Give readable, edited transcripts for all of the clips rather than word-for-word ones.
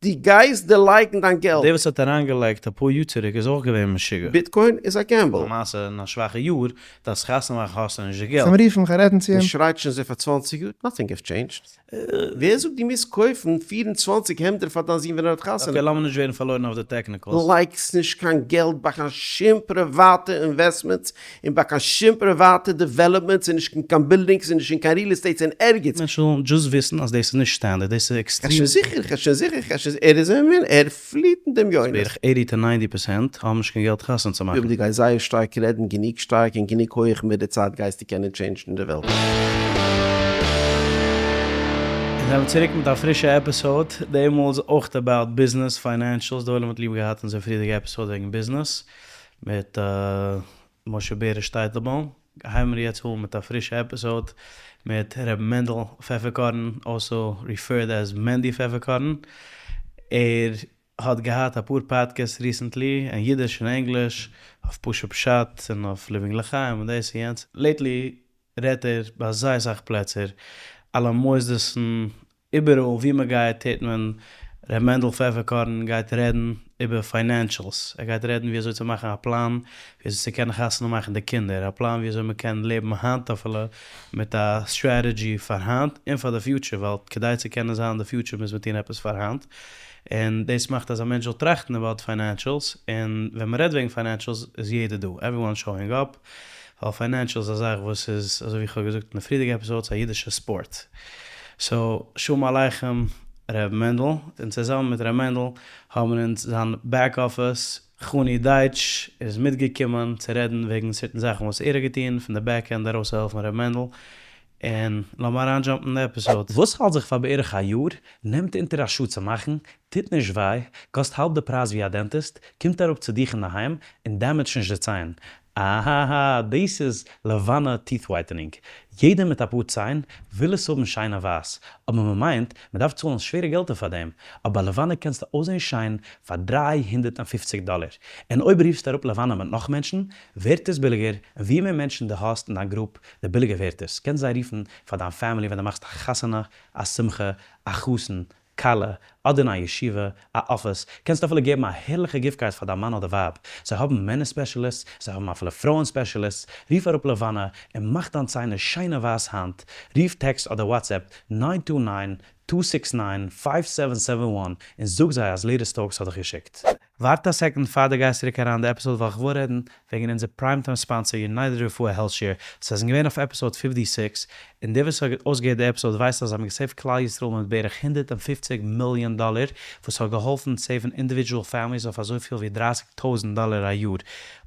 דו גייסט דערלייגן דיין געלט. דער וואס האט אריינגעלייגט אפאר יאר צוריק איז אויך געווען משוגע. Bitcoin איז א gamble. למעשה אין א שוואכע יאר דארפסט חתונה מאכן האסטו נישט די געלט. צום רופן כ'גיי רעדן צו אים. מען שרייט שוין אזוי פאר 20 יאר, nothing have changed. ווער זאגט דו מוזט קויפן 24 העמדער פאר דיין זון ווען ער האט חתונה? Okay לאמיר נישט ווערן פארלוירן אויף די technicals. לייגסט נישט קיין געלט ביי קיין שום פריוואטע investments און ביי קיין שום פריוואטע developments און נישט אין קיין buildings און נישט אין קיין real estates אין ערגעץ. מענטשן זאלן just וויסן אז דאס איז נישט standard, דאס איז עקסטרעם. כ'שוין זיכער, כ'שוין זיכער, כ'שוין זיכער, ער איז א מין, ער פליט אין דמיונות. בערך 80 to 90% האבן נישט קיין געלט חתונה צו מאכן. אויב דו גייסט זייער שטארק רעדן גענוג שטארק און גענוג הויעך מיט די צייט גייסטו קענען change ן די וועלט. אונז זעמיר צוריק מיט א פרישע episode, די מאל איז אויך about business, financials, די עולם האט ליב געהאט אונזער פריערדיגע episode וועגן ביזנעס מיט משה בעריש טייטלבוים, הייבן מיר יעצט אן מיט א פרישע episode מיט ר' מענדל פעפערקארן, also referred as מענדי פעפערקארן, ער האט געהאט אפאר podcasts recently אין אידיש און ענגליש, אויף פשוט פשט און אויף Living לחיים און דאס און יענץ, lately רעדט ער ביי זייער סאך פלעצער, אלע מוסדות'ן, איבעראל ווי מען גייט הערט מען ר' מענדל פעפערקארן גייט רעדן איבער financials, ער גייט רעדן ווי אזוי צו מאכן א פלאן ווי אזוי צו קענען חתונה מאכן די קינדער, א פלאן ווי אזוי מען קען לעבן היינט אפילו מיט א strategy פאר היינט און פאר די future, ווייל כדי צו קענען זיין אין די future מוז מען טון עפעס פאר היינט, און דאס מאכט אז א מענטש זאל טראכטן about financials, און ווען מען רעדט וועגן financials איז יעדער דא, everyone showing up, ווייל financials איז א זאך וואס איז אזוי ווי איך האב געזאגט אין די פריערדיגע episodes א אידישע ספארט. So שלום עליכם ר' מענדל, און צוזאמען מיט ר' מענדל האבן אונז זיין back office, חני דייטש איז מיטגעקומען צו רעדן וועגן certain זאכן וואס ער האט געטון פון די back end ארויסצוהעלפן ר' מענדל, און לאמיר אריינ jump ן אין די episode. וואס האלט זיך פאר בערך א יאר, נעמט אונטער א שעה צו מאכן, טוט נישט וויי, קאסט האלב די פרייז ווי א dentist, קומט אראפ צו דיך אינדערהיים, און damage ט נישט די ציין. אהההה דאס איז לבנה teeth whitening. יעדער מיט אפאר ציין וויל עס האבן שיין און ווייס, אבער מען מיינט מען דארף צאלן שווערע געלטער פאר דעם, אבער ביי לבנה קענסטו אויסזען שיין פאר 350 דאלער, און אויב רופסטו אראפ לבנה מיט נאך מענטשן ווערט עס ביליגער, און ווי מער מענטשן דו האסט אין דיין group די ביליגער ווערט עס, קענסט זיי רופן פאר דיין family ווען דו מאכסט א חתונה, א שמחה, א חתן, כלה, אדער אין א ישיבה, א אפיס, קענסט אפילו געבן א הערליכע gift card פאר דיין מאן אדער ווייב, זיי האבן מענער specialists, זיי האבן אפילו פרויען specialists, רוף אראפ לבנה און מאך דיין ציינער שיינע ווייס היינט, רוף טעקסט אדער WhatsApp nine two nine, two six nine, five seven seven one און זאג זיי אז Latest Talks האט דיך געשיקט. ווארט א second פאר דו גייסט צוריק אריין די episode ווייל כ'וויל רעדן וועגן אונזער prime time sponsor United רפואה HealthShare, זיי זענען געווען אויף episode 56, און דער וואס האט אויסגעהערט די episode ווייסט אז זיי האבן גע save ט כלל ישראל מיט בערך 150 מיליאן דאלער, וואס האט געהאלפן save ן individual families אויף אזויפיל ווי 30,000 דאלער א יאר.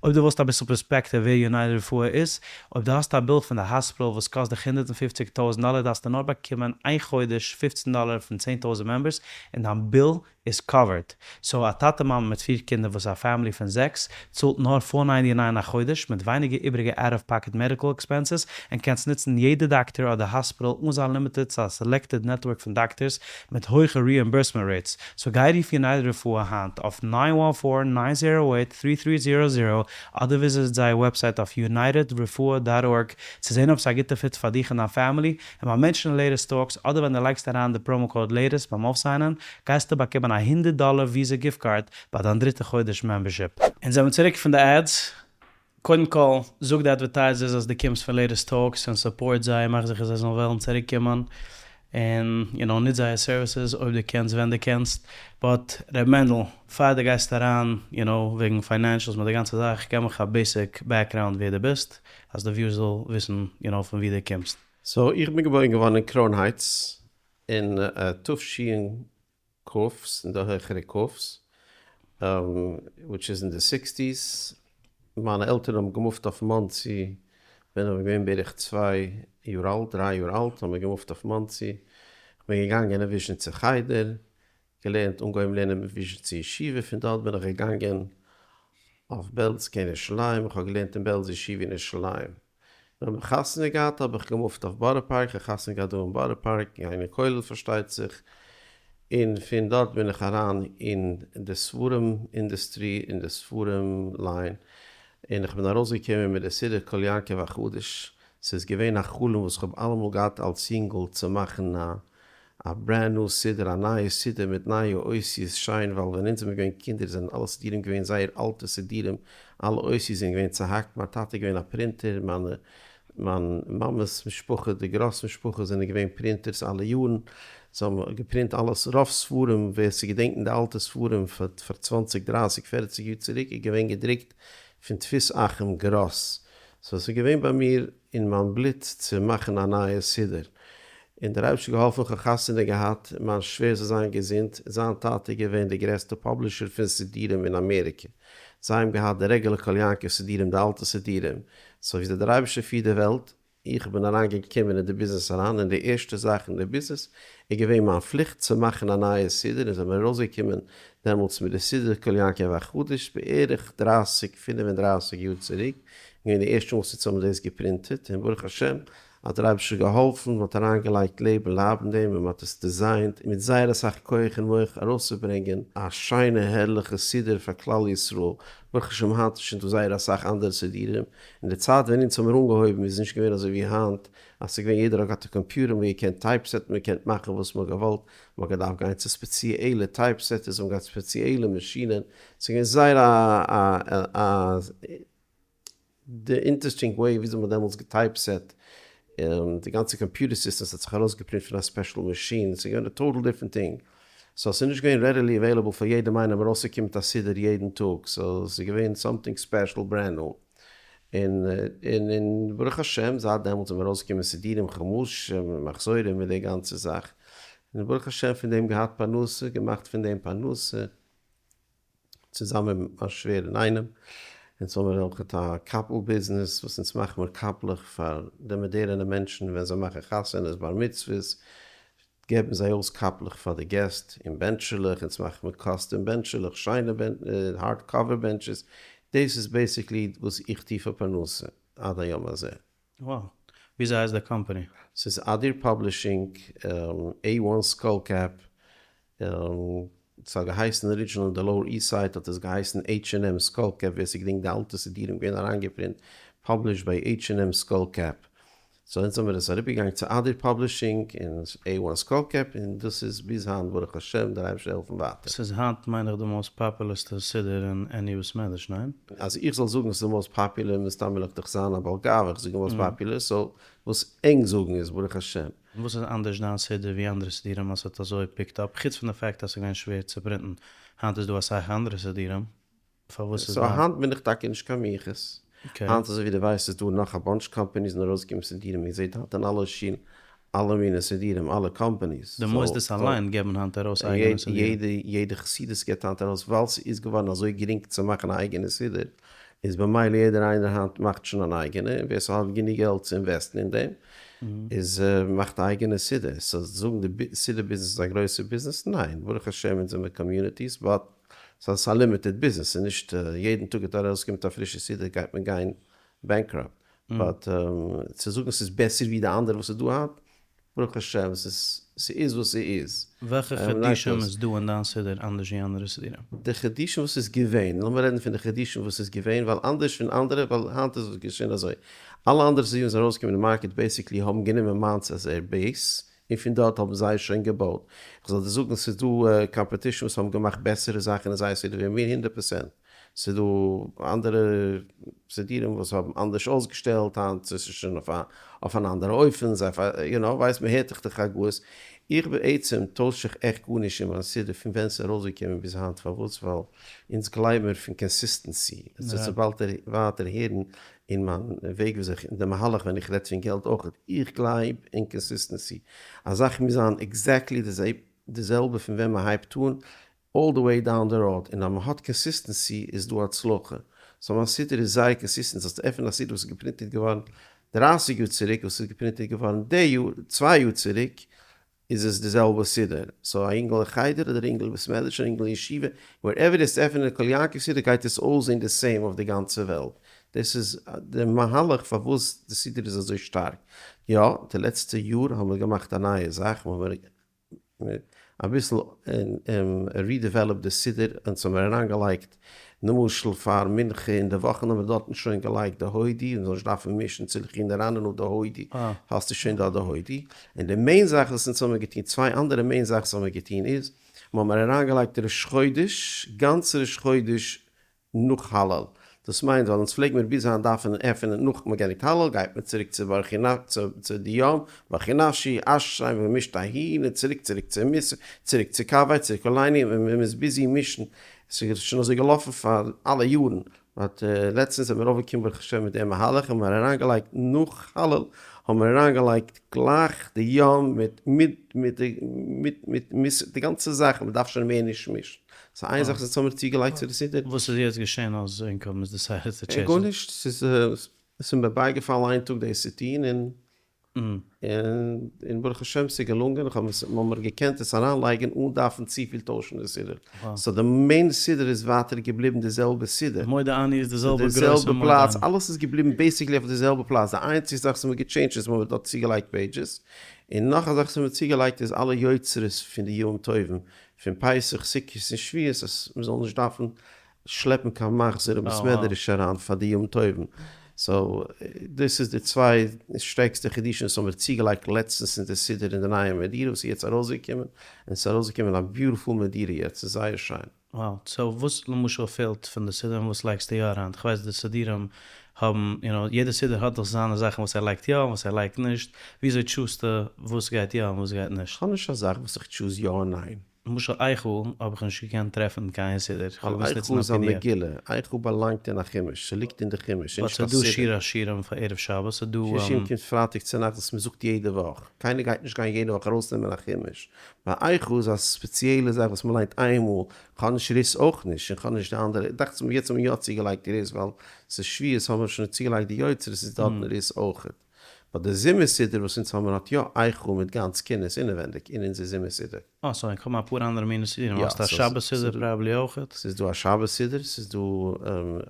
אויב דו ווילסט אביסל perspective ווער United רפואה איז, אויב דו האסט א bill פון די האספיטאל וואס קאסט דיך 150,000 דאלער דארפסטו נאר באקומען איין חודש 15 דאלער פון 10,000 members און דיין bill איז covered. So א טאטע מאמע מיט פיר קינדער וואס איז א family פון זעקס, צאלט נאר 4.99 א חודש מיט ווייניגער איבעריגע out of pocket medical expenses און קענסט נוצן יעדע דאקטער אדער האספיטאל אן זיין limited צו א selected network פון דאקטערס מיט הויכע reimbursement rates. So גיי רוף United רפואה היינט אויף 914-908-3300 אדער visit זייער website אויף unitedrefuah.org צו זען אויב ס'איז א גוטע fit פאר דיך און דיין family, און ביים mention Latest Talks אדער ווען דו לייגסט אריין די promo code Latest ביים אויפ sign ען, גייסטו באקומען א 100 דאלער Visa gift card ביי דיין דריטע חודש membership. אונז זעמיר צוריק פון די ads. קודם כל, זאג די advertisers אז דו קומסט פון Latest Talks און support זיי, מאך זיכער זיי זאלן וועלן צוריק קומען, און you know, נוץ זייער services אויב דו קענסט ווען דו קענסט. But ר' מענדל, פאר דו גייסט אריין you know, וועגן financials מיט די גאנצע זאך, געב מיך א basic background ווער דו ביסט, אז די viewers זאל וויסן you know, פון ווי דו קומסט. So איך בין געבוירן געווארן אין קראון הייטס אין תש"כ, אין די הויכערע ק'ס, which איז אין די sixties. מיינע עלטערן האבן גע move ט אויף מאנסי ווען איך בין געווען בערך צוויי יאר אלט, דריי יאר אלט האבן מיר גע move ט אויף מאנסי. איך בין געגאנגען אין וויזשניצער חדר, געלערנט, אנגעהויבן לערנען אין וויזשניצער ישיבה, פון דארט בין איך געגאנגען אויף בעלז קיין ירושלים, איך האב געלערנט אין בעלז ישיבה אין ירושלים. ווען איך האב חתונה געהאט האב איך גע move ט אויף בארא פארק, איך האב חתונה געהאט דא אין בארא פארק, געגאנגען אין כולל פארשטייט זיך, און פון דארט בין איך אריין אין די ספרים industry, אין די ספרים line, און איך בין ארויסגעקומען מיט די סידור קול יעקב החדש, ס'איז געווען א חלום וואס איך האב אלעמאל געהאט אלס יונגל צו מאכן א. א brand new סידור, א נייע סידור מיט נייע אותיות, שיין, ווייל ווען אונז זעמיר געווען קינדער זענען אלע סידורים געווען זייער אלטע סידורים, אלע אותיות זענען געווען צוהאקט, מיין טאטע איז געווען א printer, מיינע מיין מאמע'ס משפחה, די גראס משפחה זענען געווען printers אלע יארן, זיי האבן געפרינט אלעס, רוב ספרים, ווער ס'געדענקט די אלטע ספרים פאר צוואנציג דרייסיג פערציג יאר צוריק איז געווען געדרוקט פון דפוס אחים גראס, so ס'איז געווען ביי מיר אין מיין בלוט צו מאכן א נייע סידור, און דער אייבערשטער האט געהאלפן כ'האב חתונה געהאט, מיין שווער זאל זיין געזונט, זיין טאטע איז געווען די גרעסטע publisher פון סידורים אין אמעריקע, זיי האבן געהאט די רעגולער קול יעקב סידורים די אלטע סידורים, so וויאזוי דער אייבערשטער פירט די וועלט, איך בין אריין געקומען אין די ביזנעס אריין און די ערשטע זאך אין די ביזנעס איז געווען מיין פליכט צו מאכן א נייע סידור און זעמיר ארויס געקומען דעמאלטס מיט די סידור קול יעקב החדש בערך דרייסיג פינף און דרייסיג יאר צוריק געווען די ערשטע מאל וואס אונז האבן דאס געפרינטעט און ברוך השם האט דער אייבערשטער געהאלפן מען האט אריין געלייגט לב און לייב אין דעם און מען האט עס designט מיט זייער אסאך כח און מח ארויסצוברענגען א שיינע הערליכע סידור פאר כלל ישראל, ברוך השם היינט איז שוין דא זייער אסאך אנדערע סידורים, אין די צייט ווען אונז האמיר אנגעהויבן איז נישט געווען אזוי ווי היינט אז ס'איז געווען יעדער האט געהאט א קאמפיוטער מען האט געקענט typeset ן מען געקענט מאכן וואס מען האט געוואלט, מען האט געדארפט גיין צו ספעציעלע typesetters האבן געהאט ספעציעלע מאשינען, ס'איז געווען זייער א א די interesting way וויאזוי מ'האט דעמאלטס געטייפסעט די גאנצע קאמפיוטער סיסטעמס האט זיך ארויסגעפרינט פון א special מאשין, ס'איז געווען א total different thing, so ס'איז נישט געווען readily available פאר יעדעם איינעם ארויסצוקומען מיט א סידור יעדן טאג, so ס'איז געווען something special brand new, און און ברוך השם זייט דעמאלטס זענען ארויסגעקומען סידורים חומשים און מחזורים מיט די גאנצע זאך, און ברוך השם פון דעם געהאט פרנסה, געמאכט פון דעם פרנסה. צוזאמען מיט מיין שווער אינאיינעם, אונז האבן מיר אויכעט א קאפל ביזנעס וואס אונז מאכן מיר קאפלעך פאר די מאדערענע מענטשן ווען זיי מאכן חתונות בר מצוות געבן זיי אויס קאפלעך פאר די געסט און בענטשעלעך, אונז מאכן מיר custom בענטשעלעך, שיינע hard cover בענטשעס, דאס איז basically וואס איך טו פאר פרנסה עד היום הזה. Wow. וויאזוי הייסט די קאמפאני? ס'איז אדיר Publishing, עי וואן Skull Cap, ס'האט געהייסן original אין די Lower East Side האט עס געהייסן עיטש ענד עם Skull Cap, ווער ס'געדענקט די אלטע סידירים געווען אריינגעפרינט, published by עיטש ענד עם Skull Cap, so אונז האמיר עס אריבערגעגאנגען צו אדיר Publishing און עי וואן Skull Cap און דאס איז ביז היינט ברוך השם דער אייבערשטער העלפן ווייטער. ס'איז היינט מיין איך די most פאפולערסטע סידור אין any בית מדרש, ניין? אז איך זאל זאגן ס'איז די most popular מסתם וועל איך דאך זיין א בעל גאווה איך זאג די most popular, so וואס ענק זאגן איז ברוך השם. וואס איז אנדערש דיין סידור ווי אנדערע סידורים אז ס'האט אזוי picked up, חוץ פון די fact אז ס'איז געווען שווער צו פרינטן, היינט איז דא אסאך אנדערע סידורים, פארוואס איז so היינט בין איך טאקע נישט קיין מיוחס. היינט אזוי ווי דו ווייסט איז דא נאך א bunch companies און ארויסגעקומען סידורים, מען זעט היינט אין אלע שולן אלע מיני סידורים, אלע companies. די מוסדות אליין געבן היינט ארויס אייגענע סידורים. יעדע חסידות געבט היינט ארויס, ווייל ס'איז געווארן אזוי גרינג צו מאכן א אייגענע סידור, איז במילא יעדער איינער היינט מאכט שוין אן אייגענע, און ווער ס'האט גענוג געלט צו אינוועסטן אין דעם, איז מאכט א אייגענע סידור. so זאגן די סידור ביזנעס איז א גרויסע ביזנעס? ניין, ברוך השם אונז זעמיר communities, but ס'איז א limited ביזנעס, ס'איז נישט יעדן טאג וועט ארויסקומען א פרישע סידור גייט מען גיין bankrupt, but צו זאגן ס'איז בעסער ווי די אנדערע וואס איז דא היינט, ברוך השם ס'איז ס'איז וואס ס'איז. וועלכע חידושים איז דא אין דיין סידור אנדערש ווי אנדערע סידורים? די חידושים וואס איז געווען, לאמיר רעדן פון די חידושים וואס איז געווען, ווייל אנדערש פון אנדערע, ווייל היינט איז עס געשען אזוי, אלע אנדערע סידורים וואס זענען ארויסגעקומען אין market basically האבן גענומען מיינס as זייער base, און פון דארט האבן זיי שוין געבויט. איך זאל דיר זאגן ס'איז דא competition וואס האבן געמאכט בעסערע זאכן אין זייער סידור ווי מיר הונדערט פראצענט. ס'איז דא אנדערע סידורים וואס האבן אנדערש אויסגעשטעלט היינט, ס'איז שוין אויף אן אנדערע אופן, זיי יו נאו, ווייסט מ'הערט דאך די חגאות. איך בעצם טויש זיך עכט גארנישט אין מיין סידור פון ווען ס'איז ארויסגעקומען ביז היינט, פארוואס? ווייל אונז גלייב מיר פון consistency, עס וועט זיך באלד ווייטער הערן אין מיין וועג וויאזוי איך, אין די מהלך ווען איך רעד פון געלט אויך, איך גלייב אין consistency, א זאך מוז זיין exactly די זעלבע פון ווען מען הייבט אן, all the way down the road, און אז מען האט consistency איז דא הצלחה, so מיין סידור איז זייער consistent, זאלסטו עפענען א סידור וואס איז געפרינטעט געווארן דרייסיג יאר צוריק, וואס איז געפרינטעט געווארן די יאר, צוויי יאר צוריק, איז עס די זעלבע סידור, so א אינגל אין חדר אדער אינגל אין בית מדרש אדער אינגל אין ישיבה, wherever דו וועסט עפענען די קול יעקב סידור גייט עס אויסזעהן די same אויף די גאנצע וועלט, דאס איז די מהלך פארוואס די סידור איז אזוי שטארק, יא די לעצטע יאר האבן מיר געמאכט א נייע זאך, מיר האבן אביסל redeveloped די סידור, אונז האמיר אריינגעלייגט למשל פאר מנחה אין די וואכן האמיר דארטן שוין געלייגט די הודי, מ'זאל נישט דארפן מישן צו לכי נרננה די הודי, האסטו שוין דארט די הודי, און די main זאך וואס אונז האמיר געטון, צוויי אנדערע main זאכן וואס האמיר געטון איז, מ'האמיר אריינגעלייגט ראש חודש, גאנץ ראש חודש נאך הלל, דאס מיינט ווייל אונז פלעג מיר ביז היינט דארפן עפענען נאך מען גענדיגט הלל גייט מען צוריק צו ברכי נ צו די יום ברכי נפשי אשרי מען מישט אהין און צוריק צוריק צו מוסף צוריק צו קאווע צוריק עלינו און מען איז busy מישן עס איז שוין אזוי געלאפן פאר אלע יארן but לעצטענס זעמיר אויפגעקומען ברוך השם מיט דעם מהלך און מיר אריינגעלייגט נאך הלל האבן מיר אריינגעלייגט גלייך די יום מיט מיט מיט די מיט מיט מוסף די גאנצע זאך מען דארף שוין מער נישט מישן. ס'איז איין זאך וואס האמיר צוגעלייגט צו די סידור. וואס איז יעצט געשען אז ענק האבן עס decided צו טשעינדזשן? גארנישט, ס'איז ס'איז מיר בייגעפאלן איין טאג דאס צו טון און און ברוך השם ס'איז געלונגען, איך האב עס מ'האמיר געקענט עס אריינלייגן אן דארפן צופיל טוישן די סידור, so די main סידור איז ווייטער געבליבן די זעלבע סידור. מודה אני איז די זעלבע גרויסע מודה אני. די זעלבע פלאץ, אלעס איז געבליבן basically אויף די זעלבע פלאץ, די איינציגסטע זאך וואס מ'האט געטשעינדזשט איז מ'האט דארט צוגעלייגט pages, און נאך א זאך וואס מ'האט צוגעלייגט איז אלע יוצרות פון די ימים טובים, פון פסח, סוכות און שבועות אז מען זאל נישט דארפן שלעפן קיין מחזור אין בית מדרש אריין פאר די יום טובים, so דאס איז די צוויי שטערקסטע חידושים וואס האמיר צוגעלייגט לעצטנס אין די סידור אין די נייע מהדורה וואס איז יעצט ארויסגעקומען, און ס'איז ארויסגעקומען א beautiful מהדורה יעצט, ס'איז זייער שיין. Wow, so וואס למשל פעלט פון די סידור און וואס לייגסטו יא אריין? כ'ווייס די סידורים האבן, you know, יעדע סידור האט דאך זיינע זאכן וואס ער לייגט יא און וואס ער לייגט נישט, וויאזוי טשוזטו וואס גייט יא און וואס גייט נישט? כ'האב נישט א זאך וואס איך טשוז יא און ניין. למשל איכה האב איך נישט געקענט טרעפן קיין סידור, איך האב ווייל געמוזט איכה נוצן א איז א PDF. מגילה, איכה באלאנגט אין א חומש, ס'ליגט אין די חומש, ס'איז but נישט קיין ס'איז דא סידור. שיר השירים פאר ערב שבת, ס'איז דא. שיר השירים קומט פרייטאג צונאכטס וואס מ'זאגט יעדע וואך, קיינער גייט נישט גיין יעדע וואך ארויסנעמען א חומש, ביי איכה איז א ספעציעלע זאך וואס מ'ליינט איינמאל, כ'האב נישט רות אויך נישט, און כ'האב נישט די אנדערע, דאכט זיך מיר יעצט האט מען יא צוגעלייגט רות ווייל ס'איז שבועות האבן מיר שוין צוגעלייגט די יוצרות איז דארטן רות אויכעט. but די זומער סידור וואס אונז האבן האט יא איכה מיט גאנץ קינות אינעווענדיג אין אונזער זומער סידור. אה so איך האב אפאר אנדערע מיני סידורים, יא, האסט א שבת סידור probably אויכעט? ס'איז דא א שבת סידור, ס'איז דא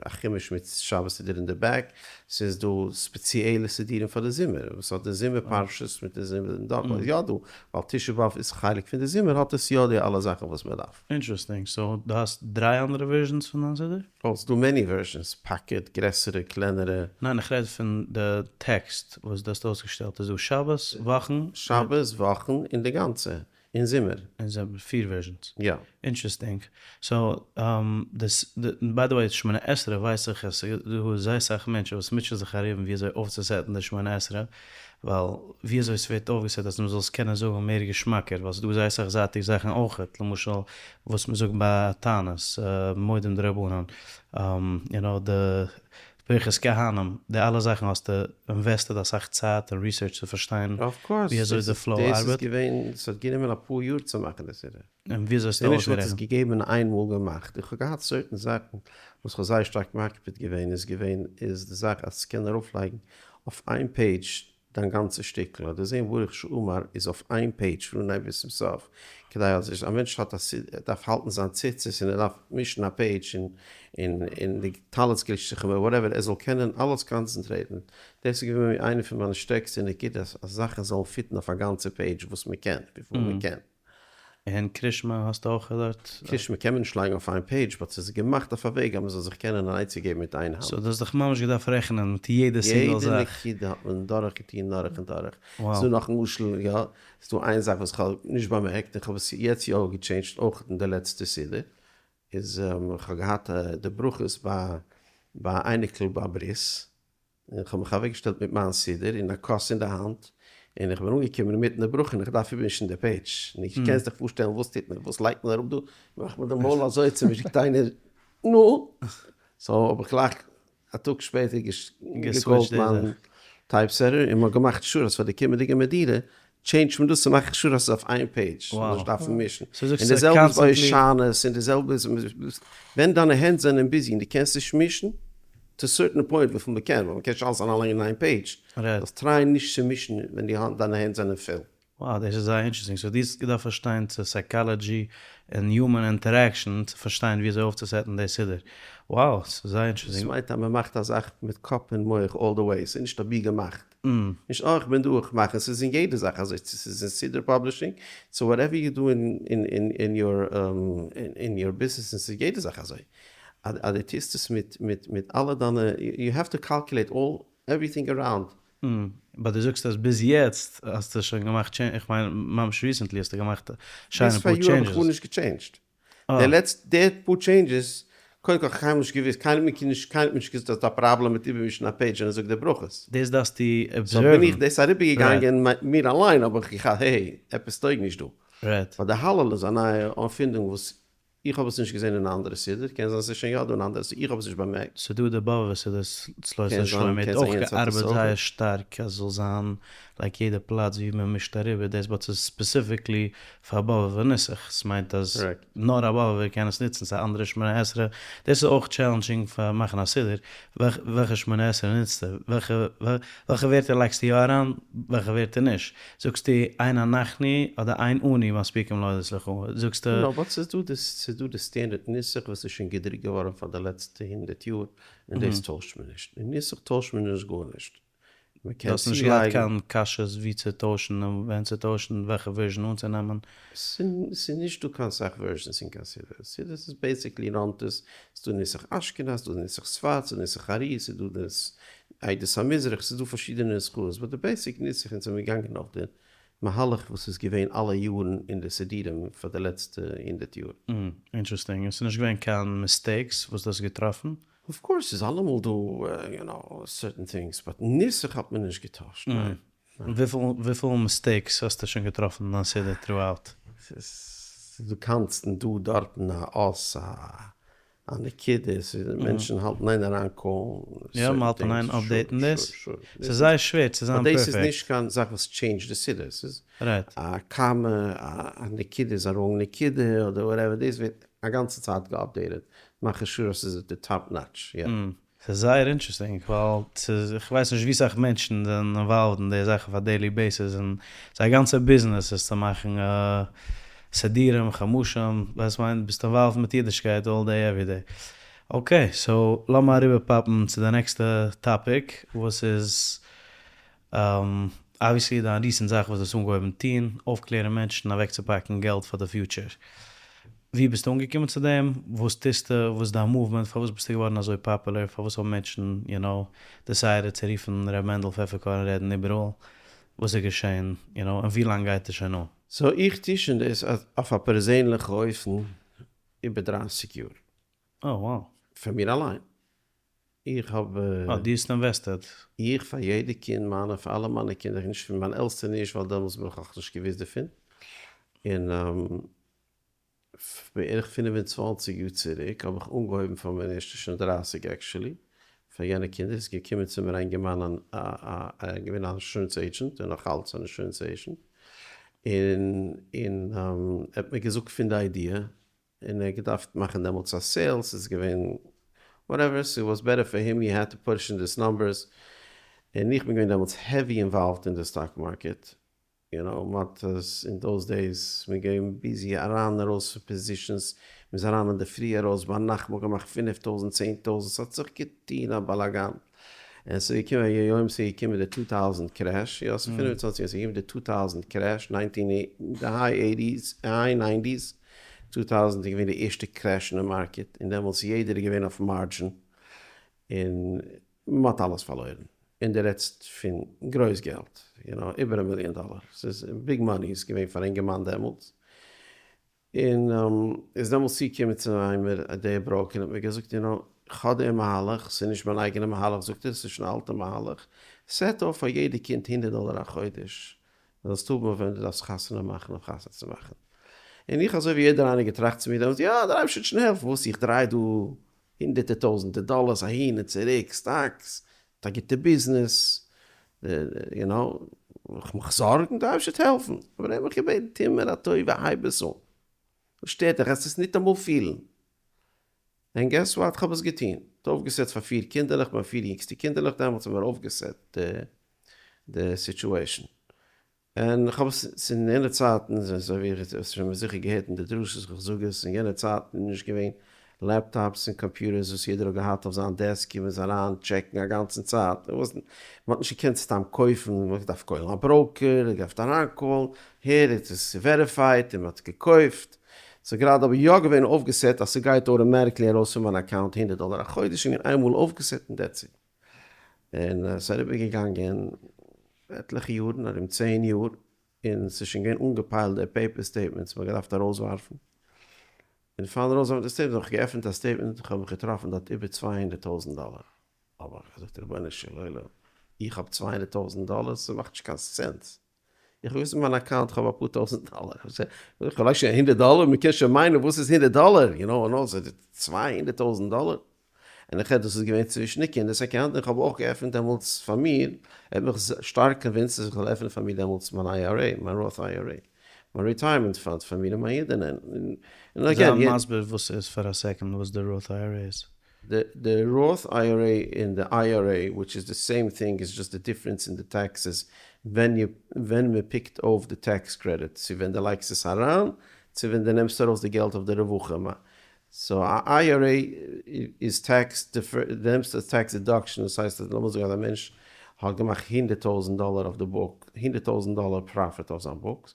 א חומש מיט שבת סידור אין די back, ס'איז דא ספעציעלע סידורים פאר די זומער, וואס האט די זומער פרשות מיט די זומער דארט איז יא דא, ווייל תשעה באב איז חלק פון די זומער האט עס יא די אלע זאכן וואס מען דארף. Interesting, so דו האסט דריי אנדערע versions פון דיין סידור? אה, ס'דא many versions, pocket, גרעסערע, קלענערע. ניין איך רעד פון די טעקסט וואס דו האסט אויסגעשטעלט, איז דא שבת, וואכן, שבת, וואכן, און די גאנצע, אין זומער. אין זומער, פיר versions. יא. Interesting. So, דאס, by the way, שמונה עשרה ווייס איך אז ס'איז דא זייער סאך מענטשן וואס מוטשען זיך ארום ווי אזוי אויפצוסעטן די שמונה עשרה, ווייל ווי אזוי ס'ווערט אויפגעסעט אז מ'זאל עס קענען זאגן מער געשמאקער, ווייל ס'איז דא זייער סאך זייטיגע זאכן אויכעט, למשל וואס מ'זאגט ביי תענית, מודים דרבנן, you know, די ברכת כהנים, די אלע זאכן האסטו invested אסאך צייט און research צו פארשטיין ווי אזוי די flow ארבעט. דאס איז געווען, ס'האט גענומען אפאר יאר צו מאכן די סידור. און ווי אזוי האסטו נישט מ'האט עס אויסגערעכנט? געגעבן און איינמאל געמאכט. איך האב געהאט certain זאכן וואס כ'האב זייער שטארק מקפיד געווען איז געווען איז די זאך אז ס'קען ארויפלייגן אויף איין page דיין גאנצע שטיקל אדער זען ברוך שאמר איז אויף איין page פון אנהייב ביז צום סוף כדי אז א מענטש האט א דארף האלטן זיין ציצית און ער דארף מישן א page און און און די טלית גליטשט זיך איבער whatever ער זאל קענען אלעס קאנצענטרעיטן דאס איז געווען איינע פון מיינע שטערקסטע נקודות אז זאכן זאלן פיטן אויף א גאנצע page וואס מ'קען וויפיל מ'קען. און קרישמע האסטו אויך דארט? קרישמע קען מען נישט לייגן אויף איין page but ס'איז געמאכט אויף א וועג אז מ'זאל זיך קענען אן עצה געבן מיט איין האנט. so דו האסט דיך ממש געדארפט רעכענען מיט יעדע single זאך. יעדע נקודה האט מען דורך געטון דורך און דורך. ס'איז דא נאך משל יא, ס'איז דא איין זאך וואס כ'האב נישט באמערקט און כ'האב עס יעצט יא געטשעינדזשט אויך אין די לעצטע סידור, איז כ'האב געהאט די ברכות ביי ביי א אייניקל ביי ברית, און כ'האב מיך אוועקגעשטעלט מיט מיין סידור און א כוס אין די האנט, און איך בין אנגעקומען אינמיטן די ברכה און איך דארף איבערמישן די page, און איך קענסט דיך פארשטעלן וואס טוט מען, וואס לייגט מען אראפ דא, מאכט מען די מויל אזוי צומישט, זאגט איינער נו, so האב איך גלייך א טאג שפעטער געקאלט מיין typesetter און מ'האט געמאכט sure אז פאר די קומענדיגע מהדורה טשעינדזשט מען דאס צו מאכן sure אז ס'איז אויף איין page, מ'זאל נישט דארפן מישן. און די זעלבע איז ביי הושענות, און די זעלבע איז ווען דיינע הענט זענען busy און דו קענסט נישט מישן, to certain point וויפיל מ'קען, ווייל מ'קען נישט אלעס אריינלייגן אין איין page, זאלסט טרייען נישט צו מישן ווען דיינע הענט זענען פול. Wow דאס איז זייער interesting, so דו האסט געדארפט פארשטיין צו psychology און human interaction צו פארשטיין ווי אזוי אויפצוסעטן די סידור, wow ס'איז זייער interesting. דאס מיינט אז מען מאכט א זאך מיט קאפ און מח all the way, ס'איז נישט אבי געמאכט, נישט אה איך בין דא איך מאך עס, ס'איז אין יעדע זאך אזוי, צו ס'איז אין סידור publishing, צו whatever you do אין your business, און ס'איז יעדע זאך אזוי, אז דו טוסט עס מיט מיט אלע דיינע, you have to calculate all everything around. But דו זאגסט אז ביז יעצט האסטו שוין געמאכט change, איך מיין ממש recently האסטו געמאכט שיינע ביז פאר פאריאר האב איך changes. גארנישט געטשעינדזשט. די לעצטע די פאר changes, קודם כל איך האב קיינמאל נישט געוואוסט, קיינער האט מיר נישט קיינער האט מיר נישט געזאגט אז ס'איז א פראבלעם מיט איבערמישן א page ווען ער זאגט די ברכות. דאס דארפסטו so בין איך observe ן. דאס אריבערגעגאנגען מיר אליין האב איך געכאפט hey עפעס טויג נישט דא. But די הלל איז א נייע ערפינדונג וואס איך האב עס נישט געזען אין א אנדערע סידור, קען זיין ס'איז שוין יא דא אין אנדערע סידור, איך האב עס נישט באמערקט. ס'דא די באבובער סידור צלותיה קען זיין, שלמה האט קען זיין אויך יענץ האט עס געארבעט אויך. זייער שטארק אז ס'זאל זיין like יעדע פלאץ ווי מ'מישט אריבער דאס but ס'איז specifically פאר באבובער נוסח, ס'מיינט אז נאר א באבובער קען עס נוצן, ס'איז א אנדערע שמונה עשרה, דאס איז אויך challenging פאר מאכן א סידור, וועלכע שמונה עשרה נוצטו? וועלכע ווערטער לייגסטו יא אריין וועלכע ווערטער נישט? זאגסטו אין אנחנו אדער אין אנו מספיקים להודות לך? זאגסטו. No, but ס'איז דא די ס'איז דא די standard נוסח וואס איז שוין געדרוקט געווארן פאר די לעצטע הונדערט יאר, און דאס טוישט מען נישט. אין נוסח טוישט מען נישט גארנישט. מען דו קען האסט נישט געהאט צולייגן. קיין קשיות ווי צו טוישן און ווען צו טוישן, וועלכע version אנצונעמען? ס'איז נישט דא קיין סאך versions אין קיין סידור. סידור איז basically ראנטעס, ס'איז דא נוסח אשכנז, ס'איז דא נוסח ספרד, ס'איז דא נוסח ארי, ס'איז דא דאס עדות המזרח, ס'איז דא פארשידענע נוסחאות, but די basic נוסח אונז זעמיר געגאנגען אויף די מהלך וואס איז געווען אלע יארן אין די סידורים פאר די לעצטע הונדערט יאר. Interesting. און ס'איז נישט געווען קיין mistakes וואס דו האסט געטראפן? Of course ס'איז אלעמאל דא you know certain things but נוסח האט מען נישט געטוישט ניין. וויפיל mistakes האסטו שוין געטראפן אין דיין סידור throughout? ס'איז דא constant דא דארטן א אות א נקודה ס'איז מענטשן האלטן איין אריין קאלן. יא מ'האלט אין איין update ן דאס. ס'איז זייער שווער צו זיין דאס איז פערפעקט. נישט קיין זאך וואס change ט די סידור ס'איז א קאמע א נקודה איז א wrong נקודה אדער whatever דאס ווערט א גאנצע צייט גע updated, מאכן sure אז ס'איז at די top notch, יא. ס'איז זייער interesting, ווייל ס'איז, איך ווייס נישט ווי סאך מענטשן זענען involved אין די זאכן אויף א daily basis, און זייער גאנצע ביזנעס איז צו מאכן סידורים, חומשים, ווייסט מיין, ביסט involved מיט אידישקייט all day every day. Okay, so לאמיר אריבער פאפן צו די נעקסטע topic, וואס איז obviously דיין recent זאך וואס דו האסט אנגעהויבן טון, אויפקלערן מענטשן אוועקצופאקן געלט פאר די future. ווי ביסטו אנגעקומען צו דעם? וואס טוסטו? וואס איז דיין movement? פארוואס ביסטו געווארן אזוי פאפולער? פארוואס האבן מענטשן you know decided צו רופן ר' מענדל פעפערקארן רעדן איבעראל? וואס איז געשען? You know און ווי לאנג גייט עס שוין אן? So איך טו שוין דאס אויף א פערזענליכע אופן איבער דרייסיג יאר. Oh wow. פאר מיר אליין. איך האב. אה, דו האסט invested. איך פאר יעדע קינד מיינע, פאר אלע מיינע קינדער, נישט פון מיין עלסטע נישט ווייל דעמאלטס האב איך נאכנישט געוואוסט דערפון, און בערך 25 יאר צוריק האב איך אנגעהויבן פאר מיין ערשטע שוין 30 actually, פאר יענע קינדער איז געקומען צו מיר א אינגערמאן אן א א געווען א insurance agent און נאך אלץ אן insurance agent, און און ער האט מיר געזאגט פון די idea, און ער האט געדארפט מאכן דעמאלטס א sale, ס'איז געווען whatever, ס'וואס better פאר him, he had to push in this numbers, און איך בין געווען דעמאלטס heavy involved אין די stock market, you know, מ'האט עס אין those days, מ'איז געווען busy אריין ארויס פון positions, מ'איז אריין אינדערפרי ארויס ביינאכט, מ'האט געמאכט 5000 10,000, ס'האט זיך געטון א באלאגאן, און ס'איז געקומען א יום, ס'איז געקומען די 2000 crash, יא ס'איז 25 יאר, ס'איז געקומען די 2000 crash, nineteen די high eighties, high nineties, 2000 איז געווען די ערשטע crash אין די market, און דעמאלטס יעדער איז געווען אויף margin, און מ'האט אלעס פארלוירן, און דו רעדסט פון גרויס געלט, you know, איבער א מיליאן דאלער, ס'איז big money איז געווען פאר א אינגערמאן דעמאלטס, און איז דעמאלטס צוגעקומען צו מיר דער broker און האט מיר געזאגט, you know, כ'האב דעם מהלך, ס'איז נישט מיין אייגענע מהלך זאגט ער, ס'איז שוין א אלטע מהלך, set אויף פאר יעדע קינד הונדערט דאלער א חודש, זאלסט האבן אויף ווען דו דארפסט חתונה מאכן אויף חתונה צו מאכן. און איך אזוי ווי יעדער איינער געטראכט צו מיר דעמאלטס, יא דער אייבערשטער וועט שוין העלפן, וואס איך דריי דא הונדערטער טויזענטער דאלערס אהין און צוריק, סטאקס, מיט א גוטע ביזנעס, you know, איך מיך זארגן, דער אייבערשטער וועט העלפן. אבער ער האט מיך געבעטן, טו מיר א טובה, הייב עס אן. וואס שטערט דיך, וועסט עס ניטאמאל פילן. און guess what, כ'האב עס געטון. האט אויפגעסעט פאר פיר קינדערלעך, מיין פיר יונגסטע קינדערלעך דעמאלטס האבן מיר אויפגעסעט די סיטועשאן. און איך האב עס אין יענע צייטן, אזוי ווי איך האב שוין זיכער געהערט אין די דרשות איך זאג עס, אין יענע צייטן איז נישט געווען laptops און קאמפיוטערס וואס יעדער האט געהאט אויף זיין desk און מ'איז אריין טשעקן א גאנצן צייט, מען האט נישט געקענט סתם קויפן, מען האט געדארפט קאלן א broker, געדארפט אריין קאלן, הער איז עס verified און מען האט געקויפט, ס'איז גראדע אבער יא געווען אויפגעסעט אז ס'גייט automatically ארויס פון מיין account 100 דאלער א חודש און איינמאל אויפגעסעט און that's it. און ס'איז אריבערגעגאנגען עטליכע יארן, ארום 10 יאר, און ס'איז שוין געווען אנגעפיילט די paper statements, מ'האט געדארפט ארויסווארפן. און פארן ארויסווארפן די statement האב איך געעפנט א statement, איך האב מיך געטראפן דארט איבער 200,000 דאלער. אבער איך געזאגט, רבונו של עולם, איך האב 200,000 דאלער? ס'מאכט נישט קיין sense. איך ווייס אין מיין account איך האב אפאר טויזנט דאלער. איך לייג שוין 100 דאלער, מ'קען שוין מיינען וואס איז 100 דאלער, you know, און אזוי 200,000 דאלער. און איך דאס איז געווען צווישן די קינדער'ס account, און איך האב אויך געעפנט דעמאלטס פאר מיר, ער האט מיך שטארק convinced אז איך זאל עפענען פאר מיר דעמאלטס מיין IRA, מיין Roth IRA, מיין retirement fund פאר מיר און מיין אידענע. און again, זיי מסביר וואס איז פאר א second וואס די Roth IRA איז. The Roth IRA און די IRA, which is the same thing, is just the difference in the taxes ווען מען פיקט אויף די tax credit, צו ווען דו לייגסט עס אריין, צו ווען דו נעמסט ארויס די געלט אויף די רווחים. So א IRA איז tax, דו נעמסט א tax deduction, דאס הייסט אז לאמיר זאגן אז א מענטש האט געמאכט 100,000 דאלער אויף די book, 100,000 דאלער profit אויף זיין books,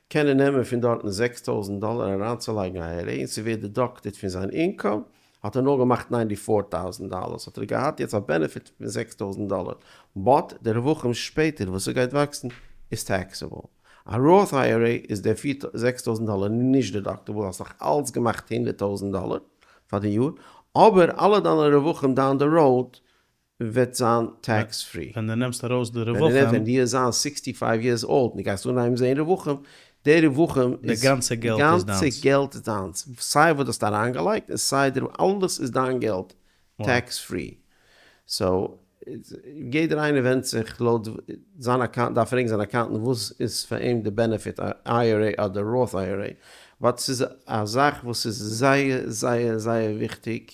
קען ער נעמען פון דארטן 6,000 דאלער אריינצולייגן IRA און ס'ווערט deducted פון זיין income, האט ער נאר געמאכט 94,000 דאלער, האט ער געהאט יעצט א benefit פון 6,000 דאלער, but די רווחים שפעטער וואס ס'גייט וואקסן איז taxable. א Roth IRA איז דער 6,000 דאלער נישט deductible, האסט נאך אלץ געמאכט 100,000 דאלער פאר די יאר, אבער אלע דיינע רווחים down the road וועט זיין tax free. ווען דו נעמסט ארויס די רווחים. ווען דו זיין 65 years old און דו גייסט אנהייבן זען רווחים, די רווחים איז די גאנצע געלט איז דיינס. גאנצע געלט איז דיינס. סיי וואס דו האסט אריינגעלייגט און סיי די אלעס איז דיין געלט tax free. So יעדער איינער ווענדט זיך לויט זיין account, דארף פרעגן זיין accountant וואס איז פאר אים די benefit, IRA אדער Roth IRA. But ס'איז א זאך וואס איז זייער זייער זייער וויכטיג.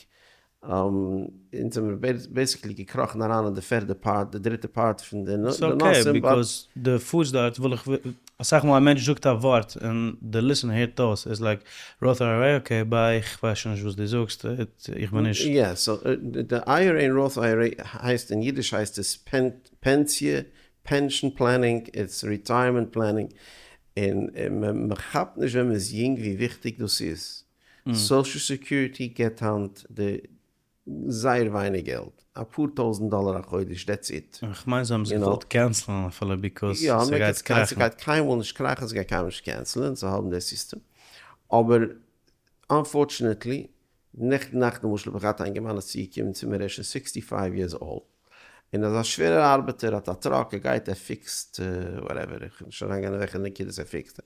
אונז האבן basically געקראכן אריין אין די פערדע part, די דריטע part פון די נושאים. It's okay, because די פארסט דארט וויל איך, אסאך מאל א מענטש זאגט א ווארט און די listener הערט אויס, איז like, Roth IRA, okay, bye, איך ווייס שוין נישט וואס דו זאגסט, איך בין נישט. יא, so די IRA און Roth IRA הייסט, אין אידיש הייסט עס פענסיע, pension planning, it's retirement planning, און מען כאפט נישט ווען מען איז יונג ווי וויכטיג דאס איז. Social Security געבט היינט די זייער ווייניג געלט, אפאר טויזנט דאלער א חודש, that's it. איך מיין זיי האבן עס געוואלט קענסלען אפילו because ס'גייט קראכן. ס'גייט קיינמאל נישט קראכן, ס'גייט קיינמאל נישט קענסלען, זיי האבן די סיסטעם. אבער unfortunately, נעכטן נאכט למשל האב איך געהאט א אינגערמאן איז צוגעקומען צו מיר, ער איז שוין 65 years old, און אזא שווערער ארבעטער, האט א truck, ער גייט ער פיקסט whatever, איך וויל נישט אריינגיין אין וועלכע נקודות ער פיקסט,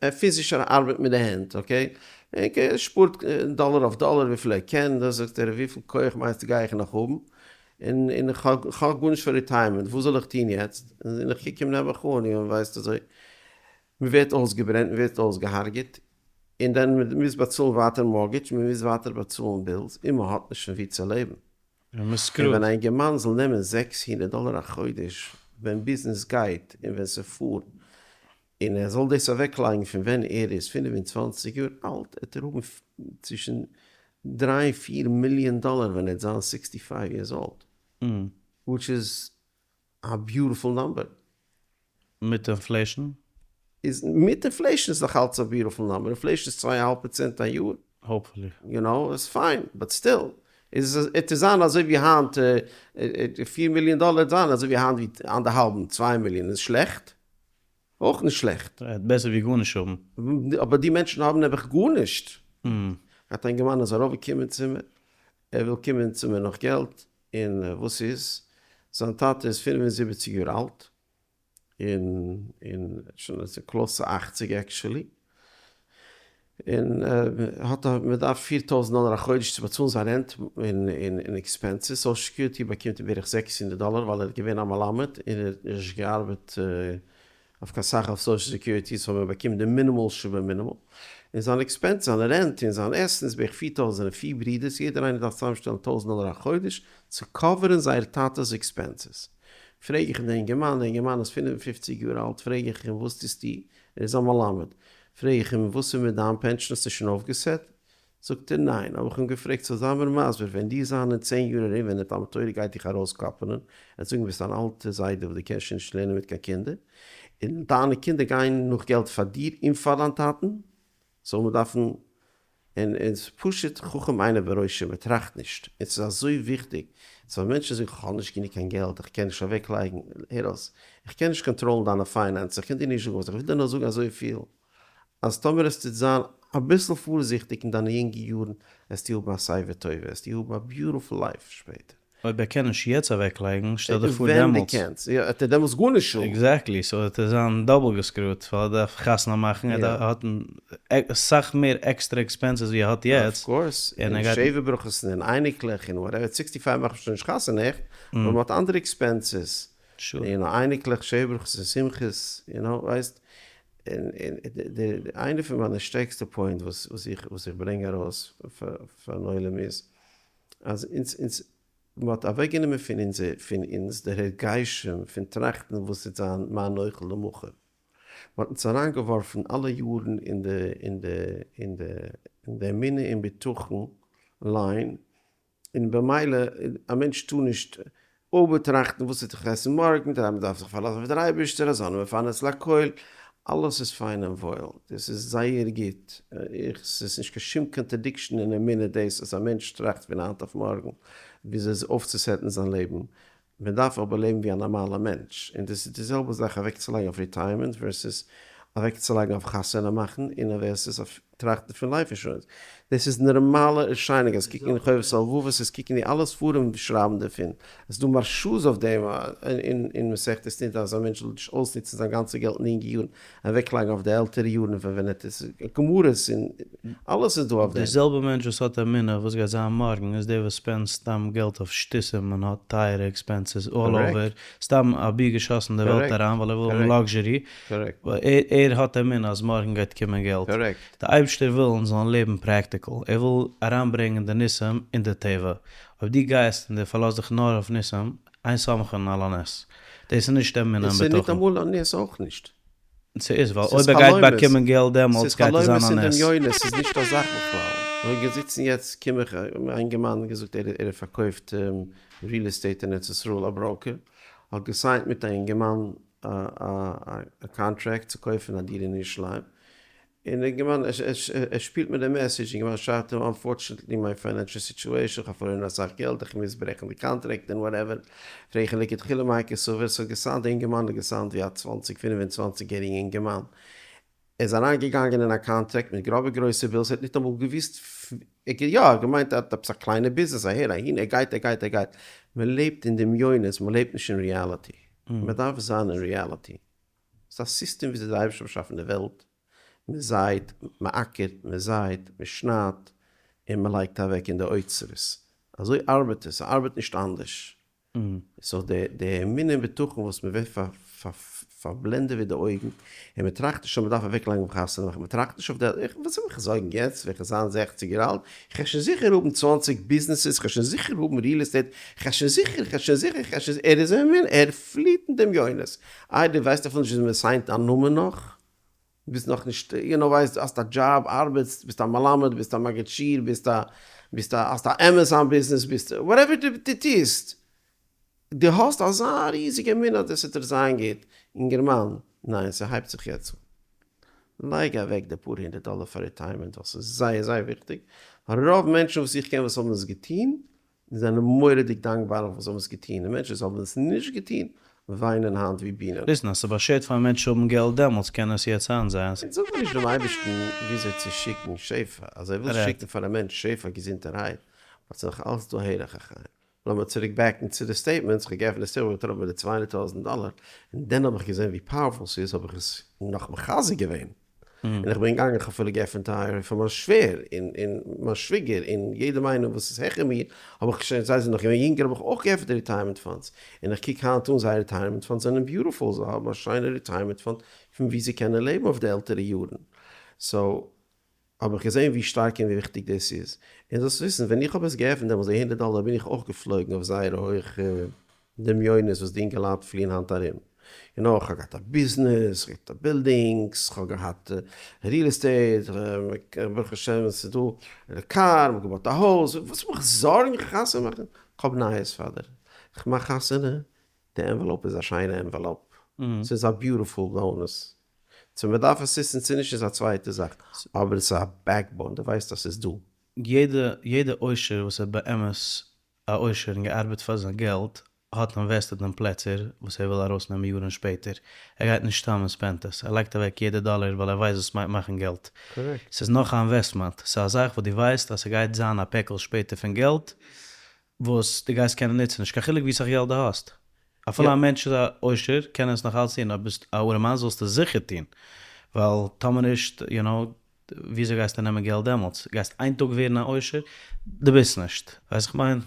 ער פיזיש ארבעט מיט די הענט, okay, ער שפארט דאלער אויף דאלער וויפיל ער קען, דאס זאגט ער, וויפיל כח מיינסטו גיי איך נאך האבן, און איך האב גארנישט פאר retirement, וואס זאל איך טון יעצט, און איך קוק אים נעבעך אן, און ווייסט אזוי, מען ווערט אויסגעברענט, מען ווערט אויסגעהארגעט, און דאן מען מוז באצאלן ווייטער mortgage, מען מוז ווייטער באצאלן bills, און מען האט נישט פון וואו צו לעבן. און מ'איז screwed. און ווען א אינגערמאן זאל נעמען 600 דאלער א חודש ווען ביזנעס גייט און ווען ס'פארט, און ער זאל דאס אוועקלייגן פון ווען ער איז 25 יאר אלט, וועט ער האבן צווישן 3 און 4 מיליאן דאלער ווען ער וועט זיין 65 years old. Which is a beautiful number. מיט inflation? איז מיט inflation איז נאך אלץ א beautiful number. Inflation איז 2.5% א יאר. Hopefully. You know, it's fine, but still. איז עס זיין אזוי ווי היינט 4 מיליאן דאלער זיין אזוי ווי היינט ווי אנדערהאלבן, 2 מיליאן איז שלעכט? אויך נישט שלעכט. בעסער ווי גארנישט האבן. אבער די מענטשן האבן נעבעך גארנישט. האט א אינגערמאן איז ארויפגעקומען צו מיר, ער וויל קומען צו מיר נאך געלט, און וואס איז? זיין טאטע איז 75 יאר אלט, און און שוין close צו 80 actually, און האט א, מען דארף 4,000 דאלער א חודש צו באצאלן זיין rent און און expenses, Social Security באקומט ער בערך 600 דאלער ווייל ער איז געווען א מלמד און ער האט נישט געארבעט אויף קיין סאך אויף Social Security, so מען באקומט די מינימאל שבמינימאל, און זיין expense, זיין rent און זיין עסן איז בערך 4,000, זענען פיר ברידערס, יעדער איינער דארף צוזאמשטעלן 1,000 דאלער א חודש צו קאווערן זייער טאטע'ס expenses. פרעג איך די אינגערמאן, די אינגערמאן איז 55 יאר אלט, פרעג איך אים וואס טוסטו? ער איז א מלמד. פרעג איך אים וואס איז מיט דיין pension, האסטו שוין אויפגעסעט? זאגט ער ניין. האב איך אים געפרעגט, so זיי מיר מסביר, ווען דו זיין אין 10 יאר ארום, ווען די תלמוד תורה גייט דיך ארויסקאפענען, און זאגן ביסט אן אלטע זיידע וואס דו קענסט שוין נישט לערנען מיט קיין קינדער, און דיינע קינדער גייען נאך געלט פאר דיר און פאר דיין טאטן, זאל מען דארפן, און ס'איז פשוט חכם עיניו בראשו, מען טראכט נישט, און ס'איז אזוי וויכטיג, so מענטשן זאגן כ'האב נישט גענוג קיין געלט, איך קען נישט אוועקלייגן, הער אויס, איך קען נישט קאנטראלן דיינע finance, איך קען דיר נישט זאגן וואס, איך וויל דיר נאר זאגן אזויפיל, אז טאמער עסטו זיין אביסל פארזיכטיג אין דיינע יונגע יארן, עסטו האבן א שיבה טובה, עסטו האבן א beautiful life שפעטער. אויב ער קען נישט יעצט אוועקלייגן, שטעל דיך פאר דעמאלטס. ווען דו קענסט, יא, וועט ער דעמאלטס גארנישט האבן. Exactly, so וועט ער זיין double געסקרוט, ווייל ער דארף חתונה מאכן, ער האט אסאך מער extra expenses ווי ער האט יעצט. Of course, און שבע ברכות און אייניקלעך און whatever, 65 מאכט מען שוין נישט חתונה עכט, אבער מען האט אנדערע expenses, און אייניקלעך, שבע ברכות און שמחות, יו נאו, ווייסט, און איינע פון מיינע שטערקסטע point וואס איך ברענג ארויס פארן עולם איז, אז אונז אונז מען האט אוועקגענומען פון אונזער פון אונז די הרגשים פון טראכטן וואס וועט זיין מה נאכל למחר, מען האט אונז אריינגעווארפן אלע יארן אין די אין די אין די אין די אמונה און בטחון line, און במילא א מענטש טאר נישט איבערטראכטן וואס וועט איך עסן מארגן, מען דארף זיך פארלאזן אויף דער אייבערשטער, הזן ומפרנס לכל, אלעס איז פיין און וואויל, דאס איז זייער גוט, איך, ס'איז נישט קיין שום contradiction אין אמונה דאס אז א מענטש טראכט פון היינט אויף מארגן וויאזוי אויפצוסעטן זיין לעבן, מען דארף אבער לעבן ווי א נארמאלער מענטש, און דאס איז די זעלבע זאך אוועקצולייגן אויף retirement versus אוועקצולייגן אויף חתונה מאכן און versus אויף טראכטן פון life insurance. דאס איז נארמאלע ערשיינונג, עס קוקן אין חובת הלבבות, עס קוקן די אלע ספרים שרייבן דערפון, עס איז דא מהרש"א'ס אויף דעם אין מסכת נדה אז א מענטש זאל נישט אויסנוצן זיין גאנצע געלט אין יונגע יארן, אוועקלייגן אויף די עלטערע יארן ווען ווען עס איז גמרות און אלעס איז דא אויף דעם. די זעלבע מענטש וואס האט אמונה וואס גייט זיין מארגן איז דער וואס spend סתם געלט אויף שטותים און האט טייערע expenses all over, סתם אבי געשאסן די וועלט אריין ווייל ער וויל האבן luxury, ער האט אמונה אז מארגן גייט קומען געלט. די אייבערשטער וויל אונז זאלן לעבן practical, ער וויל אריינברענגען די ניסים אין די טבע, אויב דו גייסט און דו פארלאזט דיך נאר אויף ניסים, אין סומכין על הנס. דאס איז נישט אמונה און עס איז בטחון. ניטאמאל א נס אויך נישט. ס'איז, ווייל אויב ער גייט באקומען געלט דעמאלטס גייט עס זיין א נס. ס'איז חלומות און דמיונות, ס'איז נישט א זאך בכלל. כ'בין געזיצן יעצט קום איך, א אינגערמאן האט געזאגט ער ער פארקויפט real estate אין ארץ ישראל, א broker, האט געסיינט מיט א אינגערמאן א א contract צו קויפן א דירה אין ירושלים, און אינגערמאן ער שפילט מיט די message, אינגערמאן שרייבט אים unfortunately my financial situation, כ'האב פארלוירן אסאך געלט, איך מוז ברעכן די contract און whatever, פרעג איך אים לכתחילה מאי קסבר, ס'האט געסאונדט די אינגערמאן האט געסאונדט ווי א צוואנציג פינף און צוואנציג יעריגע אינגערמאן, ער איז אריין געגאנגען אין א contract מיט גראבע גרויסע bills, ער האט ניטאמאל געוויסט, יא ער האט געמיינט ער האט עפעס א קליינע ביזנעס אהער אהין, ער גייט ער גייט ער גייט, מען לעבט אין דמיונות, מען לעבט נישט אין reality, מען דארף זיין אין reality. ס'איז א סיסטעם וויאזוי דער אייבערשטער האט באשאפן די וועלט, מען זייט, מען אקערט, מען זייט, מען שניידט, און מען לייגט אוועק אין די אוצרות. אזוי ארבעט עס, ס'ארבעט נישט אנדערש. So די די אמונה און בטחון וואס מען ווערט פארבלענדעוועט די אויגן, און מען טראכט נישט אז מען דארף אוועקלייגן אויף חתונה מאכן, מען טראכט נישט אויף די, איך וואס זאל מיך זארגן יעצט ווען כ'וועל זיין זעכציג יאר אלט, כ'גיי שוין זיכער האבן 20 ביזנעסעס, כ'גיי שוין זיכער האבן real estate, כ'גיי שוין זיכער, כ'גיי שוין זיכער, כ'גיי שוין זיכער, ער איז א מין, ער פליעט אין דמיונות, איי דו ווייסט אפילו נישט וויאזוי מען סיינט א נאמען נאך, ביסט נאך נישט, יו נאו ווייסט, האסט א דזשאב, ארבעטסט, ביסט א מלמד, ביסט א מגיד שיעור, ביסט א, ביסט א, האסט א עמעזאן ביזנעס, ביסט, whatever דו טוסט, דו האסט אזא ריזיגע אמונה אז דאס וועט דיר זיין גוט, אינגערמאן, ניין ס'הייבט זיך יעצט אן, לייג אוועק די פאר הונדערט דאלער פאר retirement ווייל ס'איז זייער זייער וויכטיג, רוב מענטשן וואס איך קען וואס האבן עס געטון זענען מורא'דיג דאנקבאר אויף וואס זיי האבן עס געטון, און מענטשן וואס האבן עס נישט געטון וויינען היינט ווי בינען. ליסן, אז ס'באשערט פאר א מענטש צו האבן געלט דעמאלטס קען עס יעצט היינט זיין. אונז זאגן מיר נישט דעם אייבערשטן וויאזוי צו שיקן שפע, אז ער וויל שיקן פאר א מענטש שפע געזונטערהייט, באט ס'איז נאך אלץ דא הערך החיים. לאמיר צוריק בעקן צו די statements, כ'האב געעפנט די statement געטראפן מיט די 200 טויזנט דאלער, און דען האב איך געזען ווי powerful ס'איז, האב איך עס נאך מחזק געווען, און איך בין געגאנגען, כ'האב אפילו געעפנט א IRA פאר מיין שווער, און און מיין שוויגער, און יעדעם איינעם וואס איז העכער מיר, האב איך שוין, זיי זענען נאך געווען יונגער, האב איך אויך געעפנט retirement funds, און איך קוק היינט אן זייער retirement funds זענען beautiful, זיי האבן א שיינע retirement fund פון וואו זיי קענען לעבן אויף די עלטערע יארן, so האב איך געזען ווי שטארק און ווי וויכטיג דאס איז. און זאלסט וויסן, ווען איך האב עס געעפנט דעמאלס די הונדערט דאלער בין איך אויך געפלויגן אויף זייער הויכע. דמיונות וואס די אינגעלייט פליען היינט ארום. יו נאו, כ'האב געהאט א ביזנעס, כ'האב געהאט בילדינגס, כ'האב געהאט real estate, ברוך השם ס'איז דא די קאר, מ'האט געבויט א הויז, וואס מיך זארגן חתונה מאכן? כ'האב נייעס פאר דיר, כ'מאך חתונה, די envelope איז א שיינע envelope, ס'איז א beautiful bonus, צו מ'דארף assistance צו נישט איז א צווייטע זאך, אבער ס'איז א backbone, דו ווייסט אז ס'איז דא. יעדע יעדע עושר וואס איז באמת א עושר און געארבעט פאר זיין געלט האט invested אין פלעצער וואס ער וויל ארויסנעמען יארן שפעטער, ער גייט נישט סתם און spend ט עס, ער לייגט אוועק יעדע דאלער ווייל ער ווייסט וואס מיינט מאכן געלט. ס'איז נאך א investment, ס'איז א זאך וואס דו ווייסט אז ס'גייט זיין א פעקל שפעטער פון געלט וואס דו גייסט קענען נוצן, נישט קיין חילוק ווי סאך געלט דו האסט. אפילו א מענטש איז א עושר קען ער עס נאך אלץ טון, אויב ביסט א ארעמאן זאלסטו עס זיכער טון, ווייל טאמער נישט, יו נאו, וויאזוי גייסטו נעמען געלט דעמאלטס? גייסט איין טאג ווערן א עושר? דו ביסט נישט. ווייסט איך מיין?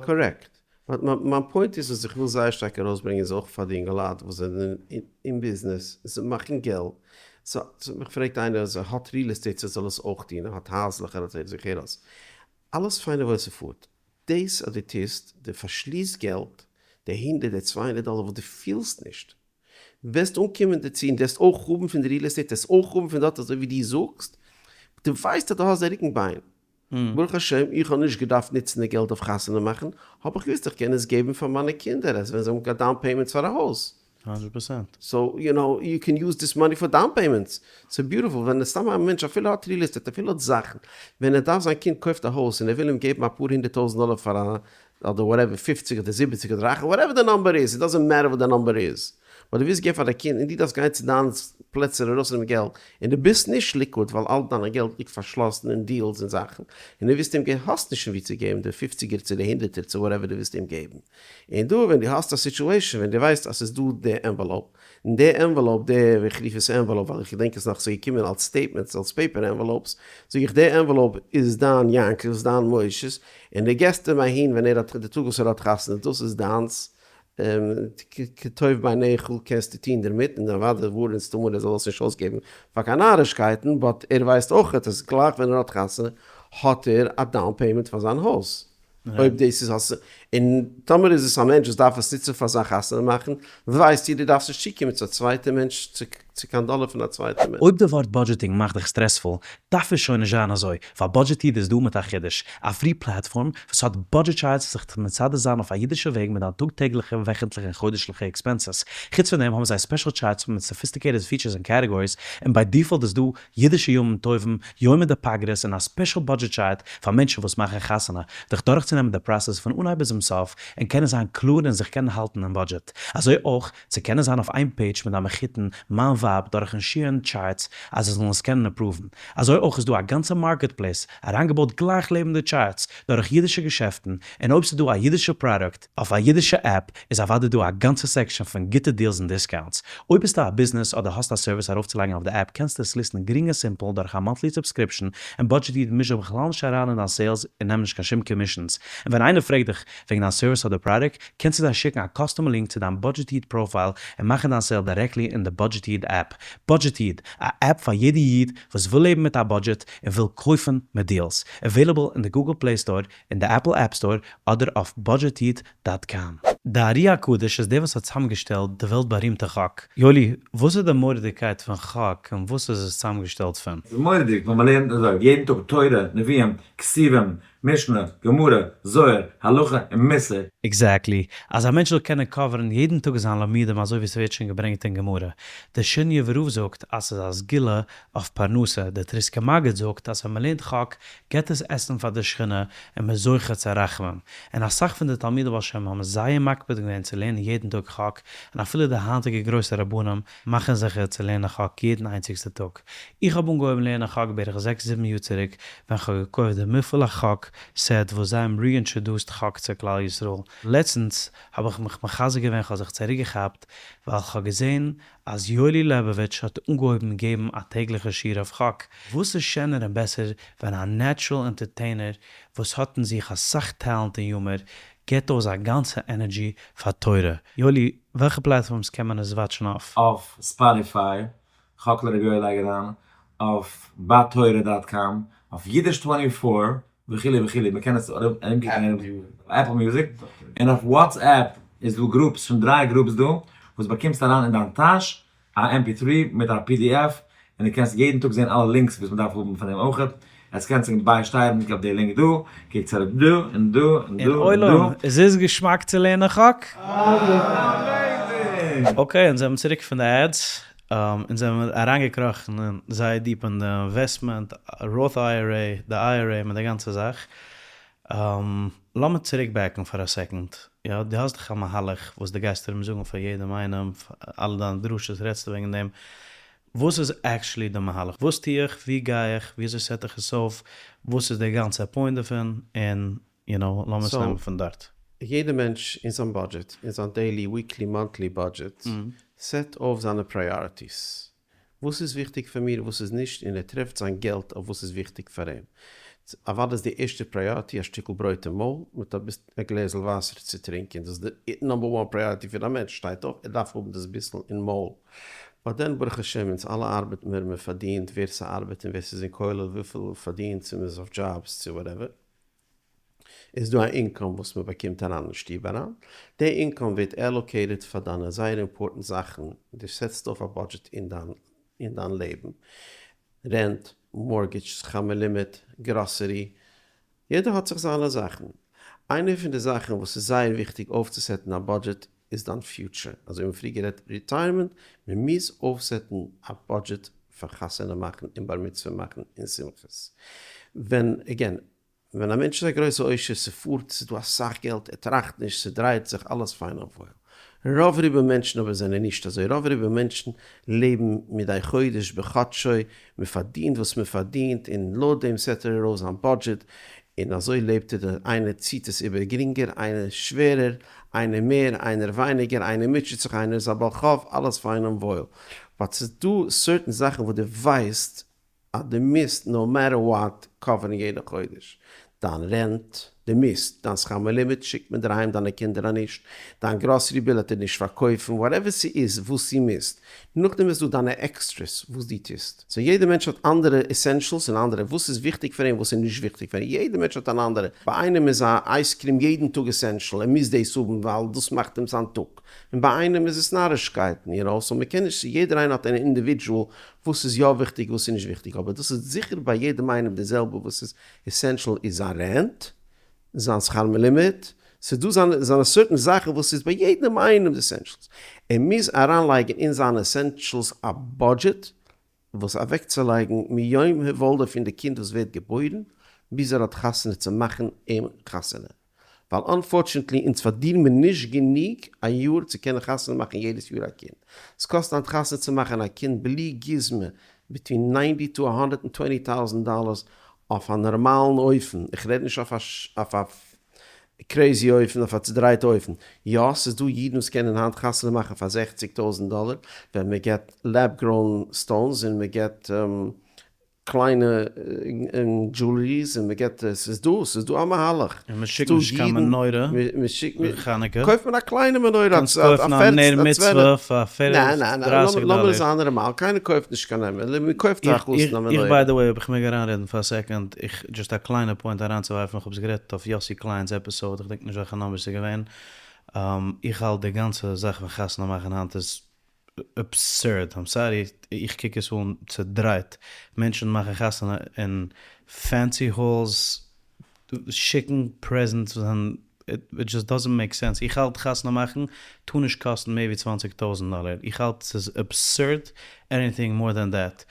קארעקט. באט מיין point איז וואס איך וויל זייער שטארק ארויסברענגען איז אויך פאר די אינגעלייט וואס זענען אין ביזנעס, זיי מאכן געלט, סא מיך פרעגט איינער אז ער האט real estate צו ער זאל עס אויך טון, ער האט הייזלעך ער האט זיך הער אויס אלעס פיין און וואויל ס'פארט, דאס אז דו טוסט, דו פארשליסט געלט, די הונדערט די 200 דאלער וואס דו פילסט נישט, וועסט אנקומען דערצו און דו וועסט אויך האבן פון די real estate, וועסט אויך האבן פון דארט אזוי ווי דו זאגסט, דו ווייסט אז דו האסט די רוקן ביין. ברוך השם איך האב נישט געדארפט נוצן די געלט אויף חתונה מאכן, האב איך געוואוסט איך קען עס געבן פאר מיינע קינדער אז ווען זיי האבן down payments פאר א הויז. הונדערט פראצענט. so you know you can use this money for down payments. ס'איז beautiful ווען סתם א מענטש אפילו האט real estate אפילו האט זאכן, ווען ער דארף זיין קינד קויפט א הויז און ער וויל אים געבן אפאר הונדערט טויזנט דאלער פאר א אדער whatever פופציג אדער זיבעציג אדער אכט whatever די number איז, it doesn't matter וואס די number איז, באט דו ווילסט געבן פאר דיין קינד און דו דארפסט גיין צו דיין פלעצער ארויסנעמען געלט און דו ביסט נישט liquid ווייל אלע דיינע געלט ליגט פארשלאסן אין deals און זאכן און דו ווילסט אים געבן האסט נישט פון ווי צו געבן די פופציגער צו די הונדערטער צו whatever דו ווילסט אים געבן און דא ווען דו האסט א situation ווען דו ווייסט אז ס'איז דא די envelope און די envelope די איך רוף עס envelope ווייל איך געדענק עס נאך ס'איז געקומען אלס statements אלס paper envelopes זאג איך די envelope איז דיין יענקל'ס דיין משה'ס און דו געסט אים אהין ווען ער האט די טאג וואס ער האט חתונה דאס איז דיינס כטוב בעיניך קענסטו טון דערמיט און אוודאי ווארענסטו אים אן ער זאל עס נישט אויסגעבן פאר קיין נארישקייטן but ער ווייסט אויכעט אז גלייך ווען ער האט חתונה האט ער א down payment פאר זיין הויז. אויב דאס איז האסט, און טאמער איז עס א מענטש וואס דארף עס נוצן פאר זיין חתונה מאכן, ווייסט דו דארפסט נישט צוקומען צו א צווייטע מענטש, צו קיין דאלער פון א צווייטע מענטש. אויב די ווארט budgeting מאכט דיך stressful, דארף עס שוין נישט זיין אזוי, ווייל Budget איד איז דא מיט א חידוש, א free platform וואס האט budget charts זיך צו מסדר זיין אויף א אידישע וועג מיט דיין טאג טעגליכע, וועכענטליכע און חודש'ליכע expenses. חוץ פון דעם האבן זיי special charts מיט sophisticated features און categories, און by default איז דא אידישע ימים טובים, יומי דפגרא'ס און א special budget chart פאר מענטשן וואס מאכן חתונה, דיך דורכצונעמען די process פון אנהייב ביז צום סוף און קענען זיין קלאר און זיך קענען האלטן אין budget. אזוי אויך צו קענען זיין אויף איין page מיט דיין מחותן, מיין ווייב, דורכן share ן charts אז זיי זאלן עס קענען approve ן. אזוי אויך איז דא א גאנצע market place אריינגעבויט גלייך לעבן די charts דורך אידישע געשעפטן און אויב ס'איז דא א אידישע פראדוקט אויף א אידישע app איז אוודאי דא א גאנצע section פון גוטע deals און discounts. אויב ביסטו א ביזנעס אדער האסט א service ארויפצולייגן אויף די app קענסטו עס list ן גרינג און simple דורך א monthly subscription און Budget איד מישט זיך בכלל נישט אריין אין דיין sales און נעמט נישט קיין שום commissions. און ווען איינער פרעגט דיך וועגן דיין service אדער פראדוקט קענסטו זיי שיקן א custom link צו דיין Budget איד profile און מאכן דיין sale directly אין די Budget איד app. Budget איד, א app פאר יעדע איד וואס וויל לעבן מיט א budget און וויל קויפן מיט deals. Available אין די Google Play Store אין די Apple App Store אדער אויף budgeted dot com. די ארי הקדוש איז דער וואס האט צוזאמגעשטעלט די וועלט בארימטע חק. יואלי, וואס איז די מורא'דיגקייט פון חק און וואס איז עס צוזאמגעשטעלט פון? ס'איז מורא'דיג ווען מ'לערנט אזוי יעדן טאג תורה, נביאים, כתובים, משנה, גמרא, זוהר, הלכה און מוסר. Exactly. אז א מענטש זאל קענען cover ן יעדן טאג זיין לימודים אזוי ווי ס'ווערט שוין געברענגט אין גמרא. דער שינאווער רב זאגט אז ס'איז א סגולה אויף פרנסה, דער טריסקער מגיד זאגט אז ווען מ'לערנט חק געבט עס עסן פאר די שכינה און מ'איז זוכה צו רחמים, און אסאך פון די תלמידי בעל שם האבן זייער מקפיד געווען צו לערנען יעדן טאג חק, און אפילו די היינטיגע גרויסע רבנים מאכן זיכער צו לערנען חק יעדן איינציגסטע טאג. איך האב אנגעהויבן לערנען חק בערך זעקס זיבן יאר צוריק ווען כ'האב געקויפט די מפעל החק set וואס זיי האבן reintroduced חק צו כלל ישראל, לעצטנס האב איך מיך מחזק געווען כ'האב זיך צוריקגעכאפט ווייל כ'האב געזען אז יואלי לעבאוויטש האט אנגעהויבן געבן א טעגליכע שיעור אויף חק, וואס איז שענער און בעסער ווען א natural entertainer וואס האט אין זיך אסאך טאלאנט און humor געבט אויס זיין גאנצע energy פאר תורה. יואלי, וועלכע platforms קען מען עס watch ן אויף? אויף Spotify, חק לר' יואל לייג אריין, אויף בתורה dot com, אויף אידיש twenty four, וכו' וכו', מען קען עס ארומקוקן אויף Apple Music, און אויף WhatsApp. איז דא groups, שוין דריי groups דא, וואס באקומסט אריין אין דיין טאש א MP3 מיט א PDF, און דו קענסט יעדן טאג זען אלע links וואס מ'דארף האבן פאר דעם אויכעט. עטס קענטס זיך ביישטייערן אויף די לינק דא, קוקטס אראפ דא, און דא, און דא, און און דא. עולם, עס איז געשמאק צו לערנען חק? Amazing! Okay, אונז זעמיר צוריק פון די ads, אונז זעמיר אריינגעקראכן זייער deep אין די investment, Roth IRA, די IRA מיט די גאנצע זאך. לאמיר צוריק back ן פאר א second, יא, דו האסט דאך א מהלך וואס דו גייסט ארום זאגן פאר יעדעם איינעם, אלע דיינע דרשות רעדסטו וועגן דעם, וואס איז actually די מהלך? וואס טו איך? ווי גיי איך? ווי אזוי set איך עס אויף? וואס איז די גאנצע point דערפון? און you know, לאמיר עס נעמען פון דארט. יעדע מענטש אין זיין budget, אין זיין daily, weekly, monthly budget, set אויף זיינע priorities. וואס איז וויכטיג פאר מיר, וואס איז נישט, און ער טרעפט זיין געלט אויף וואס איז וויכטיג פאר אים. אוודאי איז די ערשטע priority א שטיקל ברויט אין מויל, מיט א גלעזל וואסער צו טרינקען, דאס איז די number one priority פון א מענטש, שטייט אויף, ער דארף האבן דאס ביסל אין מויל. But then ברוך השם אונז אלע ארבעטן מיר, מען פארדינט, ווער ס'ארבעט און ווער ס'איז אין כולל וויפיל פארדינט, צו מ'איז אויף דזשאבס צו whatever, איז דא א income וואס מען באקומט אריין אין שטוב אריין, די income ווערט allocated פאר דיינע זייער important זאכן, דו סעטסט אויף א budget אין דיין אין דיין לעבן, rent, mortgage, שכר לימוד, גראסערי, יעדער האט זיך זיינע זאכן, איינע פון די זאכן וואס איז זייער וויכטיג אויפצוסעטן א budget איז דיין future, אזוי האבן מיר פריער גערעדט retirement, מען מוז אויפסעטן א budget פאר חתונה מאכן און בר מצוה מאכן און שמחות, ווען again ווען א מענטש איז א גרויסע עושר, ס'פארט, ס'איז דא אסאך געלט, ער טראכט נישט, ס'דרייט זיך, אלעס פיין און וואויל. רוב רובם מענטשן אבער זענען נישט אזוי, רוב רובם מענטשן לעבן מדי חודש בחדשו, מ'פארדינט וואס מ'פארדינט און לויט דעם סעט ער ארויס זיין budget, און אזוי לעבט ער, איינער ציט עס איבער גרינגער, איינער שווערער, איינער מער, איינער ווייניגער, איינער מוטשעט זיך, איינער איז א בעל חוב, אלעס פיין און וואויל. But ס'איז דא certain זאכן וואס דו ווייסט אז דו מוזט no matter what cover ן יעדע חודש דיין rent, דו מוזט, דיין שכר לימוד שיקט מען דיר אהיים דיינע קינדער אז נישט, דיין grocery bill העט ער נישט פארקויפן, whatever ס'איז וואס דו מוזט, נאכדעם איז דא דיינע extras וואס דו טוסט, so יעדע מענטש האט אנדערע essentials און אנדערע וואס איז וויכטיג פאר אים וואס איז נישט וויכטיג פאר אים, יעדע מענטש האט אן אנדערע, ביי איינעם איז א ice cream יעדן טאג essential, ער מוז דאס האבן ווייל דאס מאכט אים זיין טאג, און ביי איינעם איז עס נארישקייטן, you know, so מ'קען נישט, יעדער איינער האט אן individual וואס איז יא וויכטיג וואס איז נישט וויכטיג, אבער דאס איז זיכער ביי יעדעם איינעם די זעלבע, וואס איז essential איז זיין rent, זיין שכר לימוד, ס'איז דא זיינע זיינע certain זאכן וואס איז ביי יעדעם איינעם די essentials, ער מוז אריינלייגן אין זיינע essentials א budget וואס אוועקצולייגן מיום היוולדו פון די קינד וואס ווערט געבוירן ביז ער האט חתונה צו מאכן אים חתונה. ווייל unfortunately אונז פארדינען מיר נישט גענוג א יאר צו קענען חתונה מאכן יעדעס יאר א קינד. ס'קאסט היינט חתונה צו מאכן א קינד בלי גוזמא between ninety to 120 טויזענט dollars אויף א נארמאלן אופן, איך רעד נישט אויף א crazy אופן, אויף א צודרייטע אופן. יא, ס'איז דא אידן וואס קענען היינט חתונה מאכן פאר 60 טויזענט דאלער ווען מ'געט lab grown stones און מ'געט קליינע jewelries און מ'געט עס איז דא ס'איז דא א מהלך. און מ'שיקט נישט קיין מנורה חנוכה. קויפט מען א קליינע מנורה א קענסט קויפן א נר מצוה פאר 30 דאלער. לאמיר זיין נארמאל קיינער קויפט נישט קיין נר מ'קויפט א חתן א מנורה. איך by the way אויב איך מעג אריינרעדן פאר א second איך just א קליינע point אריינצואווארפן איך האב עס גערעדט אויף יאסי קליינ'ס episode איך דענק נישט וועלכע number ס'איז געווען איך האלט די גאנצע זאך פון חתונה מאכן היינט איז absurd, I'm sorry, איך קוק עס אן צודרייט, מענטשן מאכן חתונה אין fancy halls, שיקן presents וואס זענען, it just doesn't make sense, איך האלט חתונה מאכן טאר נישט קאסטן מער ווי 20 טויזנט דאלער, איך האלט ס'איז absurd anything more than that,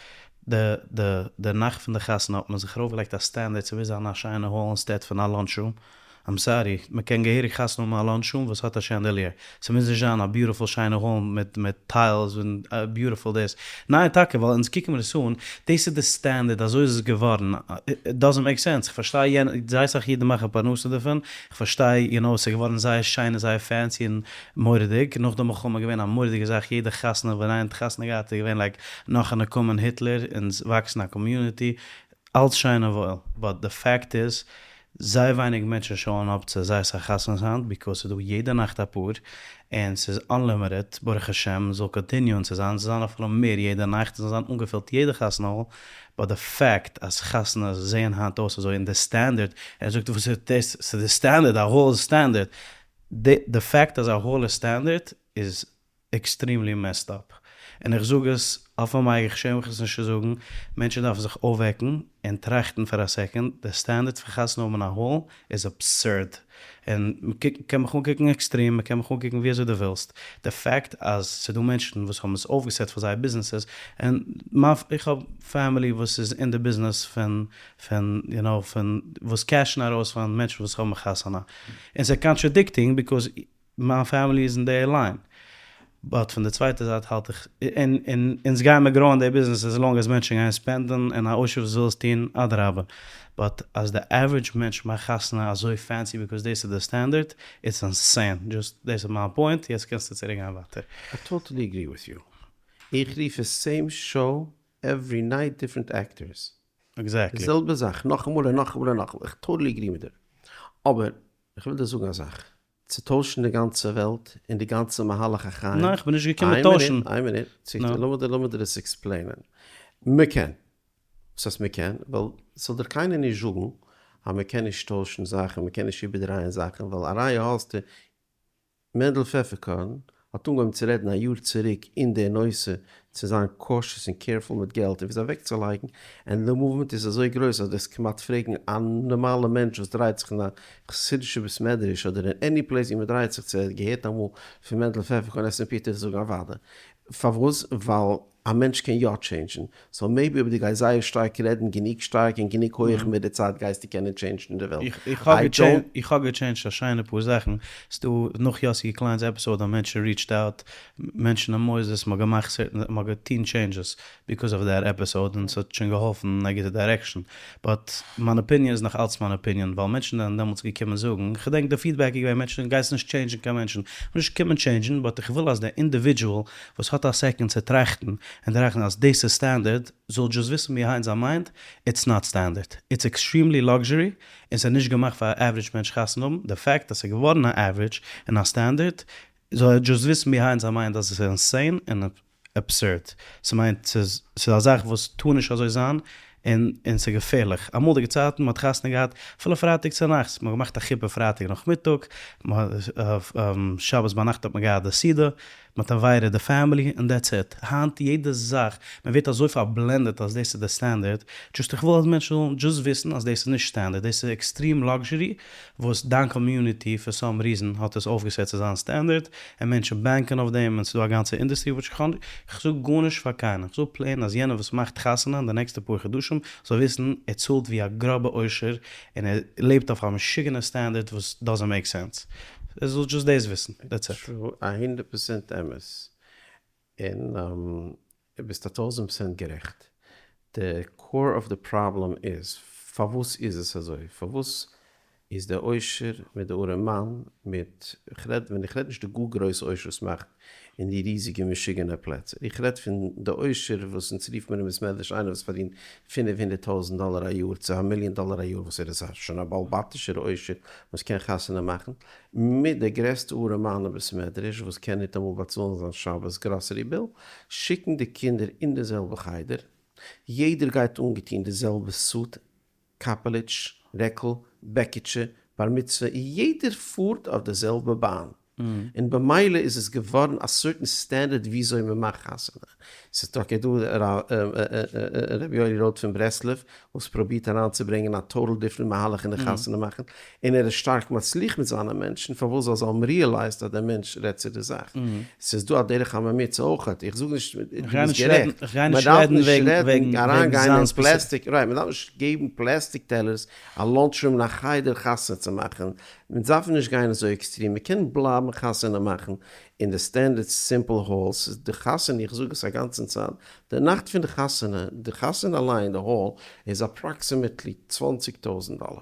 די די די נאכט פון די חתונה האט מען זיך ארויפגעלייגט א standard ס'מוז זיין א שיינע hall instead פון א lunch room, I'm sorry, מען קען געהעריג חתונה האבן א lunch room וואס האט א chandelier, ס'מוז נישט זיין א beautiful שיינע hall מיט מיט tiles און beautiful דאס, ניין טאקע ווייל אונז קוקן מיר עס אן, דאס איז די standard אזוי איז עס געווארן, it doesn't make sense, איך פארשטיי יענע, זייער סאך אידן מאכן פרנסה דערפון, איך פארשטיי you know ס'איז געווארן זייער שיין און זייער fancy און מורא'דיג, נאך די מלחמה איז געווען א מורא'דיגע זאך יעדע חתונה ווען איינער האט חתונה געהאט איז געווען like נאך א נקמה אין היטלער, אונז וואקסן א community, אלץ שיין און וואויל, but די fact איז זייער ווייניג מענטשן show ען אפ צו זייער סאך חתונות היינט because ס'איז דא יעדע נאכט אפאר און ס'איז unlimited ברוך השם זאל continue ען צו זיין ס'זאל זיין אפילו מער יעדע נאכט ס'זאל זיין אנגעפילט יעדע חתונה hall but די fact אז חתונות זעען היינט אויס אזוי און די standard ער זאגט וואס איז דאס ס'איז די standard א hall איז standard. די fact אז א hall איז standard איז extremely messed up. און איך זאג עס אויף א mic, איך שעם מיך עס נישט צו זאגן, מענטשן דארפן זיך אויפוועקן און טראכטן פאר א second, די standard פון חתונה האבן אין א hall איז absurd. און מ'קען מיך אנקוקן extreme, מ'קען מיך אנקוקן ווי אזוי דו ווילסט. די fact אז ס'דא מענטשן וואס האבן עס אויפגעסעט פאר זייער ביזנעסעס, און מיין איך האב family וואס איז אין די ביזנעס פון פון יו נאו פון וואס cash ן ארויס פון מענטשן וואס האבן חתונה. און ס'איז contradicting because מיין family איז אין די line. But פון די צווייטע זייט האלט איך, און און אונז גייען מיר grow ען די ביזנעס as long as מענטשן גייען spend ען און א עושר וואס וויל עס טון אדרבה. But אז די average מענטש מאכט חתונה אזוי fancy because דאס איז די standard, it's insane. Just דאס איז מיין point, יעצט קענסטו צוריק גיין ווייטער. I totally agree with you. איך רוף עס same show every night different actors. Exactly. די זעלבע זאך נאכאמאל און נאכאמאל און נאכאמאל. איך totally agree מיט דיר. אבער איך וויל דיר זאגן א זאך. צו טוישן די גאנצע וועלט און די גאנצע מהלך החיים. ניין איך בין נישט געקומען טוישן. איין מינוט, לאמיר דיר עס explain ען. מ'קען. וואס הייסט מ'קען? ווייל ס'זאל דיר קיינער נישט זאגן אז מ'קען נישט טוישן זאכן, מ'קען נישט איבערדרייען זאכן, ווייל א ראיה האסטו, מענדל פעפערקארן האט אנגעהויבן צו רעדן א יאר צוריק אין די נושא צו זיין cautious און careful מיט געלט און וויאזוי אוועקצולייגן, און די movement איז אזוי גרויס אז דאס כמעט פרעגן א נארמאלע מענטש וואס דרייט זיך אין א חסידישע בית מדרש אדער אין any place ווי מען דרייט זיך צו ער האט געהערט אמאל פון מענדל פעפערקארן S&P וועט ער זאגן אוודאי. פארוואס? ווייל א מענטש קען יא change ן, so maybe אויב דו גייסט זייער שטארק רעדן גענוג שטארק און גענוג הויעך מיט די צייט גייסטו קענען change ן די וועלט. איך האב גע change ט א שיינע פאר זאכן, ס'דא נאך יאסי קליינ'ס episode האבן מענטשן reached out, מענטשן אין מוסדות, מ'האט געמאכט certain, מ'האט געטון changes because of that episode און ס'האט שוין געהאלפן אין א גוטע direction, but מיין opinion איז נאך אלץ מיין opinion, ווייל מענטשן זענען דעמאלטס געקומען זאגן, כ'געדענק די feedback איז געווען מענטשן גייסט נישט change ן קיין מענטשן, כ'וויל נישט קומען change ן, but איך וויל אז די individual וואס האט א second צו טראכטן און טראכטן אז דאס איז standard, זאל just וויסן behind זיין mind, it's not standard, it's extremely luxury, און ס'איז נישט געמאכט פאר א average מענטש חתונה האבן, די fact אז ס'איז געווארן א average און א standard, זאל ער just וויסן behind זיין mind אז עס איז insane און absurd, ס'מיינט ס'איז ס'איז א זאך וואס טאר נישט אזוי זיין, און און ס'איז געפערליך. אמאליגע צייטן מ'האט חתונה געהאט אפילו פרייטאג צונאכטס, מ'האט געמאכט א חופה פרייטאג נאכמיטאג, שבת ביינאכט האט מען געהאט די סעודה, מ'האט invited די family און that's it. היינט יעדע זאך, מ'ווערט אזוי פארבלענדעט אז דאס איז די standard, just איך וויל אז מענטשן זאלן just וויסן אז דאס איז נישט standard, דאס איז extreme luxury וואס דיין community for some reason האט עס אויפגעסעט צו זיין standard, און מענטשן bank ען אויף דעם, און ס'איז דא א גאנצע industry וואס איך איך זאג גארנישט פאר קיינעם, איך זאג plain אז יענער וואס מאכט חתונה אין די נעקסטע פאר חדשים זאל וויסן ער צאלט ווי א גראבע עושר און ער לעבט אויף א משוגענע standard וואס doesn't make sense. ער זאל just דאס וויסן, that's it. True, א הונדערט פראצענט אמת. און ביסט א טויזענט פראצענט גערעכט. די core of the problem איז, פארוואס איז עס אזוי? פארוואס איז דער עושר מיט די ארעמאן מיט, כ'רעד, ווען איך רעד נישט די גאר גרויסע עושר וואס מאכט אין די ריזיגע משוגענע פלעצער, איך רעד פון די עושר וואס אונז רופט מיר אין בית מדרש איינער וואס פארדינט 500 טויזענט דאלער א יאר צו א מיליאן דאלער א יאר וואס ער איז א שוין א בעל בתישער עושר וואס קען חתונה מאכן, מיט די גרעסטע ארעמאן אין בית מדרש וואס קען ניטאמאל באצאלן זיין שבת grocery bill, שיקן די קינדער אין די זעלבע חדר, יעדער גייט אנגעטון די זעלבע suit, קאפעליטש, רעקל, בעקיטשע, בר מצוה, יעדער פארט אויף די זעלבע באן, און במילא איז עס געווארן א certain standard וויאזוי מען מאכט חתונה. ס'איז טאקע דא רבי יואלי רוט פון ברסלב וואס פרובירט אריינצוברענגען א total different מהלך אין די חתונה מאכן, און ער איז שטארק מצליח מיט זיינע מענטשן, פארוואס זאל זיי האבן realized אז דער מענטש רעדט צו די זאך. ס'איז דא א דרך הממוצע אויכעט, איך זאג נישט, דו ביסט גערעכט, מען דארף נישט רעדן, אריינגיין אין plastic, right, מען דארף נישט געבן plastic טעלערס א lunch room אין א חדר חתונה צו מאכן, מען דארף נישט גיין אזוי extreme, מען קען בלייבן חתונה מאכן אין די standard simple halls, די חתונה, איך זאג עס א גאנצן צייט, די נאכט פון די חתונה, די חתונה אליין, די hall, איז approximately 20 טויזנט דאלער,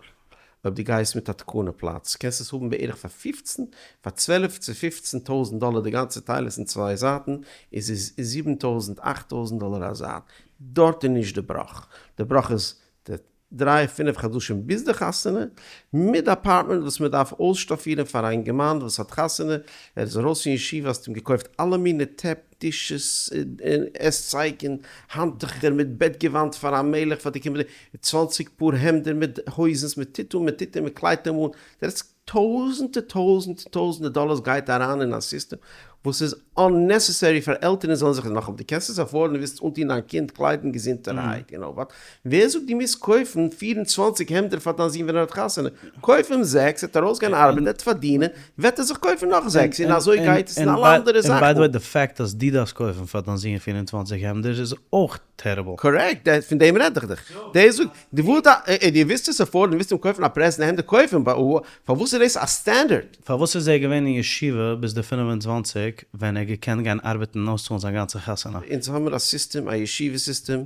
אויב דו גייסט מיט א תקנה פלאץ, קענסט עס האבן בערך פאר 15, פאר 12 צו 15 טויזנט דאלער די גאנצע טיילעס אין צוויי זייטן, איז עס 7 טויזנט, 8 טויזנט דאלער א זייט, דארט איז נישט די בראך, די בראך איז די דריי פינף חדשים ביז די חתונה, מיט די apartment וואס מען דארף אויסשטאפירן פאר א אינגערמאן וואס האט חתונה, ער איז ארויס פון ישיבה האסט אים געקויפט אלע מיני טעפ, dishes, און עסצייג און האנטוכער מיט בעטגעוואנט פאר א מלך פאר די קומענדע 20 פאר העמדער מיט הויזנס, מען טוט אן מען טוט און מען קליידט אים אן, דער איז. טויזענטע טויזענטע טויזענטע דאלארס גייט אריין אין א סיסטעם וואס איז unnecessary פאר עלטערן זאלן זיך נאכאמאל דו קענסט עס afford ן דו ווילסט אנטון דיין קינד קליידן געזונטערהייט יו נאו וואט ווער זאגט דו מוזט קויפן 24 העמדער פאר דיין זון ווען ער האט חתונה קויף אים זעקס ער וועט ארויסגיין ארבעטן ער וועט פארדינען וועט ער זיך קויפן נאך זעקס און אזוי גייט עס אין אלע אנדערע זאכן. און by the way די fact אז דו דארפסט קויפן פאר דיין זון 24 העמדער איז אויך terrible. Correct, פון דעם רעד איך דיך. דער זאגט, דו ווילסט א, דו ווילסט עס afford ן, ווילסט אים קויפן א present העמד, קויף אים, פארוואס איז דאס א standard? פארוואס איז ער געווען אין ישיבה ביז די 25 ווען ער געקענט גיין ארבעטן און אויסצאלן זיין גאנצע חתונה? אונז האמיר א סיסטעם, א ישיבה סיסטעם,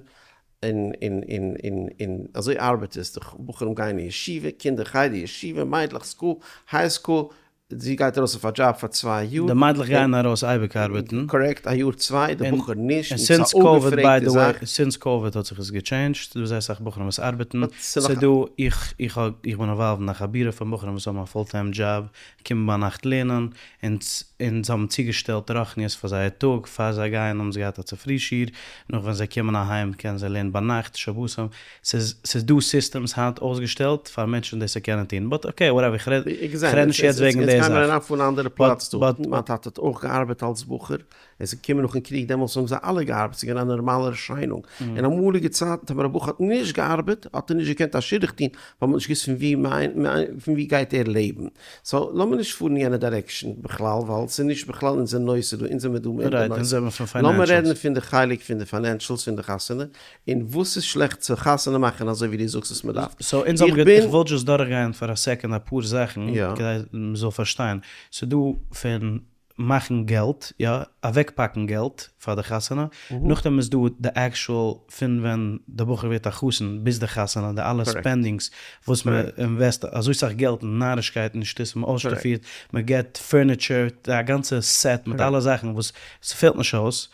און און און און און אזוי ארבעט עס, די בחורים גייען אין ישיבה, קינדער חדר ישיבה, מיידלעך school, high school, זי גייט ארויס אויף א דזשאב פאר צוויי יאר. די מיידלעך גייען ארויס אייביג ארבעטן. Correct, א יאר צוויי, די בחור נישט, און since COVID by the way, since COVID האט זיך עס גע change ט, ס'דא זייער אסאך בחורים וואס ארבעטן, ס'דא, איך איך האב, איך בין involved אין א חבורה פון בחורים וואס האבן א full time job, קומען ביינאכט לערנען, און און זיי האבן צוגעשטעלט רוחניות פאר זייער טאג, פאר זיי גייען האבן זיי געהאט א צופרי שיעור, נאך ווען זיי קומען אהיים קענען זיי לערנען ביינאכט, שבתים, ס'איז ס'איז דא systems היינט אויסגעשטעלט פאר מענטשן דאס צו קענען טון, but okay whatever איך רעד איך רעד נישט יעצט וועגן די זאך. יעצט גיימער אריין פון א אנדערע פלאץ דא, מיין טאטע האט אויך געארבעט אלס בחור, עס איז געקומען נאכן קריג דעמאלטס האבן זיי אלע געארבעט, ס'איז געווען א נארמאלע ערשיינונג, אין אמאליגע צייטן טאמער א בחור האט נישט געארבעט האט ער נישט געקענט א שידוך טון ווייל מ'האט נישט געוואוסט פון ווי פון ווי גייט ער לעבן, so לאמיר נישט פארן יענע direction בכלל ווייל ס'איז נישט בכלל אונזער נושא דא, אונז זעמיר דא מער אין די נושא, לאמיר רעדן פון די חלק פון די financials פון די חתונה, און וואס איז שלעכט צו חתונה מאכן אזוי ווי דו זאגסט וואס מען דארף? So אונז האבן גערעדט, איך וויל just דורכגיין פאר א second אפאר זאכן כדי מען זאל פארשטיין, ס'איז דא פון מאכן געלט, יא, אוועקפאקן געלט פאר די חתונה, נאכדעם איז דא די actual פון ווען די בחור ווערט א חתן ביז די חתונה, די אלע spendings וואס מען invest אזוי סאך געלט אין נארישקייטן און שטותים, מען אויסשטאפירט, מען געט furniture, א גאנצע set מיט אלע זאכן וואס ס'פעלט נישט אויס,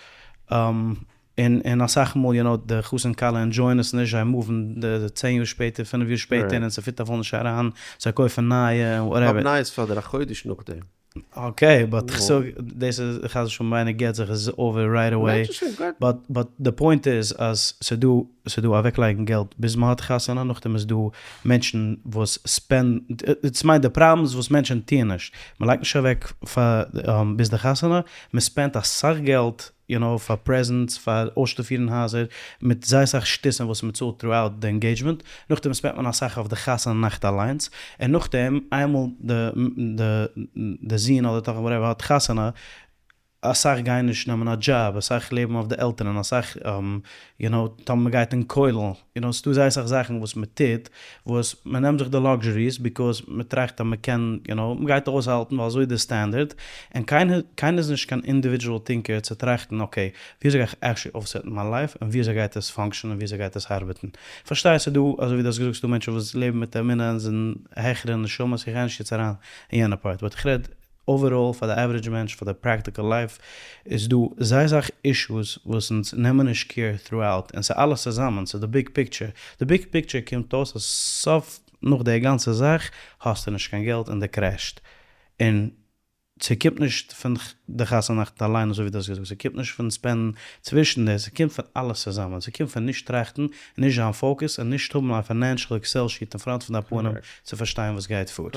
און און אסאך מאל יו נאו די חתן כלה enjoy ען עס נישט זיי move ן די צען יאר שפעטער פינף יאר שפעטער און ס'פיט אפילו נישט אריין זיי קויפן נייע און whatever. כ'האב נייעס פאר דיר א חודש נאכדעם. Okay but כ'זאג דאס איז חס ושלום איינער גט זיך איז עס over right away but but די point איז אז ס'דא ס'דא אוועקלייגן געלט ביז מ'האט חתונה נאכדעם איז דא מענטשן וואס spend ן ס'מיינט די פראבלעם איז וואס מענטשן טוען נישט מ'לייגט נישט אוועק פאר ביז די חתונה מ'spend ט אסאך געלט יו נאו, פאר presents, פאר אויסשטאפירן הייזער, מיט זייער סאך שטותים וואס מען צאלט throughout די engagement, נאכדעם spend ט מען אסאך אויף די חתונה נאכט אליינס, און נאכדעם איינמאל די די די זון אדער טאכטער whatever האט חתונה, אסאך גייען נישט נעמען א דזשאב, אסאך לעבן אויף די עלטערן, אסאך יו נאו, טאמער מען גייט אין כולל, יו נאו, ס'דא זייער סאך זאכן וואס מען טוט, וואס מען נעמט זיך די luxuries because מען טראכט אז מען קען, יו נאו, מען גייט אויסהאלטן ווייל אזוי איז די standard, און קיינער קיינער איז נישט קיין individual thinker צו טראכטן okay, וויאזוי גיי איך actually אויפ set ן מיין life, און וויאזוי גייט עס function ען און וויאזוי גייט עס ארבעטן. כ'פארשטיי ס'איז דא, אזוי ווי דו האסט געזאגט, ס'איז דא מענטשן וואס לעבן מיט אמונה און זענען העכערע נשמות, איך גיי נישט יעצט אריין אין יענע part, but איך רעד overall פאר די average מענטש פאר די practical life איז דא זייער סאך issues וואס אונז נעמען נישט care throughout און ס'איז אלעס צוזאמען ס'איז די big picture די big picture קומט אויס אז סוף נאך די גאנצע זאך האסטו נישט קיין געלט און די crash ט און ס'קומט נישט פון די חתונה נאכט אליין אזוי ווי דו האסט געזאגט ס'קומט נישט פון spend ן צווישן די ס'קומט פון אלעס צוזאמען ס'קומט פון נישט טראכטן און נישט זיין focused און נישט האבן א financial Excel sheet אין front פון דיין פנים צו פארשטיין וואס גייט פאר.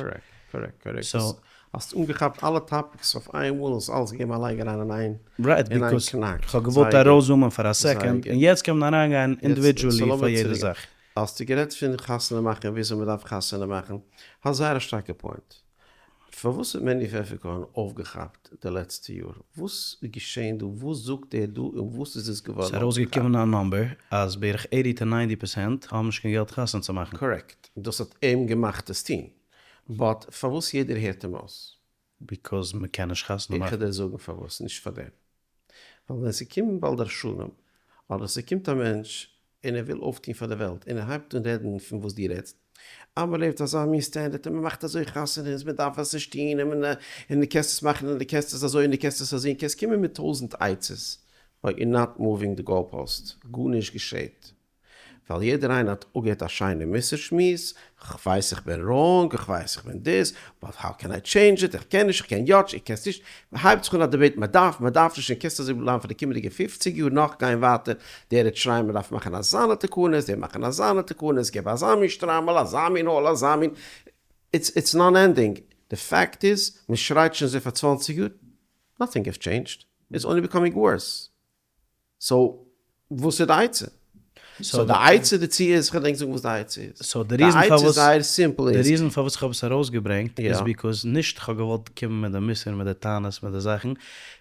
Correct correct. So. האסט אנגעכאפט אלע topics אויף איין מאל און עס אלעס געגעבן א לייג אריין אין איין Right, אין איין because קנאק. כ'האב געוואלט זייער גוט. ארויס zoom ען פאר א זייער second, גוט. און יעצט קען מען אריינגיין יעצט individually so פאר לאמיר יעדע צוריק. זאך. האסטו גערעדט פון חתונה מאכן און וויאזוי מ'דארף חתונה מאכן, האסט זייער א שטארקע point. פארוואס האט מענדי פעפערקארן אויפגעכאפט די לעצטע יאר? וואס איז געשען דא? וואס זאגט ער דא און וואס איז עס געווארן ס'איז אויפגעכאפט? ארויסגעקומען א number אז בערך eighty to ninety percent האבן נישט קיין געלט חתונה צו מאכן. Correct. דאס האט אים געמאכט עס טון. But פארוואס יעדער הערט אים אויס? Because מ'קען נישט חתונה איך מאכן. וועל דיר זאגן פארוואס, נישט פאר דעם. ווייל ווען ס'קומט בעל דרשנים, אדער ס'קומט א מענטש און ער וויל אויפטון פאר די וועלט, און ער הייבט אן רעדן פון וואס דו רעדסט, אז מ'לעבט אזא מין standard און מ'מאכט אזוי חתונות, מ'דארף עס נישט טון, און און דו קענסט עס מאכן און דו קענסט עס אזוי און דו קענסט עס אזוי, און קענסט קומען מיט טויזנט עצות, but you're not moving the goal post, גארנישט געשעט. ווייל יעדער איינער האט אפגעהערט א שיינע מוסר שמועס, כ'ווייס איך בין wrong, כ'ווייס איך בין דאס, but how can I change it, איך קען נישט, איך קען יא, איך קען עס נישט, הייבט זיך אן א debate, מען דארף, מען דארף נישט, און קענסט אזוי בלייבן פאר די קומענדיגע פופציג יאר נאך גיין ווייטער, דער וועט שרייען מען דארף מאכן אזאנע תקנות, דער מאכן אזאנע תקנות, געב אזא מין שטריימל, אזא מין hall, אזא מין, it's it's non ending. די fact איז, מען שרייט שוין אזוי פאר 20 יאר, nothing has changed, it's only becoming worse. So וואס איז די עצה? So די עצה דערצו איז, כ'וועל ענק זאגן וואס די עצה איז. So די די reason עצה איז פארוואס, זייער simple די איז. reason פארוואס כ'האב עס ארויסגעברענגט איז יא. because נישט כ'האב געוואלט קומען מיט די מוסר מיט די טענות מיט די זאכן,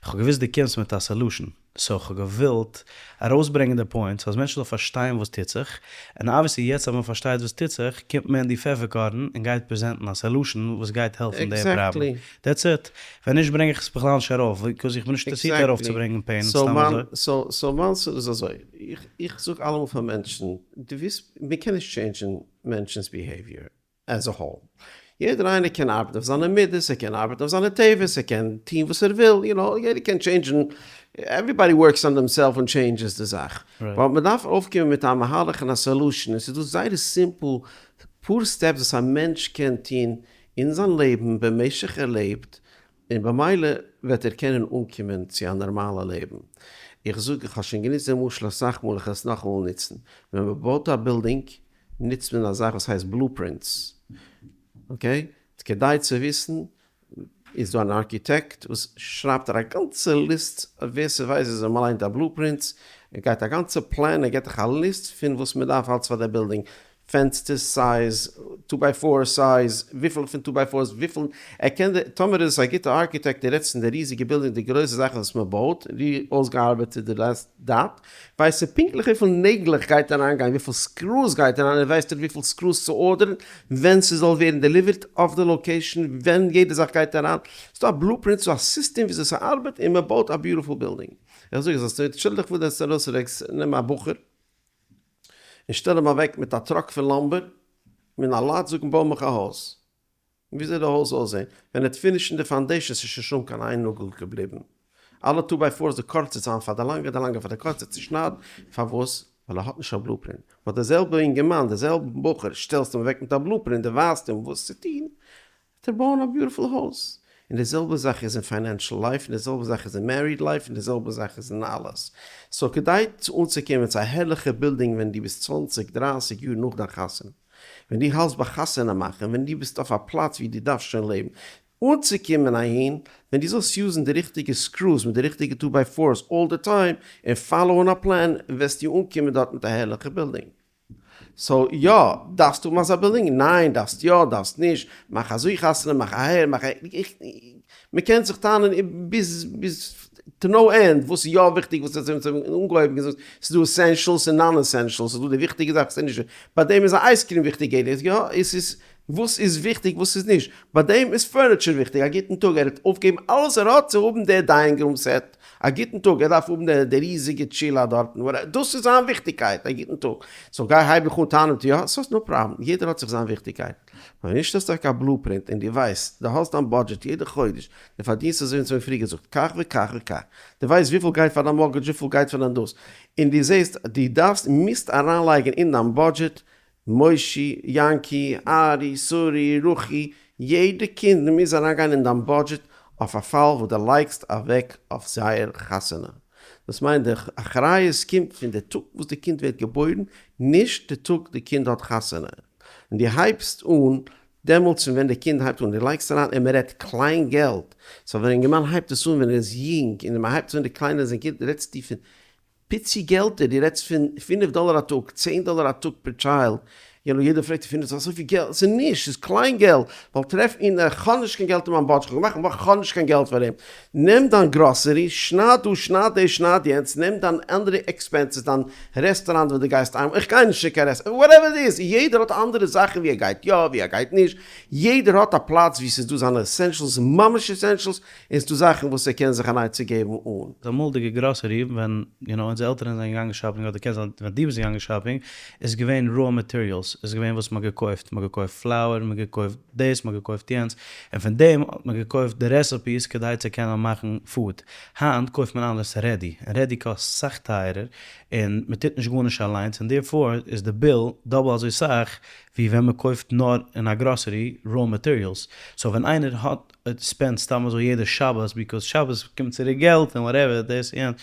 כ'האב געוואוסט דו קומסט מיט א solution, so כ'האב געווילט ארויסברענגען די points אז מענטשן זאלן פארשטיין וואס טוט זיך, און obviously יעצט אז מען פארשטייט וואס טוט זיך קומט מענדי פעפערקארן און גייט present ן א solution וואס גייט העלפן די פראבלעם. Exactly. That's it. ווען נישט ברענג איך עס בכלל נישט ארויף, because איך בין נישט אינטערעסירט Exactly. ארויפצוברענגען pain So סתם מיין, אזוי. So, so מיין סוד איז אזוי, איך, איך זאג אלעמאל פאר מענטשן, דו ווילסט, מען קען נישט change ן מענטשנ'ס behavior as a whole. יעדער איינער קען ארבעטן אויף זיינע מידות, ער קען ארבעטן אויף זיינע טבע'ס, ער קען טון וואס ער וויל, you know, יעדער קען change ן, everybody works on themself און changes די זאך. Right. But מען דארף אויפקומען מיט א מהלך און א solution, עס איז דא זייער simple פאר steps וואס א מענטש קען טון אין זיין לעבן במשך ער לעבט, און במילא וועט ער קענען אנקומען צו א נארמאלע לעבן. איך זאג, איך האב שוין גענוצט דעם משל אסאך מאל, איך וועל עס נאכאמאל נוצן. ווען מען בויט א בילדינג, נוצט מען א זאך וואס הייסט blueprints. Okay? כדי צו וויסן, איז דא אן ארכיטעקט וואס שרייבט א גאנצע list, ווער ס'ווייסט וויאזוי מ'ליינט א blueprints, ער גייט א גאנצע פלאן, ער געט דיך א list פון וואס מ'דארף אלץ פאר די בילדינג, פענסטער size, two by four size, וויפיל פון two by fours, וויפיל, ער קען די, טאמער איז עס א גוטע ארכיטעקט, דו רעדסט פון די ריזיגע בילדינג, די גרויסע זאכן וואס מען בויט, ווי אויסגעארבעט צו די last dot, ווייסט ער פונקטליך וויפיל נעגלעך גייט אריינגיין, וויפיל screws גייט אריין, ער ווייסט וויפיל screws צו order ן, ווען ס'זאל ווערן delivered אויף די location, ווען יעדע זאך גייט אריין, ס'דא א blueprint, ס'דא א סיסטעם וויאזוי ס'ארבעט, און מען בויט א beautiful בילדינג. איך זאג עס, שטעל דיך פאר דו האסט ארויס נעם א בחור, און שטעל אים אוועק מיט א truck פון lumber, מיט א lot, זאג אים בוי מיך א הויז. ווי זאל די הויז אויסזען? ווען ער וועט finish ן די foundation איז שוין שוין קיין איין נאגל געבליבן. אלע two by fours די קורצע זיין פאר די לאנגע, די לאנגע פאר די קורצע צו שניידן. פארוואס? ווייל ער האט נישט א blueprint. But די זעלבע אינגערמאן, די זעלבע בחור, שטעלסט אים אוועק מיט א blueprint, דו ווייזט אים וואס צו טון, וועט ער בויען א beautiful הויז. און די זעלבע זאך איז אין financial life, און די זעלבע זאך איז אין married life, און די זעלבע זאך איז אין אלעס. So כדי צו אנצוקומען צו א הערליכע בילדינג ווען דו ביסט 20, 30 יאר נאך דיין חתונה, ווען דו האלטסט ביי חתונה מאכן, ווען דו ביסט אויף א פלאץ ווי דו דארפסט שוין לעבן, אנצוקומען אהין, ווען דו זאלסט use ן די ריכטיגע screws מיט די ריכטיגע two by fours all the time, און follow ען א פלאן, וועסטו אנקומען דארט מיט א הערליכע בילדינג. So יא, דארפסטו האבן אזא בילדינג? ניין, דארפסט יא, דארפסט נישט, מאך אזוי חתונה, מאך אהער, מאך אהער, מען קען זיך טענה'ן ביז ביז to no end וואס איז יא וויכטיג וואס איז אונז האבן אנגעהויבן געזאגט ס'איז דא essentials און non essentials, ס'איז דא די וויכטיגע זאכן ס'איז נישט, ביי דעם איז א ice cream וויכטיג יעדער יא, עס איז וואס איז וויכטיג וואס איז נישט, ביי דעם איז furniture וויכטיג, א גוטן טאג ער האט אויפגעגעבן אלעס ער האט צו האבן די dining room set, א גוטן טאג, ער דארף האבן די ריזיגע טשילא דארטן, דאס איז זיין וויכטיגקייט, א גוטן טאג. So גיי הייב איך אן טענה'ן מיט יא, ס'איז no problem, יעדער האט זיך זיין וויכטיגקייט. ווען נישט האסטו א blueprint און דו ווייסט, דו האסט דיין budget יעדע חודש, דו פארדינסט אזוי אונז האבן פריער געזאגט, כך וכך וכך, דו ווייסט וויפיל גייט פאר דיין mortgage, וויפיל גייט פאר דיין דאס, און דו זעסט, דו דארפסט, מוזט אריינלייגן אין דיין budget מושי, יענקי, ארי, סורי, רוחי, יעדע קינד מוז אריינגיין אין דיין budget אויף א פאל וואס דו לייגסט אוועק אויף זייער חתונה. דאס מיינט די אחריות קומט פון די טאג וואס די קינד ווערט געבוירן, נישט די טאג די קינד האט חתונה. און דו הייבסט אן דעמאלטס פון ווען די קינד הייבט אן, דו לייגסט אריין און מען רעדט קליין געלט, so ווען א אינגערמאן הייבט עס אן ווען ער איז יונג און מען הייבט עס אן די קליינע זענען קינד רעדסטו פון פיצי געלטער, דו רעדסט פון פינף דאלער א טאג, צען דאלער א טאג פער child, you know יעדער פרעגט פינף איז אזויפיל געלט, ס'איז נישט, ס'איז קליין געלט, ווייל טרעף איינער איך האב נישט קיין געלט אין מיין budget, כ'האב געמאכט א כ'האב נישט קיין געלט פאר דעם, נעם דיין גראסערי, שנייד דא, שנייד דאס, שנייד יענץ, נעם דיין אנדערע expenses, דיין רעסטוראנט וואו דו גייסט איינמאל, איך גיי נישט צו קיין רעסטוראנט, whatever it is, יעדער האט אנדערע זאכן ווי ער גייט יא, ווי ער גייט נישט, יעדער האט א פלאץ ווי ס'איז דא זיינע essentials, ממש essentials, און ס'דא זאכן וואס ער קען זיך אן עצה געבן אן. די אמאלדיגע גראסערי ווען you know אונזער עלטערן זענען געגאנגען shopping אדער קען זיין ווען דו ביסט געגאנגען shopping איז געווען raw materials איז געווען וואס מ'האט געקויפט מ'האט געקויפט flour מ'האט געקויפט דאס מ'האט געקויפט יענץ און פון דעם האט מען געקויפט די recipes כדי צו קענען מאכן food היינט קויפט מען אלעס ready און ready קאסט סאך טייערער און מ'טוט נישט גארנישט אליינס און therefore איז די bill double אזוי סאך ווי ווען מ'קויפט נאר אין א גראסערי raw materials so ווען איינער האט spend סתם אזוי יעדע שבת because שבת קומט צוריק געלט און whatever דאס יענץ,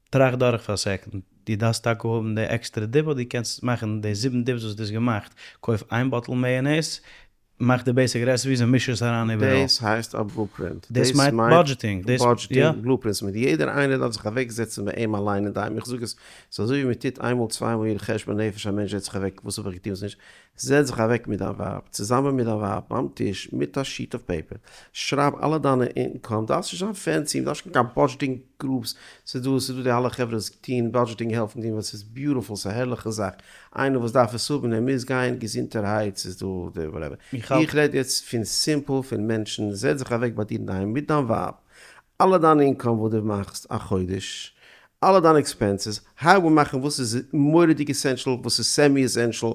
טראכט דורך פאר א second, דו דארפסט טאקע האבן די עקסטערע dip אדער דו קענסט מאכן די זיבן dips וואס דו האסט געמאכט, קויף איין bottle mayonnaise. מאך די basic recipes און מיש עס אריין איבעראל. דאס הייסט א blueprint. דאס מיינט budgeting. Budgeting, blueprints, מיט יעדער איינער דארף זיך אוועק זעצן ביי אים אליין אינדערהיים, איך זאג עס, ס'איז אזוי ווי מען טוט איינמאל צוויי מאל יעדע חשבון נפש, א מענטש זעצט זיך אוועק, וואס האב איך געטון וואס נישט, זעץ זיך אוועק מיט דיין ווייב, צוזאמען מיט דיין ווייב ביים טיש מיט א sheet of paper, שרייב אלע דיינע income, דארפסט נישט זיין fancy, מ'דארף נישט קיין budgeting groups, ס'איז דא ס'איז דא די אלע חברה וואס טוהן budgeting העלפן טוהן וואס ס'איז beautiful ס'איז א הערליכע זאך, איינער וואס דארף עס האבן ער מוז גיין געזונטערהייט ס'איז דא די whatever, איך רעד יעצט פון simple פון מענטשן, זעץ זיך אוועק ביי דיר אינדערהיים מיט דיין ווייב, אלע דיינע income וואס דו מאכסט א חודש, אלע דיינע expenses, הייב אן מאכן וואס איז מורא'דיג essential, וואס איז semi essential,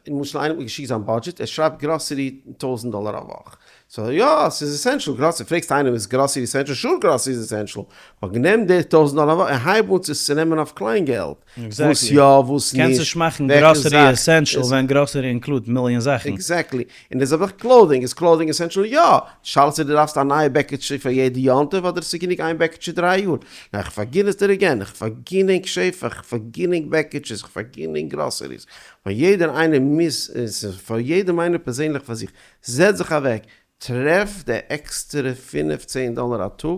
למשל איינער האט מיר געשיקט זיין budget, ער שרייבט גראסערי טויזענט דאלער א וואך, so יא ס'איז essential גראסערי, פרעגסט איינעם איז גראסערי essential, sure גראסערי איז essential, but נעם די טויזענט דאלער א וואך און הייב אן צו עס צונעמען אויף קליין געלט, וואס יא וואס נישט, קענסט נישט מאכן גראסערי essential ווען גראסערי include מיליאן זאכן. Exactly, און די זעלבע זאך clothing, איז clothing essential? יא! שאלה צו דו דארפסט א נייע בעקיטשע פאר יעדע יום טוב אדער ס'איז גענוג איין בעקיטשע דריי יאר. ניין כ'פארגין עס דיר again, כ'פארגין ענק שעפער, כ'פארגין ענק בעקיטשעס, כ'פארגין ענק גראסעריס. פאר יעדער איינער מוז, פאר יעדעם איינער פערזענליך פאר זיך, זעץ זיך אוועק, טרעף די עקסטערע פינף צען דאלער א טאג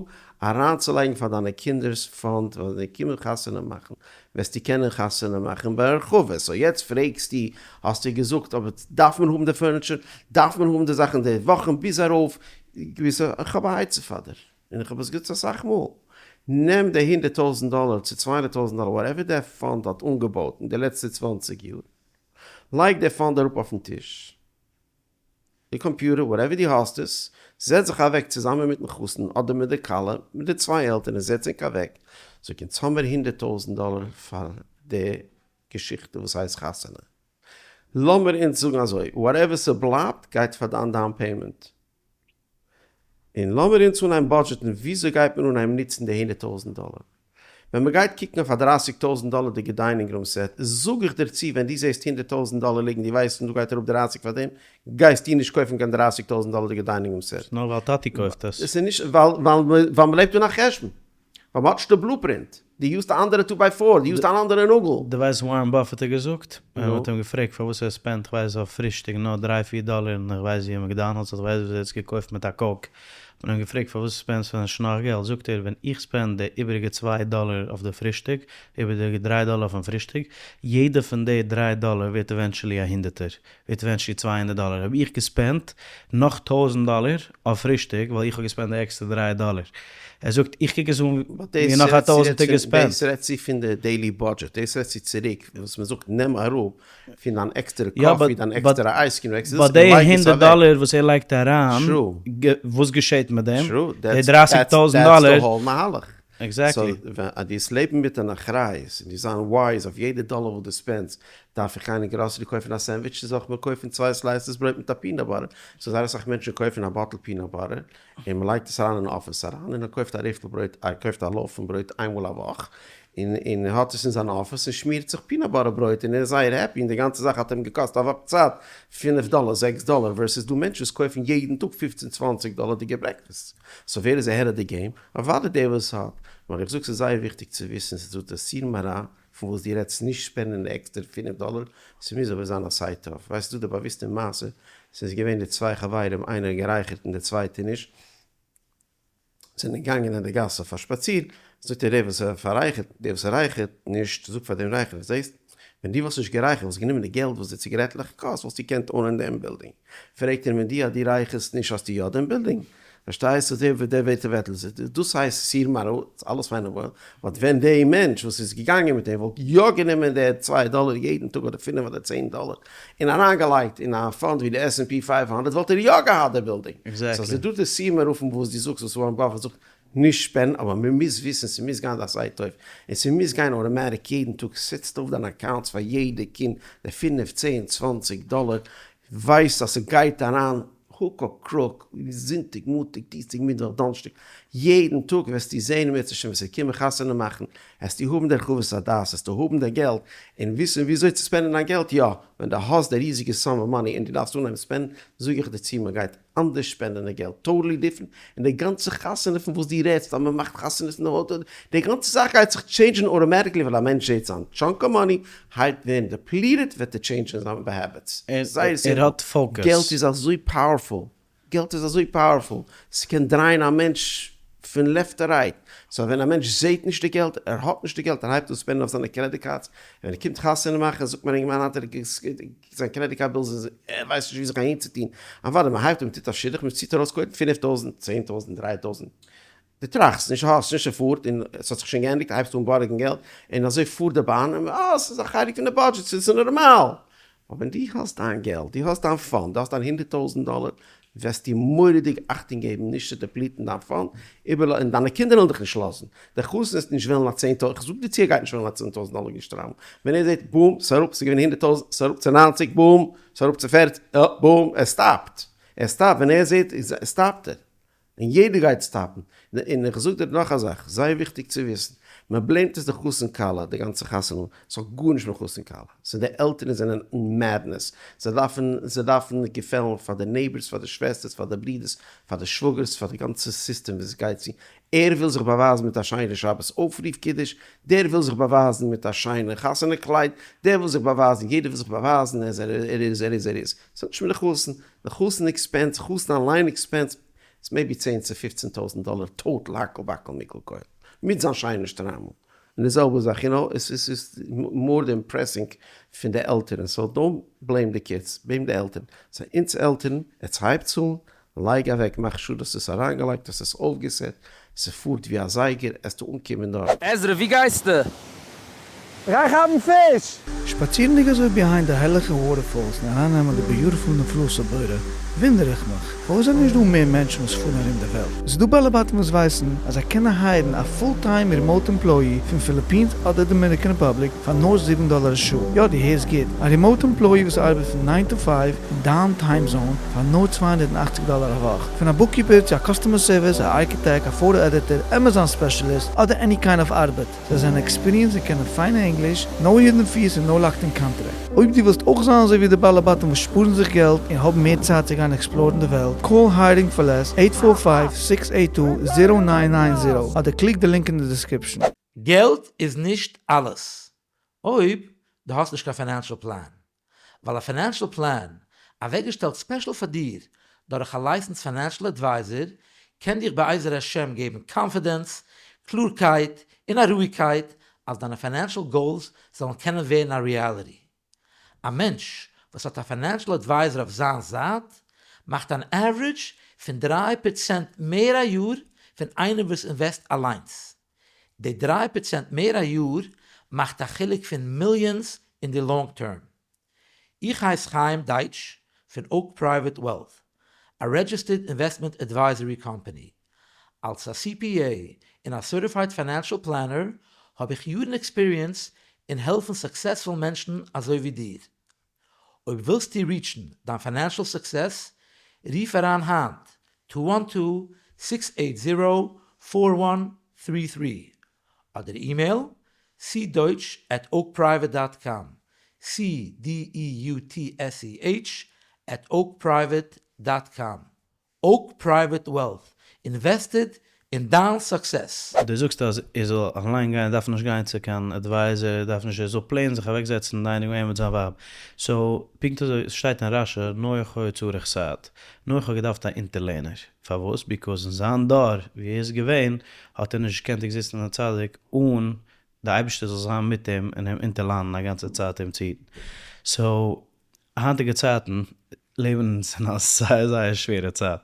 אריינצולייגן פאר דיינע קינדער'ס fund ווען זיי קומען חתונה מאכן וועסטו קענען חתונה מאכן בהרחבה, so יעצט פרעגסטו האסטו געזאגט אבער דארף מען האבן די furniture דארף מען האבן די זאכן די וואכן ביז ארויף געוויסע איך האב א עצה פאר דיר און איך האב עס געזאגט אסאך מאל נעם די הונדערט טויזענט דאלער צו 200 טויזענט דאלער whatever די fund האט אנגעבויט אין די לעצטע 20 יאר לייג די fund אראפ אויפן טיש די קאמפיוטער whatever דו האסט עס, זעץ זיך אוועק צוזאמען מיטן חתן אדער מיט די כלה, מיט די צוויי עלטערן זעץ ענק אוועק, זאג אונז האמיר הונדערט טויזענט דאלער פאר די געשיכטע וואס הייסט חתונה, לאמיר אונז זאגן אזוי, whatever ס'בלייבט גייט פאר דיין down payment, און לאמיר אונז אנהייבן budget ן וויאזוי גייט מען אנהייבן נוצן די הונדערט טויזענט דאלער. ווען מען גייט קוקן אויף א דרייסיג טויזענט דאלערדיגע dining room set, זאג איך דיר צו ווען דו זעסט הונדערט טויזענט דאלער ליגן דו ווייסט און דא גייט אראפ דרייסיג פאר דעם, גייסטו נישט קויפן קיין דרייסיג טויזענט דאלערדיגע dining room set. נאר ווייל טאטי קויפט עס. עס איז נישט ווייל ווייל מען לעבט אן א חשבון. ווייל מען האט נישט די blueprint. דו use ט א אנדערע two by four, דו use ט אן אנדערע נאגל. דו ווייסט ווארען באפעט האט געזאגט? ווען מען האט אים געפרעגט פארוואס ער spend ט כ'ווייס אויף פרישטאג נאר דריי פיר דאלער און כ'ווייס ווי אין McDonald's אדער כ'ווייס וואס ער האט עס געקויפט מיט א Coke, האט מען אים געפרעגט פארוואס spend סטו נישט נאך געלט, זאגט ער ווען איך spend די איבעריגע צוויי דאלער אויף די פרישטאג, איבעריגע דריי דאלער אויפן פרישטאג, יעדע פון די דריי דאלער ווערט eventually א הונדערטער, ווערט eventually 200 דאלער, האב איך גע spend ט נאך טויזנט דאלער אויף פרישטאג ווייל איך האב גע spend ט די עקסטערע דריי דאלער. ער זאגט איך קוק עס אן ווי נאך א טויזענטער גע spend ט. דאס רעדט זי פון די daily budget, דאס רעדט זי צוריק וואס מען זאגט נעם אראפ פון דיין עקסטערע coffee, דיין עקסטערע ice cream, but די הונדערט דאלער וואס ער לייגט אריין, וואס געשעט מיט דעם? די דרייסיג טויזנט דאלער. מהלך. Exactly. So אז דו וועסט לעבן מיט אן אחריות און דו זיין wise אויף יעדע דאלער וואס דו spend סט, דארף איך גיין אין גראסערי קויפן א sandwich צו זאל איך מיר קויפן צוויי slices ברויט מיט א peanut butter? So זייער אסאך מענטשן קויפן א bottle peanut butter און מען לייגט עס אריין אין אפיס אריין און ער קויפט א ריפל ברויט ער קויפט א loaf פון ברויט איינמאל א וואך און און האט עס אין זיין אפיס און שמירט זיך peanut butter ברויט און ער איז זייער happy און די גאנצע זאך האט אים געקאסט א וואך צייט פינף דאלער זעקס דאלער versus דא מענטשן וואס קויפן יעדן טאג פופצן צוואנציג דאלערדיגע breakfast so ווער איז ahead of the game? אוודאי דער וואס האט, נאר איך זאג ס'איז זייער וויכטיג צו וויסן ס'איז דא די סור מרע פון וואס דו רעדסט נישט spend ען עקסטער פינף דאלער, ס'מוז אבער זיין א עשה טוב, ווייסט דא די באוויסטע מעשה, ס'איז געווען די צוויי חברים איינער גערייכערט און די צווייטע נישט, זענען געגאנגען אין די גאס אויף א שפאציר, זאגט ער דער וואס פאררייכערט, דער וואס רייכערט נישט, זאגט פאר דעם רייכערער, זעסט, ווען דו וואלסט נישט גערייכערט וואלסט גענומען די געלט וואס די ציגרעטלעך קאסט וואלסטו געקענט own ען דעם בילדינג, פרעגט ער אים און דו אז דו רייכערסט נישט האסטו יא דעם בילדינג? פארשטייסט אז דער דער ווערט ווערט דאס הייסט סור מרע, אלעס פיין און וואויל, but ווען די מענטש וואס איז געגאנגען מיט אים וואלט יא גענומען די צוויי דאלער יעדן טאג אדער פינף אדער צען דאלער און אריינגעלייגט אין א fund ווי די S&P 500 וואלט ער יא געהאט די בילדינג. So ס'איז דא די סור מרע פון וואס דו זאגסט וואס ווארען באפעט זאגט נישט spend ן אבער מ'מוז וויסן ס'מוז גיין די עשה טוב און ס'מוז גיין automatic יעדן טאג סעטסט אויף דיין accounts פאר יעדע קינד די פינף צען צוואנציג דאלער ווייסט אז ס'גייט אריין hook or crook, זונטאג מאנטאג דינסטאג מיטוואך דאנערשטאג, יעדן טאג וועסטו זען אם ירצה השם וועסטו קומען חתונה מאכן, העסטו האבן דער הרחבת הדעת, העסטו האבן דער געלט, און וויסן וויאזוי צו spend ען דיין געלט, יא, ווען דו האסט די ריזיגע sum of money און דו דארפסט אנהייבן spend ן, זאג איך דיר צו מען גייט. אנדערש spend ען די געלט, totally different, און די גאנצע חתונה פון וואס דו רעדסט אז מען מאכט חתונות אין די האטעל, די גאנצע זאך גייט זיך change ן automatically ווייל א מענטש זעט זיין chunk of money הייבט ווערן depleted וועט ער change ן זיין habits, זייער ער האט simple, focus. געלט איז אזוי powerful, געלט איז אזוי powerful, ס'קען דרייען א מענטש פון left to right, so ווען א מענטש זעהט נישט די געלט, ער האט נישט די געלט, ער הייבט אן spend ן אויף זיינע credit cards, ווען ער קומט חתונה מאכן זאגט מען אינגערמאן האט ער זיין credit card bills איז ער ווייסט נישט ווי זיך אהין צו טון, אוודאי מען הייבט אן מען טוט א שידוך מען ציט ארויס קודם 5000, 10,000, 3000, דו טראכסט נישט האסט נישט ס'פארט און ס'האט זיך שוין געענדיגט הייבסטו אן בארגן געלט און אזוי פארט די באן און אה ס'איז א חלק פון די budget ס'איז נארמאל. אבער ווען דו האסט דיין געלט, דו האסט דיין fund, דו האסט דיין 100,000 דאלער, וועסטו מורא'דיג אכטונג געבן נישט צו deplete ן דיין fund, איבערלאזן, און דיינע קינדער וועלן דיך נישט לאזן, דער חתן וועט נישט וועלן א 10,000, איך זאג דיר צו ער גייט נישט וועלן א 10,000 דאלער שטריימל, ווען ער זעט boom, ס'איז אראפ, ס'איז געווען 100,000, ס'איז אראפ צו 90, boom, ס'איז אראפ צו 40, אה, boom, ער stop ט, ער stop ט, ווען ער זעט, stop ט ער. און יעדער גייט stop ן. און איך זאג דיר נאך א זאך, זייער וויכטיג צו וויסן, מען blame ט עס די חתן כלה, די גאנצע חתונה, ס'האט גארנישט מיט חתן כלה, ס'איז די עלטערן זענען אין madness, זיי דארפן, זיי דארפן געפעלן פאר די neighbors, פאר די שוועסטערס, פאר די ברידערס, פאר די שוואגערס, פאר די גאנצע סיסטעם ווי ס'גייט צו, ער וויל זיך באווייזן מיט א שיינע שבת אויפרוף קידוש, דער וויל זיך באווייזן מיט א שיינע חתונה קלייד, דער וויל זיך באווייזן, יעדער וויל זיך באווייזן, ער איז, ער איז, ער איז, ער איז. ס'האט נישט מיט די חתן, די חתן expense, חתן אליין expense, איז maybe צען צו פופצן טויזנט דאלער total הכל בכל מכל כל, מיט זיין שיינע שטריימל, און די זעלבע זאך, יו נאו, עס איז more די impressing פון די עלטערן, so don't blame די kids, blame די עלטערן, so אונז עלטערן, עטס הייבטס אן, לייג אוועק, מאך sure דו האסט עס אריינגעלייגט, האסט עס אויפגע set, ס'פארט ווי א זייגער, עסטו אנקומען דארט. עזרא, ווי גייסטו? כ'גיי כאפן פיש! שפאצירנדיג אזוי behind די הערליכע waterfalls און ארייננעמען די beautiful נפלאות הבורא, וואונדער איך מיך, פארוואס זענען נישט דא מער מענטשן וואס פארן ארום די וועלט? ס'איז דא בעלי בתים וואס ווייסן אז זיי קענען hire ן א full time remote employee פון פיליפינס אדער Dominican Republic פאר נאר זיבן דאלאר א שעה. יא דו הערסט גוט, א remote employee וואס ארבעט פון nine to five אין דיין time zone פאר נאר 280 דאלאר א וואך. פון א bookkeeper צו א customer service, א architect, א photo editor, Amazon specialist, אדער any kind of ארבעט. זיי זענען experienced און קענען פיינע ענגליש, no hidden fees און no locked in contract. אויב דו ווילסט אויך זיין אזוי ווי די בעלי בתים וואס שפארן זיך געלט און האבן מער צייט צו גיין explore ן די וועלט, call Hiring for Less eight four five six eight two zero nine nine zero אדער click די link אין די description. געלט איז נישט אלעס אויב דו האסט נישט קיין financial plan, ווייל א financial plan אוועקגעשטעלט special פאר דיר דורך א licensed financial advisor קען דיך בעזר השם געבן confidence, קלארקייט און א רואיגקייט אז דיינע financial goals זאלן קענען ווערן א reality. א מענטש וואס האט א financial advisor אויף זיין זייט מאכט אן average פון 3% מער א יאר פון איינער וואס invest אליינס. די 3% מער א יאר מאכט א חילוק פון millions אין די long term. איך הייס חיים דייטש פון Oak Private Wealth, א registered investment advisory company. אלס א CPA און א certified financial planner האב איך יארן experience אין העלפן successful מענטשן אזוי ווי דיר. אויב ווילסטו reach ן דיין financial success, רוף אריין היינט, two one two, six eight zero, four one three three, אדער email cdeutsch at oakprivate dot com, C D E U T S E H at oakprivate dot com, Oak Private Wealth, invested אין דיין success. דו זאגסט אז ער זאל אליין גיין, ער דארף נישט גיין צו קיין advisor, ער דארף נישט, ער זאל plain זיך אוועק זעצן אין dining room מיט זיין ווייב. so, פונקט אזוי, עס שטייט אין רש"י, נח היה צריך סעד. נח האט געדארפט א אונטערלערנער. פארוואס? because אין זיין דור ווי ער איז געווען, האט ער נישט געקענט exist ן א צדיק אן די אייבערשטער זאל זיין מיט אים און אים אונטערליינען א גאנצע צייט אים צו היטן. so, היינטיגע צייטן לעבן אונז אין א זייער זייער שווערע צייט,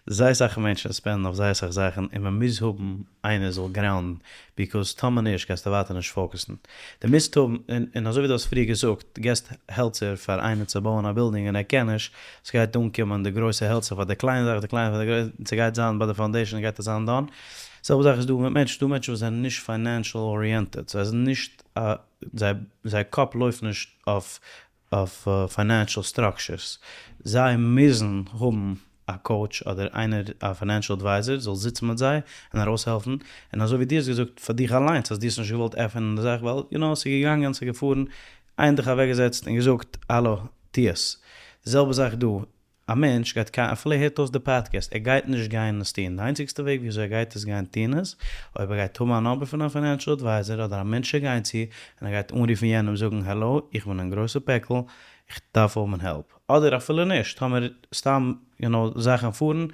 זייער סאך מענטשן spend ן אויף זייער סאך זאכן און מען מוז האבן איינער זאל ground ן, because טאמער נישט גייסטו ווייטער נישט focus ן, דו מוזט האבן, און אזוי ווי דו האסט פריער געזאגט, געסט העלצער פאר איינער צו בויען א בילדינג און ער קען נישט, סגייט אנקומען די גרויסע העלצער פאר די קליינע זאך, די קליינע פאר די גרויסע, סגייט זיין ביי די foundation גייט עס זיין done, זעלבע זאך איז דא מיט מענטשן, ס'דא מענטשן וואס זענען נישט financial oriented, זיי זענען נישט א, זיי זייער קאפ לויפט נישט אויף אויף financial structures, זיי מוזן האבן א coach אדער איינער א financial advisor זאל זיצן מיט זיי און ארויסהעלפן, און אזוי ווי דו האסט געזאגט פאר דיך אליינס אז דו האסט נישט געוואלט עפענען די זאך ווייל יו נאו ס'איז געגאנגען ס'איז געפארן, איינער האט דיך אוועקגעזעצט און געזאגט האלא טו עס, די זעלבע זאך דא. א מענטש גייט קיין אפילו ער הערט אויס די פאדקעסט ער גייט נישט גיין עס טון, די איינציגסטע וועג וויאזוי ער גייט עס גיין טון איז אויב ער גייט האבן א number פון א financial advisor אדער א מענטש ער גיין צו און ער גייט אנרופן יענעם זאגן העלא איך בין אין גרויסע פעקל איך דארף האבן help אדער אפילו נישט טאמער סתם יו נאו זאכן פארן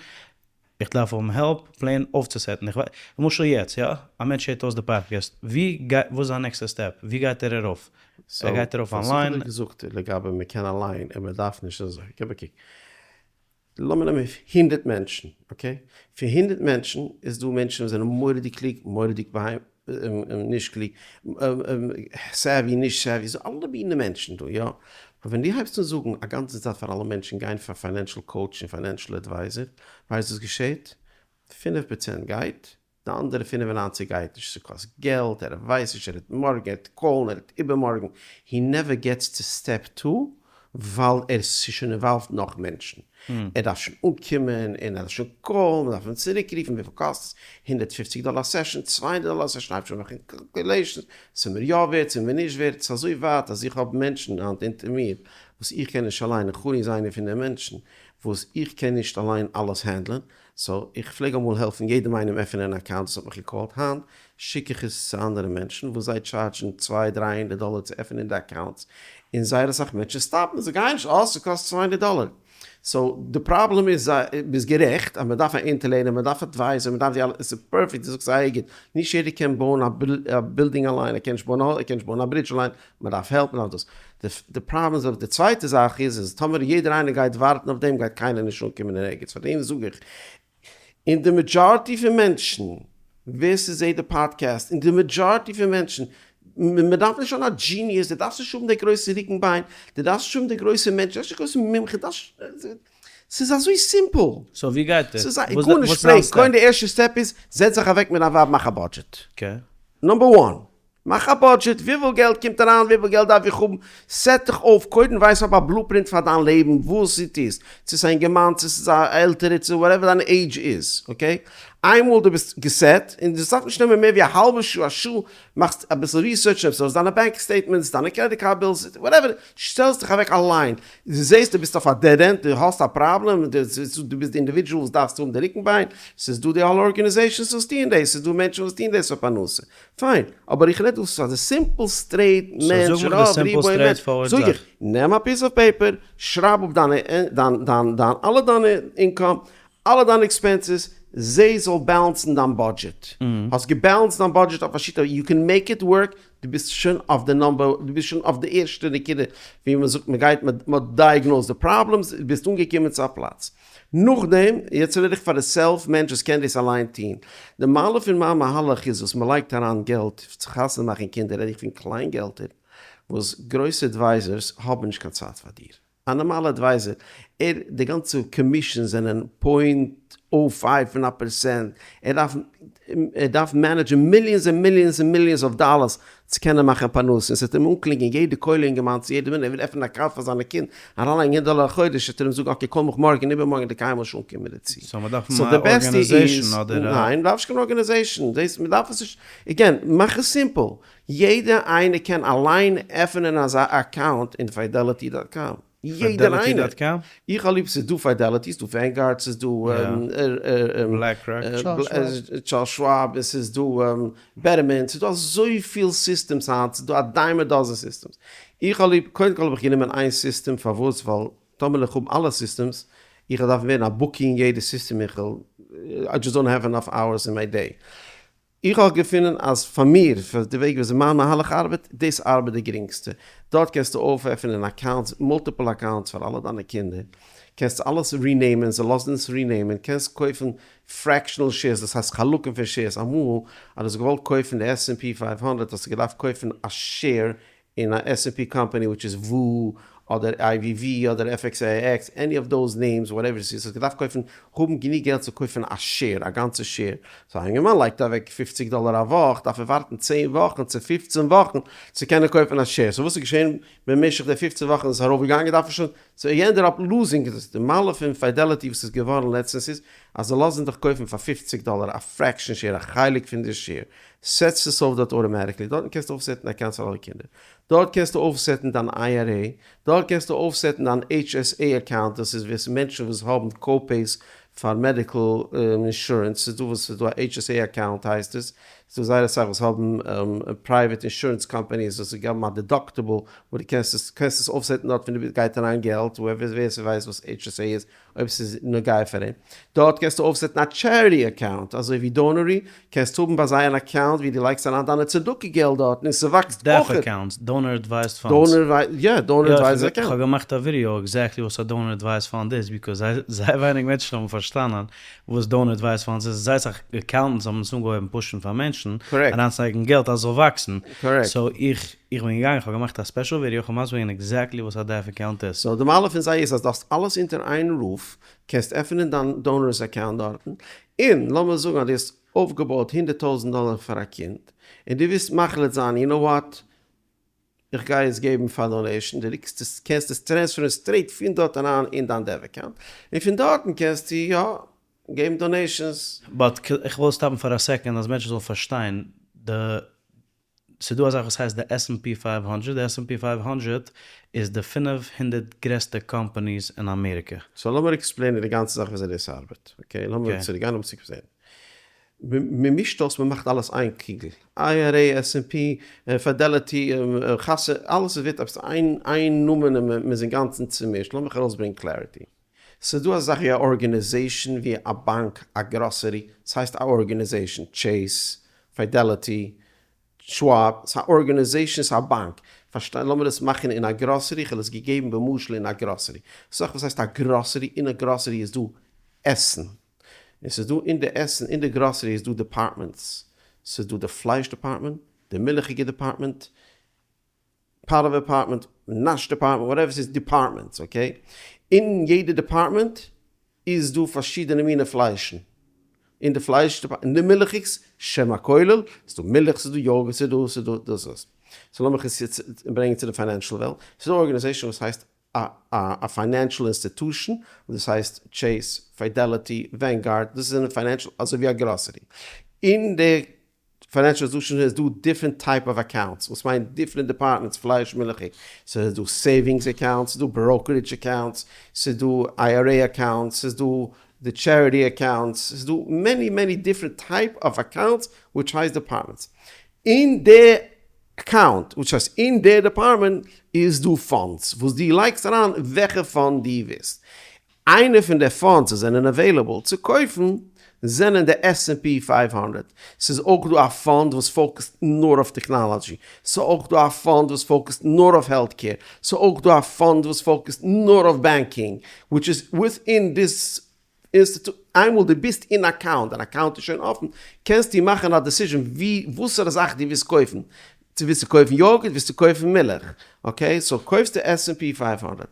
איך דארף האבן help plan אויפצוסעטן, איך ווייס, למשל יעצט יא, א מענטש הערט אויס די פאדקעסט, ווי גייט, וואס איז זיין נעקסטע step, ווי גייט ער ארויף? ער גייט ארויף אנליין? סאו, וואס איך האב דיר געזאגט לגבי מען קען אליין און מען דארף נישט אזוי, געב א קוק, לאמיר נעמען הונדרעט מענטשן, okay, פון הונדרעט מענטשן איז דא מענטשן וואס זענען מורא'דיג קלוג, מורא'דיג נישט קלוג, savvy נישט savvy, ס'איז אלע מיני מענטשן דא, יא? אבער ווען דו הייבסט אן זאגן א גאנצע צייט פאר אלע מענטשן גיין פאר financial coach און financial advisor, ווייסט וואס געשעט? 5% גייט, די אנדערע 95 גייט נישט, ס'קאסט געלט, ער ווייסט נישט, ער וועט מארגן, ער וועט call ן, ער וועט איבערמארגן, he never gets to step two, ווייל ער איז שוין involved נאך מענטשן, ער דארף שוין אנקומען און ער דארף שוין call ן, מען דארף אים צוריק רופן, וויפיל קאסט עס, 150 דאלער א session, 200 דאלער א session, הייבט שוין מאכן calculations, ס'איז מיר יא ווערט, ס'איז מיר נישט ווערט, ס'איז אזוי ווייט אז איך האב מענטשן היינט אונטער מיר וואס איך קען נישט אליין, און חוני איז איינער פון די מענטשן וואס איך קען נישט אליין אלעס handle ען, so איך פלעג אמאל העלפן יעדעם איינעם עפענען אן account וואס האט מיך געקאלט, היינט שיק איך עס צו אנדערע מענטשן וואס זיי טשארדזשן צוויי דריי הונדערט דאלער צו עפענען די accounts, און זייער אסאך מענטשן סטאפן, זיי גייען נישט, אה ס'קאסט 200 דאלער. so די פראבלעם איז, ביסט גערעכט אז מ'דארף א אונטערלערנער, מ'דארף advisor, מ'דארף די אלע, עס איז perfect, דו זאגסט זייער גוט, נישט יעדער קען בויען א בילדינג אליין, ער קען נישט בויען א הויז, ער קען נישט בויען א bridge אליין, מ'דארף help, מ'דארף דאס. די פראבלעם איז אבער די צווייטע זאך איז, אז טאמער יעדער איינער גייט ווארטן אויף דעם גייט קיינער נישט אנקומען אין ערגעץ, פארדעם זאג איך, און די majority פון מענטשן, ווער ס'זעט די פאדקעסט, און די majority פון מענטשן, מ'דארף נישט זיין א genius, דו דארפסט נישט האבן די גרויסע רוקן ביין, דו דארפסט נישט האבן די גרויסע מענטש, דו דארפסט נישט גרויסע מומחה, דו דארפסט, ס'איז אזוי simple. so ווי גייט ער? ס'איז א, גארנישט, פרעג, קודם די ערשטע step איז, זעץ זיך אוועק מיט דיין ווייב מאך א budget. number one. מאך א budget, וויפיל געלט קומט אריין, וויפיל געלט דארף איך האבן, set דיך אויף, קודם ווייס האב א blueprint פאר דיין לעבן, וואס דו טוסט, צו ס'איז א אינגערמאן, צו ס'איז א עלטערע, צו whatever דיין עידזש איז, okay? איינמאל דו ביסט געסעט, און דאס דארף נישט נעמען מער ווי א האלבע שעה, א שעה, מאכסט אביסל research, נעמסט ארויס דיינע bank statements, דיינע credit card bills, whatever, שטעלסט דיך אוועק אליין, דו זעסט דו ביסט אויף א dead end, דו האסט א פראבלעם, דו ביסט די individual וואס דארפסט האבן די רוקן ביין, ס'איז דא די אלע organizations וואס טוען דאס, ס'איז דא מענטשן וואס טוען דאס פאר פרנסה, פיין, אבער איך רעד דא פאר די simple straight מענטש, רוב רובו מענטש, זאג איך, נעם א piece of paper, שרייב אפ דיינע, דיין, דיין, דיין, אלע דיינע income, אלע דיינע expenses, זע זאל באלאנסן דיין budget. האסט געבאלאנסט דיין budget אויף א שיטה, you can make it work, דו ביסט שוין אויף די number, דו ביסט שוין אויף די ערשטע נקודה ווי מען זאגט מען גייט, מען האט diagnosed די problems, דו ביסט אנגעקומען צו א פלאץ. נאכדעם, יעצט רעד איך פאר די self מענטש וואס קען דאס אליין טון. די מעלה פון מיין מהלך איז וואס מען לייגט אריין געלט צו חתונה מאכן קינדער רעד איך פון קליין געלטער וואס גרויסע advisors האבן נישט קיין צייט פאר דיר. א נארמאלע advisor, ער, די גאנצע commission זענען point o five פון א פערסענט, ער דארף, ער דארף מענעדזשען millions און millions און millions of dollars צו קענען מאכן פרנסה, און ס'וועט אים אנקלינגען יעדע כולל אינגערמאן צו יעדע מינוט ער וויל עפענען א account פאר זיינע קינד, אריינלייגן הונדערט דאלער א חודש, וועט ער אים זאגן okay call מיך מארגן איבערמארגן וועט ער קיינמאל נישט אנקומען דערצו. so מ'דארף so א די בעסטע איז, organization אדער א. ניין מ'דארף נישט קיין organization, דאס מ'דארף עס נישט, again מאך עס simple, יעדער איינער קען אליין עפענען אזא account אין Fidelity dot com. יעדער Fidelity איינער. dot com? איך האב ליב, ס'איז דא Fidelity, ס'איז דא Vanguard, ס'איז דא Charles Schwab, און ס'איז דא Betterment, ס'איז דא אזויפיל systems היינט, ס'איז דא א dime a dozen systems. איך האב ליב, קודם כל האב איך גענומען איין סיסטעם, פארוואס? ווייל טאמער איך האב אלע systems, איך וועל דארפן ווערן א bookie אין יעדע סיסטעם, איך וועל, I just don't have enough hours in my day. איך האב געפונען אז פאר מיר, פאר די וועג וויאזוי מיין מהלך ארבעט, דאס ארבעט די גרינגסטע. דארט קענסטו אויפעפענען accounts, multiple accounts פאר אלע דיינע קינדער, קענסט אלעס רינעימען, זיי לאזן עס רינעימען, קענסט קויפן fractional shares, דאס הייסט חלקים פון shares, אמאל אז דו האסט געוואלט קויפן די S and P 500 האסטו געדארפט קויפן א share אין א S and P company which איז VOO אדער IVV אדער FXAIX any of those names whatever ס'איז האסט געדארפט קויפן האבן גענוג געלט צו קויפן א share א גאנצע share so א אינגערמאן לייגט אוועק 50 דאלער א וואך דארף ער ווארטן 10 וואכן צו 15 וואכן צו קענען קויפן א share so וואס איז געשען במשך די 15 וואכן איז עס ארויפגעגאנגען דארף ער שוין so he ended up losing די מעלה פון Fidelity וואס איז געווארן לעצטענס איז אז זיי לאזן דיך קויפן פאר 50 דאלער א fraction share א חלק פון די share. סעטסט עס אויף דארט automatically, דארטן קענסטו אויפסעטן accounts פאר אלע קינדער, דארט קענסטו אויפסעטן דיין IRA, דארט קענסטו אויפסעטן דיין HSA account, דאס איז וואס מענטשן וואס האבן co-pays פאר medical insurance, ס'איז דא וואס ס'איז דא א HSA account הייסט עס, ס'איז דא זייער אסאך וואס האבן private insurance companies וואס געבן א deductible וואס דו קענסט עס קענסט עס אויפסעטן דארט פון די גייט אריין געלט, ווער ס'ווייסט וואס HSA איז, אויב ס'איז נוגע פאר אים. דארט קענסטו אויפסעטן א charity account, אזוי ווי Donorly, קענסט האבן ביי זיי אן account ווי דו לייגסט אריין דיינע צדקה געלט דארטן און ס'וואקסט DAF אויך. accounts, donor advised funds. Donor, יא, donor advised account. כ'האב געמאכט א ווידיאו exactly וואס א donor advised fund איז, because זייער ווייניג מענטשן האבן פארשטאנען וואס donor advised funds איז, זייער אסאך accountants האבן עס אנגעהויבן push ן פאר מענטשן אריינצולייגן געלט אז ס'זאל וואקסן, so איך איך בין געגאנגען איך האב געמאכט א special video איך האב מסביר געווען exactly וואס א DAF account איז. So די מעלה פון זיי איז אז דו האסט אלעס אונטער איין roof, קענסט עפענען דיין donors account דארטן, און לאמיר זאגן אז דו האסט אויפגעבויט 100,000 דאלער פאר א קינד, און דו ווילסט מחליט זיין you know what, איך גיי עס געבן פאר donation, דו ריקסט עס, קענסט עס transfer ן straight פון דארט אריין אין דיין DAF account, און פון דארטן קענסטו יא געבן donations. But איך וויל stop ן פאר א second אז מענטשן זאלן פארשטיין די ס'איז דא א זאך וואס הייסט די S&P 500, די S&P 500 איז די 500 גרעסטע companies אין אמעריקע. So לאמיר explain ען די גאנצע זאך וויאזוי דאס ארבעט, okay? לאמיר צוריק גיין לאמיר צוריק זען. מ'מישט אויס מ'מאכט אלעס איין קוגל, IRA, S&P, Fidelity, חסד, אלעס ווערט עפעס איין איין נאמען און מ'איז אינגאנצן צומישט, לאמיך ארויסברענגן clarity. ס'איז דא א זאך ווי א organization ווי א באנק, א גראסערי, ס'הייסט א organization, Chase, Fidelity, Schwab, ס'איז א organization, ס'איז א באנק, פארשטיי, לאמיר עס מאכן אין א גראסערי, כ'האב עס געגעבן במשל אין א גראסערי, זאך וואס הייסט א גראסערי, אין א גראסערי איז דא עסן, און ס'איז דא אין די עסן, אין די גראסערי איז דא departments, ס'איז דא די פלייש department, די מילכיגע department, פארעווע department, נאש department, whatever ס'איז departments, okay? אין יעדע department איז דא פארשידענע מינע פליישן. אין די פלייש department, אין די מילכיגס, שם הכולל, ס'איז דא מילך, ס'איז דא yogurt, ס'איז דא, ס'איז דא דאס דאס. So לאמיך עס יעצט ברענגען צו די financial וועלט. ס'איז דא א organization וואס הייסט א א financial institution, וואס דאס הייסט Chase, Fidelity, Vanguard, דאס זענען financial, אזוי ווי א גראסערי. אין די financial institution איז דא different type of accounts, וואס מיינט different departments, פלייש מילכיג, ס'איז דא savings accounts, ס'איז דא brokerage accounts, ס'איז דא IRA accounts, ס'איז דא די charity accounts, ס'איז דא many many different type of accounts which הייסט departments. אין די account, which הייסט אין די department איז דא funds וואס דו לייגסט אריין וועלכע fund דו ווילסט. איינע פון די funds וואס זענען available צו קויפן זענען די S&P 500. ס'איז אויך דא א fund וואס focus ט נאר אויף technology. ס'איז אויך דא א fund וואס focus ט נאר אויף health care. ס'איז אויך דא א fund וואס focus ט נאר אויף banking, which is within this institute. איינמאל דו ביסט אין account, דיין account איז שוין אפן, קענסטו מאכן א decision ווי וואסערע זאך דו ווילסט קויפן. צו ווילסטו קויפן yogurt, ווילסטו קויפן מילך. Okay, so קויפסטו S&P 500.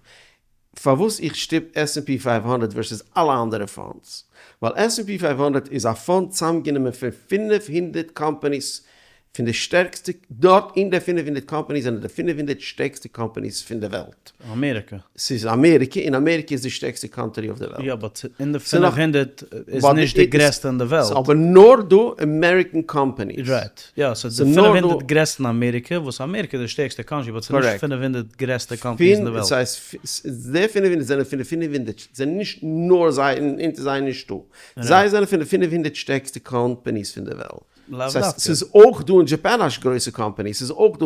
פארוואס איך שטופ S&P 500 versus אלע אנדערע funds? ווייל S&P 500 איז א fund צוזאמגענומען פון 500 companies פון די שטערקסטע, דארט אין די 500 companies זענען די 500 שטערקסטע companies פון די וועלט. אמעריקע. ס'איז אמעריקע, און אמעריקע איז די שטערקסטע country אויף די וועלט. יא but אין די 500 איז נישט די גרעסטע אין די וועלט. ס'איז אבער נאר דא American companies. Right. יא ס'איז די 500 גרעסטע אין אמעריקע, וואס אמעריקע איז די שטערקסטע country, but ס'איז נישט 500 גרעסטע companies אין די וועלט. ס'הייסט די 500 זענען פון די 500, זענען נישט נאר זיי און אונטער זיי נישטא. זיי זענען פון די 500 שטערקסטע companies פון די וועלט. ס'הייסט ס'איז אויך דא אין Japan א גרויסע קאמפאני, ס'איז אויך דא,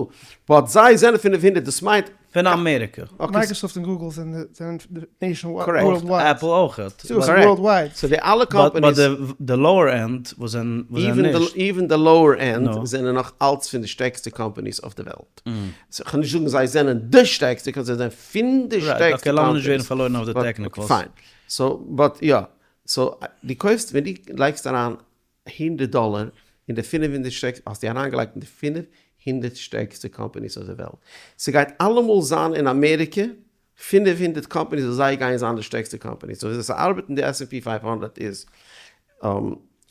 but זיי זענען 500, דאס מיינט. פון אמעריקע. Microsoft און Google זענען nationwide, worldwide. Apple אויכעט. Worldwide. So די אלע companies. But די lower end וואס זענען נישט. Even די lower end זענען נאך אלץ פון די שטערקסטע companies אויף די וועלט. כ'קען נישט זאגן זיי זענען די שטערקסטע, זיי זענען פון די שטערקסטע companies. Okay לאמיר נישט ווערן פארלוירן אויף די technicals. Fine. So but יא. So דו קויפסט ווען דו לייגסט אריין הונדערט דאלער אין די 500 שטערקסטע, האסטו אריינגעלייגט אין די 500 שטערקסטע companies אויף די וועלט. ס'גייט אלעמאל זיין אין אמעריקע 500 companies וואס זיי גייען זיין די שטערקסטע companies. So וויאזוי ס'ארבעט אין די S&P 500 איז.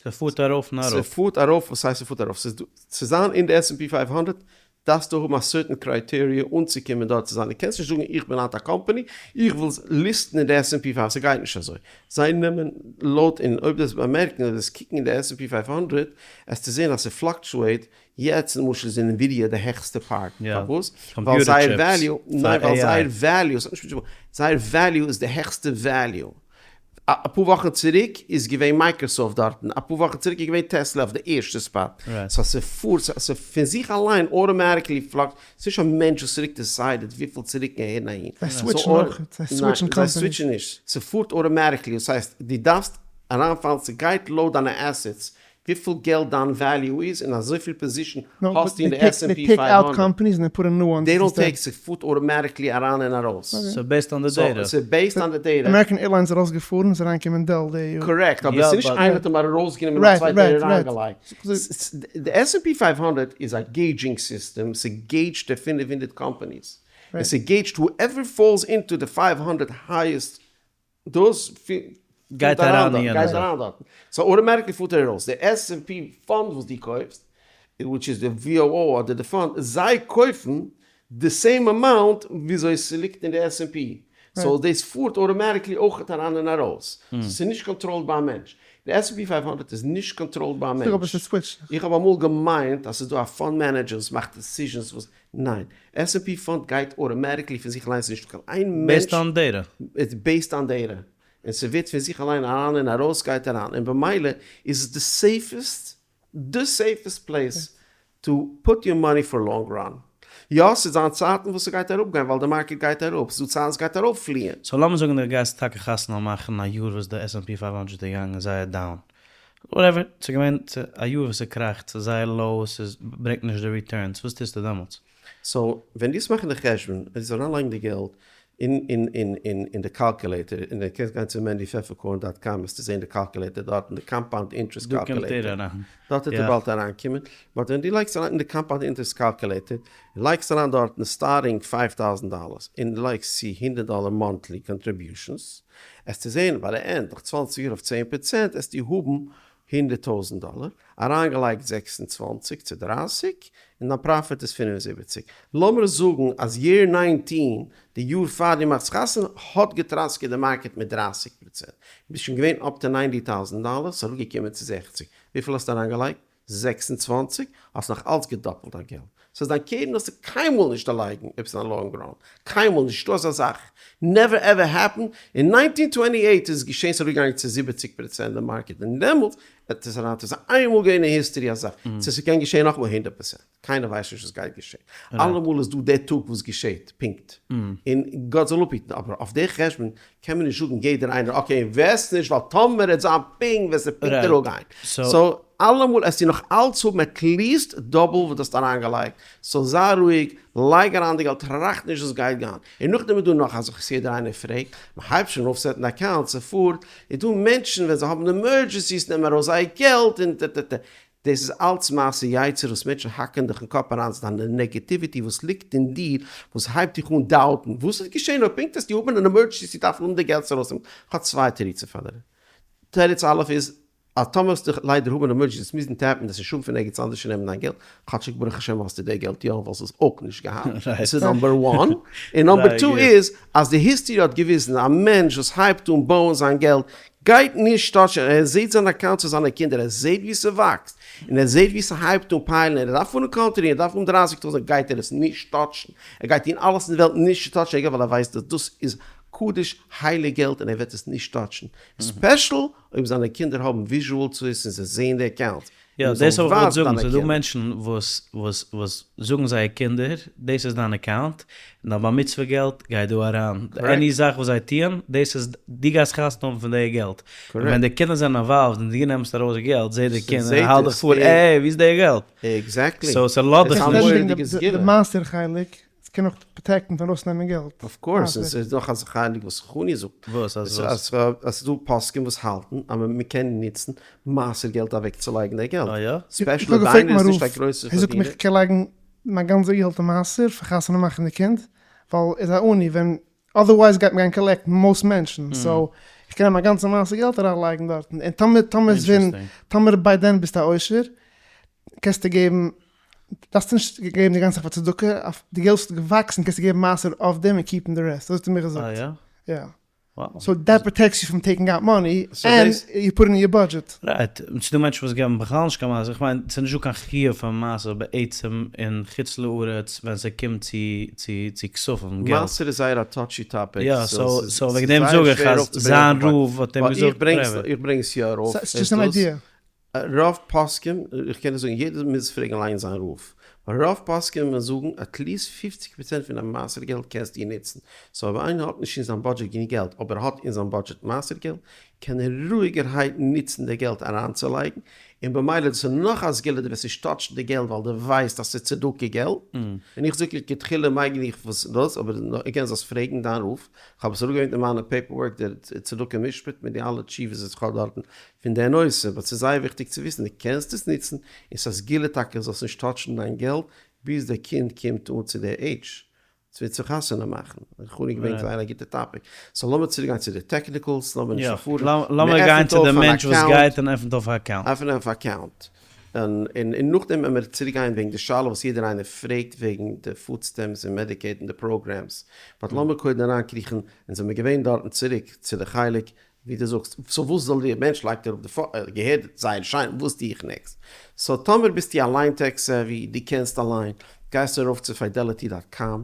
ס'פארט ארויף און אראפ. ס'פארט ארויף, וואס הייסט ס'פארט ארויף? ס'איז דא, צו זיין אין די S&P 500. דארפסטו האבן א certain criteria אנצוקומען דארט צו זיין, דו קענסט נישט זאגן איך בין היינט א קאמפאני, איך וויל list ן אין די S and P 5, ס'גייט נישט אזוי, זיי נעמען לויט, און אויב דו וועסט באמערקן אויב דו וועסט קוקן אין די S and P 500 עסטו זען אז ס' fluctuate, יעצט למשל איז Nvidia די העכסטע part, פארוואס? ווייל זייער value, ניין ווייל זייער value, ס'האט נישט מיט זייער value איז די העכסטע value, אפאר וואכן צוריק איז געווען Microsoft דארטן, אפאר וואכן צוריק איז געווען Tesla אויף די ערשטע spot, so ס'פארט, ס'פון זיך אליין automatically fluc, ס'נישט א מענטש וואס צוריק decided וויפיל צו רוקן אהער און אהין. זיי switch ן אויך, זיי switch ן קאמפאניס. זיי switch ן נישט, ס'פארט automatically, דאס הייסט דו דארפסט אריינפאלן, ס'גייט לויט דיינע assets, וויפיל געלט דיין value איז און אזויפיל position האסטו אין די S and P 500. They don't take, ס'פארט automatically אריין און ארויס. ס'איז based on די data. ס'איז based on די data. American Airlines איז ארויסגעפארן, איז אריינגעקומען Dell די יאר. Correct, אבער ס'איז נישט איינער האט אים ארויסגענומען און א צווייטער אריינגעלייגט. די S and P 500 איז א gauging system, ס' gauge ט די 500 companies. און ס' gauge ט whoever falls into די 500 highest דאס גייט אריין אין יענע גייט אריין דארטן, so automatically פארט ער ארויס, די S and P fund וואס דו קויפסט, which איז די VOO אדער די fund, זיי קויפן די same amount וויאזוי ס'ליגט אין די S and P, so דאס פארט automatically אויכעט אריין און ארויס, so ס'איז נישט controlled ביי א מענטש, די S and P 500 איז נישט controlled ביי א מענטש, איך האב אמאל געמיינט אז ס'איז דא א fund manager וואס מאכט decisions וואס ניין, S and P fund גייט automatically פון זיך אליינס ס'איז נישטא קיין איין מענטש. Based on data. It's based on data. און ס'ווערט פון זיך אליין אריין און ארויס גייט אריין און במילא איז עס די safest די safest place to put your money for long run. יא ס'איז זיין צייטן וואס ס'גייט אראפגיין ווייל די market גייט אראפ, ס'איז דא צייטן ס'גייט ארויפפליען. So לאמיר זאגן דו גייסט טאקע חתונה מאכן א יאר וואס די S and P 500 איז געגאנגען זייער down, whatever, ס'איז געווען א יאר וואס ס'קראכט, ס'איז זייער low, ס'ברענגט נישט די returns, וואס טוסטו דעמאלטס? So ווען דו וועסט מאכן די חשבון, ווען דו וועסט אריינלייגן די געלט אין אין אין אין אין די calculator, און דו קענסט גיין צו Mendy Pfefferkorn dot com וועסטו זען די calculator דארטן, די compound interest calculator, דארט וועט ער באלד אריינקומען, but ווען דו לייגסט אריין אין די compound interest calculator, לייגסט אריין דארטן starting five thousand dollars, און דו לייגסט צו הונדערט דאלער monthly contributions, עסטו זען ביי די end נאך צוואנציג יאר אויף צען פראצענט עסטו האבן הונדערט טויזנט דאלער, אריינגעלייגט 26 צו 30, און דיין profit איז 75. לאמיר זאגן אז year 19, די יאר פאר דו מאכסט חתונה, האט געטראסקעט די market מיט 30 פראצענט. ביסט שוין געווען up to 90 טויזנט דאלער, ס'איז אראפגעקומען צו 60. וויפיל האסטו אריינגעלייגט? 26, האסט נאך אלץ געדאפלט דיין געלט. סאיז דיין קרן האסטו קיינמאל נישט דערלייגן אויב ס'איז א long run. קיינמאל נישטא אזא זאך. Never ever happen. אין 1928 איז עס געשען ס'איז אראפגעגאנגען צו 70 פראצענט די market און דעמאלטס האט עס אריין ס'איז איינמאל געווען אין history אזא זאך. צו ס'קען געשען נאכאמאל הונדערט פראצענט. קיינער ווייסט נישט וואס גייט געשען. אלעמאל איז דא דער טאג וואס געשעט. פונקט. און גאט זאל אפהיטן. אבער אויף די חשבון קען מען נישט זאגן יעדער איינער okay invest נישט ווייל טאמער עט זיין פונקט וועסטו פונקט אראפגיין. So אלעמאל עסטו נאך אלץ האבן at least double וואס דו האסט אריינגעלייגט. So זיי רואיג, לייג אריין די געלט, טראכט נישט וואס גייט גיין. און נאכדעם איז דא נאך א זאך וואס יעדער איינער פרעגט, מען הייבט שוין אויף set ן accounts ס'פארט, איז דא מענטשן ווען זיי האבן emergencies נעמען ארויס זייער געלט און ט ט ט. דאס איז אלץ מעשה יצר וואס מענטשן האקן דיך אין קאפ אריין, ס'איז דיין negativity וואס ליגט אין דיר וואס הייבט דיך אן doubt ן, וואס איז געשען אויב פונקט וועסטו האבן אן emergency דארפן האבן די געלט צו ארויסנעמען, כ'האב צוויי תירוצים פאר דיר. תירוץ א' איז אז טאמער וועסטו ליידער האבן אן emergency וועסט מוזן tap ן דאס נישט האבן פון ערגעץ אנדערש און נעמען דיין געלט, כאטשיג ברוך השם האסטו די געלט יא וואלסט עס אויך נישט געהאט, דאס איז number one, און number two איז אז די history האט געוויזן א מענטש וואס הייבט אן בויען זיין געלט גייט נישט touch ן, ער זעט זיין account צו זיינע קינדער, ער זעט ווי ס'וואקסט, און ער זעט ווי ס'הייבט אן pile ן, ער דארף פארן country, ער דארף האבן דרייסיג טויזענט, גייט ער עס נישט touch ן, ער גייט טון אלעס אין די וועלט נישט צו touch ן געלט, ווייל ער ווייסט אז דאס איז קדוש הייליג געלט און ער וועט עס נישט touch ן, special אויב זיינע קינדער האבן visual צו עס און זיי זעען די account, יא, דאס האב איך געוואלט זאגן, ס'איז דא מענטשן וואס וואס וואס זאגן זייער קינדער, דאס איז דיין account, און דיין בר מצוה געלט גייט דא אריין, any זאך וואס זיי טוען, דאס איז, דו גייסט חתונה האבן פון די געלט, און ווען די קינדער זענען involved און דו נעמסט ארויס די געלט, זעט די קינד און האלט דיך פאר, עי, ווי איז די געלט? Exactly. So ס'לאזט דיך נישט. די מעשר חלק, עס קען אויך protect ן פון ארויסנעמען געלט. Of course, און ס'איז נאך אזא חלק וואס חוני זאגט. וואס? אז וואס? אז ס'איז דא פוסקים וואס האלטן אז מ'קען נוצן מעשר געלט אוועקצולייגן די געלט. אה יא? Special אויב איינער איז נישט א גרויסער פארדינער. ער זאגט מיך כ'קען לייגן מיין גאנצע געלט אין מעשר פאר חתונה מאכן די קינד, ווייל ער איז א עני, ווען otherwise גייט מען גיין collect ן most מענטשן, so איך קען מיין גאנצע מעשר געלט אריינלייגן דארטן, און טאמער טאמער איז ווען טאמער by then ביסטו א עושר קענסטו געבן. דארפסט נישט געבן די גאנצע זאך פאר צדקה, אויף די געלט וואס איז געוואקסן קענסטו געבן מעשר אויף דעם און keep ן די rest, אזוי האט ער מיר געזאגט. אה יא? יא. so that protects you from taking out money and you put in your budget. Right, און ס'דא מענטשן וואס געבן בכלל נישט קיין מעשר, איך מיין ס'איז נישטא קיין חיוב פון מעשר בעצם אין חוץ לארץ ווען ס'קומט צו צו צו כספים, געלט. מעשר איז זייער א touchy topic, יא, so so וועגן דעם זאג איך אז זיין רב האט אים געזאגט private. איך ברענג עס יא ארויף. ס'איז just an idea. רוב פוסקים, איך קען נישט זאגן יעדער מוז פרעגן אליין זיין רב, אבער רוב פוסקים וועלן זאגן at least פופציג פראצענט פון דיין מעשר געלט קענסטו נוצן, so אויב איינער האט נישט אין זיין budget גענוג געלט אבער ער האט אין זיין budget מעשר געלט, קען ער רואיגערהייט נוצן די געלט אריינצולייגן, און במילא דאס איז נאך א סגולה דו וועסט נישט touch ן די געלט ווייל דו ווייסט אז ס'איז צדקה געלט, און איך זאג לכתחילה מעג איך וואס דאס, אבער again זאלסט פרעגן דיין רב, כ'האב עס אראפגעברענגט אין מיינע paperwork דער צדקה משפט מיט די אלע תשובות וואס כ'האב דארטן פון די נושא, but ס'איז זייער וויכטיג צו וויסן דו קענסט עס נוצן און ס'איז א סגולה טאקע זאלסט נישט touch ן דיין געלט ביז די קינד קומט אן צו די עידזש צו צו חתונה מאכן, וכו' געווען זייער א גוטע topic, so לאמיר צוריק גיין צו די technicals, לאמיר נישט פארפארן, לאמיר גיין צו די מענטש וואס גייט און עפנט אויף א account. עפענען אויף account, און און נאכדעם וועלן מיר צוריק גיין וועגן די שאלה וואס יעדער איינער פרעגט וועגן די food stamps און Medicaid און די programs, but לאמיר קודם אריינקריכן, אונז זעמיר געווען דארטן צוריק צו די חלק ווי דו זאגסט, so וואס זאל דער מענטש לייגט אראפ די פאר, געהערט זייער שיין, וואס טו איך next? So טאמער ביסטו אליין tech savvy, דו קענסט אליין, גייסטו ארויף צו Fidelity dot com,